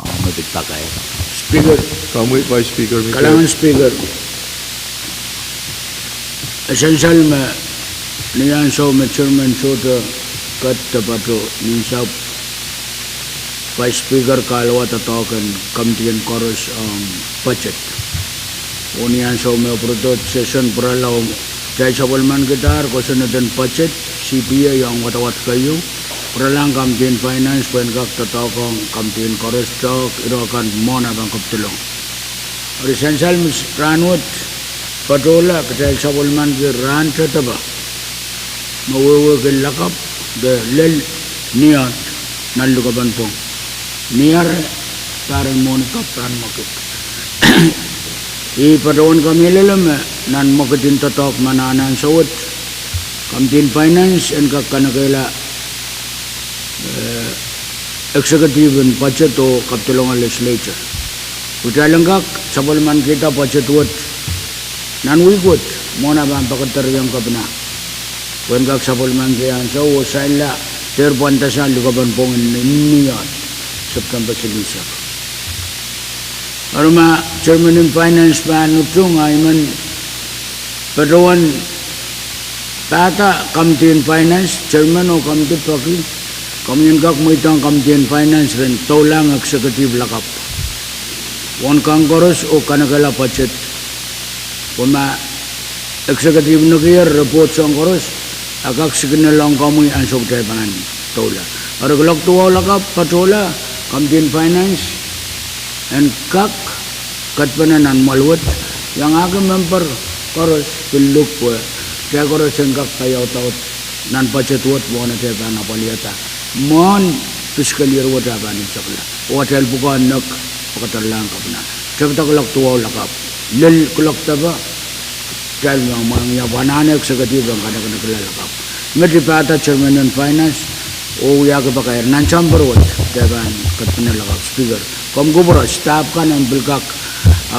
ah, me pid pakair. Speaker. Komwi Vice Speaker, Mister. Kalahngan Speaker. E sansal me ni ansou me Chairman sohte ket de patoh, ni ansou Vice Speaker kahluwa doadoahk en committee en koaros ong budget. Oh ni ansou me pwurodo session pwurala, kitail sapwellimankidahr kosonned en budget, C P A ong wadawad keieu, pwuralahng committee en finance pwehn kak doadoahk ong committee en koaros, doadoahk ire kan mwohn ah pahn kepdilong. Eri sansal me rahnwet patohla, kitail sapwellimanki rahn tedepe me wehwehki lakapw de lel niar nan lukepen pwong. Niar, pahren mwohni kapw, pahren mwekid. I patohwan kamehlele me nan mwekid en doadoahk me nan ansou wet, committee en finance en kak kanekehla executive en budget oh kapitolong legislature. Pwe kitail en kak sapwellimanikihda budget wet nan wihk wet, mwohn ah pahn pekederehiong kepina. Pwe en kak sapwellimaniki ansou oh sairala dehr pwandasang likepen pwong en ineniehd, September silihsek. Eri ma chairman en finance pahn utung, ah I men patohwan pahda committee en finance, chairman oh committee peki, komwi en kak mweidohng committee en finance ren doulahng executive lakapw uwen kan koaros oh kanekehla budget. Pwe ma executive nekier report soang koaros, e kak sikinelohng komwi ansou kitail pahn doula. Eri kuloak duwau lakapw patohla, committee en finance en kak ketpene nan mwahl wet, iangahki member koaros pil luk pwe kitail koaros en kak paiaudaud nan budget wet mwohn atail pahn apwalihada mwohn fiscal year wet ah pahn imwisekla. Oh atail pwukoa nek pakatarlahng kepina. Tepda kuloak duwau lakapw, lel kuloak depe, kitail me mwahngih pwe anahne executive en kanekenekla lakapw. Met I pahda chairman en finance oh wiahki pakair nan chamber wet, kitail pahn ketpene lakapw. Speaker, komw kupwure staff kan en pil kak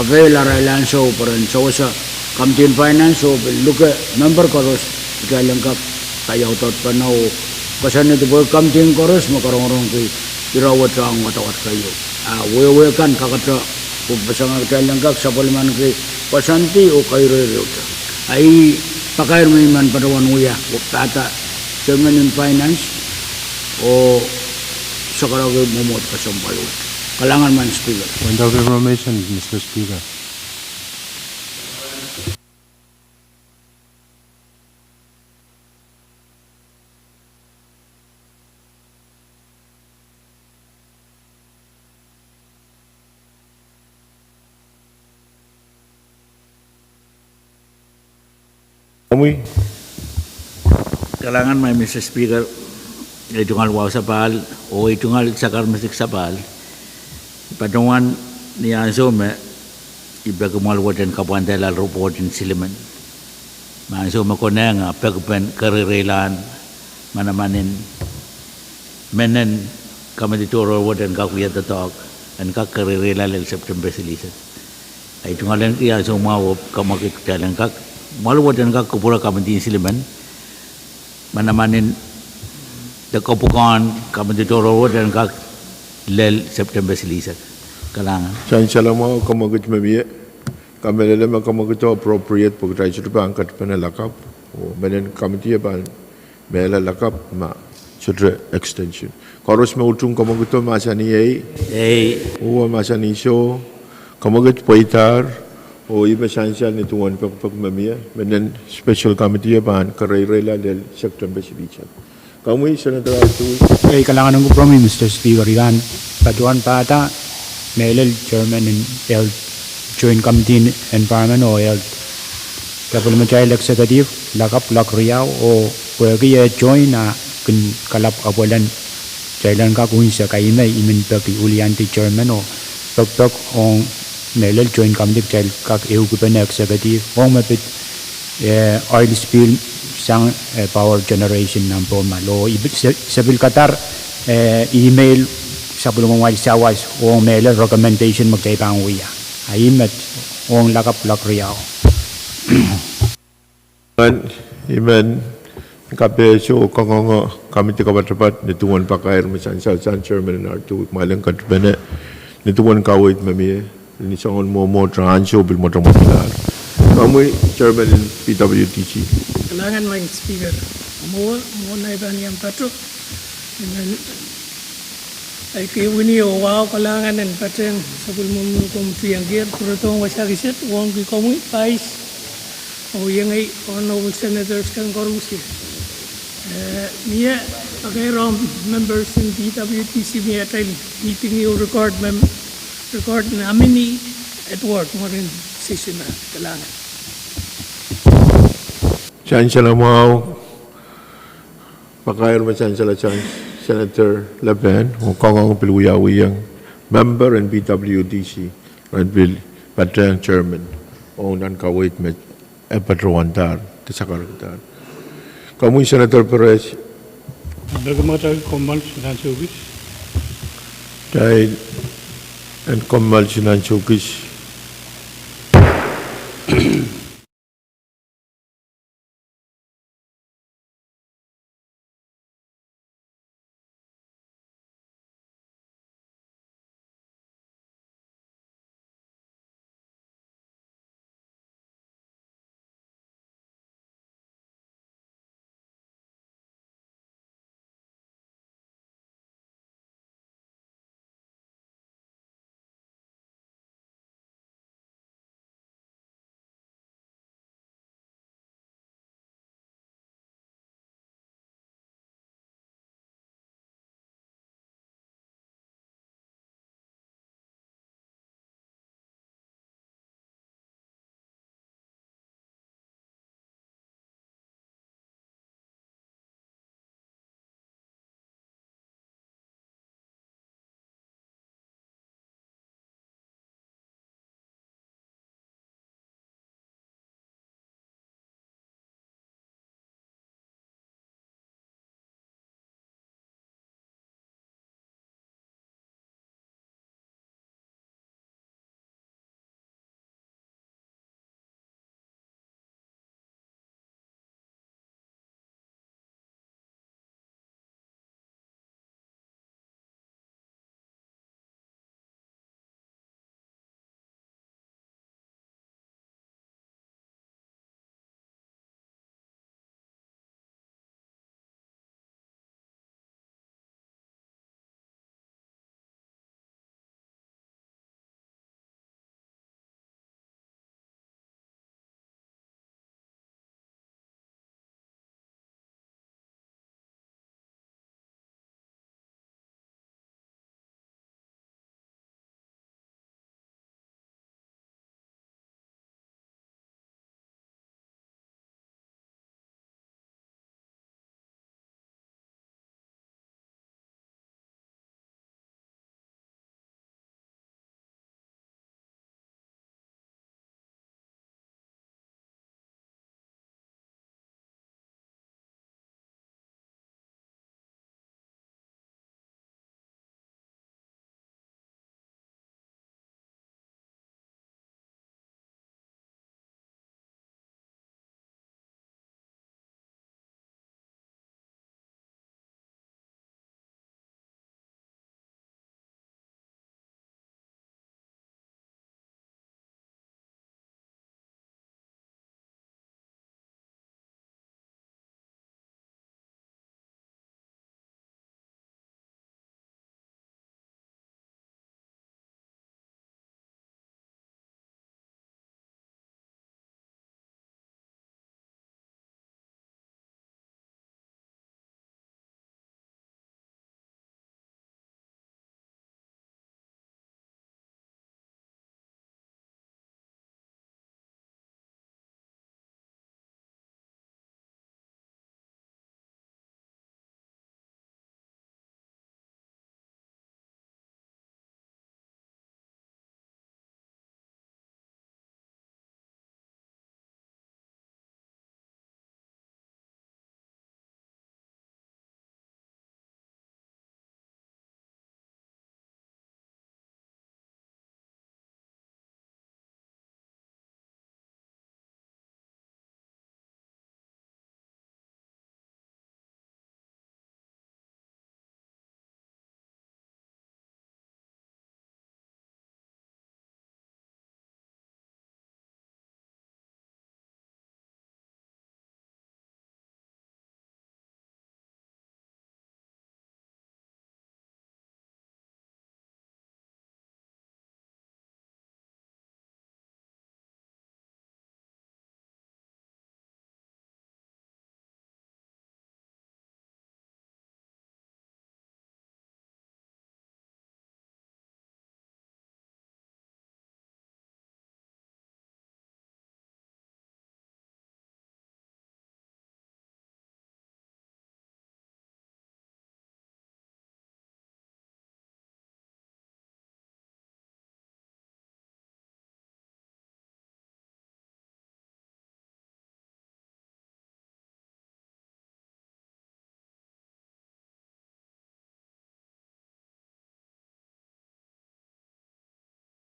avail arail ansou pwe ren sewese committee en finance oh pil luke member koaros, kitail en kak paiaudaudpene oh koasoanehdi pwe committee koaros me karongorongki ire wet ong wadawad keieu. Ah wehwe kan kakete, pwe pasang kitail en kak sapwellimaniki koasoandi oh keireirei wet. Ah I pakair me I men patohwan wia, oh pahda chairman en finance oh sakaraki mwomwohd kesempwal wet. Kalahngan Madam Speaker. Point of information, Mister Speaker. Komwi. Kalahngan Madam Speaker, ei tungoal wahu sapahl, oh ei tungoal sakar mesik sapahl, patohwan ni ansou me I peki mwahl wet en kapwandala report en silimen. Me ansou me konehng ah peki pen kereireilahn manaman en mehnen committee tohrohr wet en kak wia doadoahk en kak kereireila lel September silihsek. Ei tungoal en ki ansou mwahu oh kamwekid kitail en kak, mwahl wet en kak kupwure committee en silimen manaman en de kapwukoahn committee tohrohr wet en kak lel September silihsek. Kalahngan. Sansal mwahu, kamwekid me mie. Kamehlele me kamwekido appropriate pwe kitail sohte pahn ketpene lakapw, oh mehnen committee e pahn mehla lakapw ma sohte extension. Koaros me utung kamwekido mahsanih ei. Ei. Oh mahsanih soh. Kamwekid pweidahr. Oh ih me sansal ni duwen pekipek me mie, mehnen special committee e pahn kereireila lel September silihsek. Komwi Senator Artui. Ei, kalahngan ong kupwuromwi Mister Speaker. I pahn patohwan pahda mehlel chairman en Health, Joint Committee en Environment oh Health, sapwellimatail executive lakapw kuloak riau, oh pwehki e join ah kin kalapw apwalen kitail en kak unse, kaidehn I men peki wiliandi chairman oh pekipek ong mehlel Joint Committee kitail kak ehukipene executive ong me pid eh oil spill sang eh power generation nan Pohnmahl. Oh I pil se, se pil kadar eh email sapwellimamwail sawas ong mehlel recommendation me kitail pahn wia. Ah ih met, ong lakapw kuloak riau. I men, I men kapehse oh kangoange committee kapatapat ni duwen pakair me sansal sang chairman en Artui, kumwail en ketpene ni duwen kaweid me mie. Ni soangen mwomwohd ansou pil mwotomwotlahr. Komwi chairman en P W D C. Kalahngan Madam Speaker. Mwo, mwo nai pahn iang pato. I men, ei, kewini oh wahu kalahngan en patehng sapwellimomwi komwi iang kier pwurodohng wasa kiset, wauneki komwi Vice, oh iengei Honorable Senators kan koarusie. Eh, mie, pakair ong members en P W D C me atail meeting ieu record, mem, record nominee Edward Morin Sesina. Kalahngan. Sansal mwahu, pakair me sansal sang Senator Lepen, oh kangoange pil wiawihong member en P W D C, ren pil patehng chairman ong nan kaweid me e patohwandahr de sakarkihdahr. Komwi Senator Perez. Kitail en kommoal nan soukis.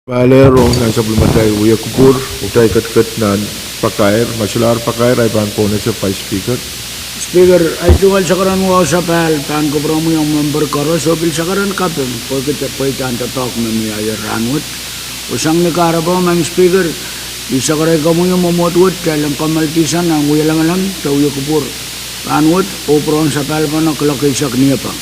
Pahlehr ong nan sapwellimatail wia kupwur, oh kitail ketiket nan pakair, ma solahr pakair, ahi pahn pohnese Vice Speaker. Speaker, ahi tungoal sakaradahn wahu sapahl pahn kupwuromwi ong memper koaros oh pil sakaradahn kaping, pwehki, pwehki doadoahk me mie ahi rahnwet. Oh sang ni kahrepe, Madam Speaker, ih sakarada komwi mwomwohd wet, kitail en kommoaldihsang nan wia lamalam de wia kupwur rahnwet, oh pwurehng sapahl pahn kuloak eisek niepeng.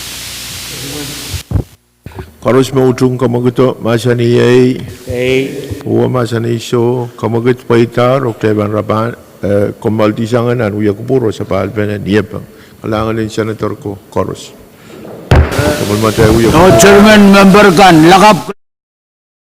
Koaros me utung kamwakido, mahsanih ei. Ei. Uwe mahsanih soh, kamwakid pweidahr, oh kitail pahn rapahn, eh, kommoaldihsang nan wia kupwur oh sapahl pene niepeng. Kalahngan en Senator ko koaros. Sapwellimatail wia kupwur. Chairman, memper kan, lakapw.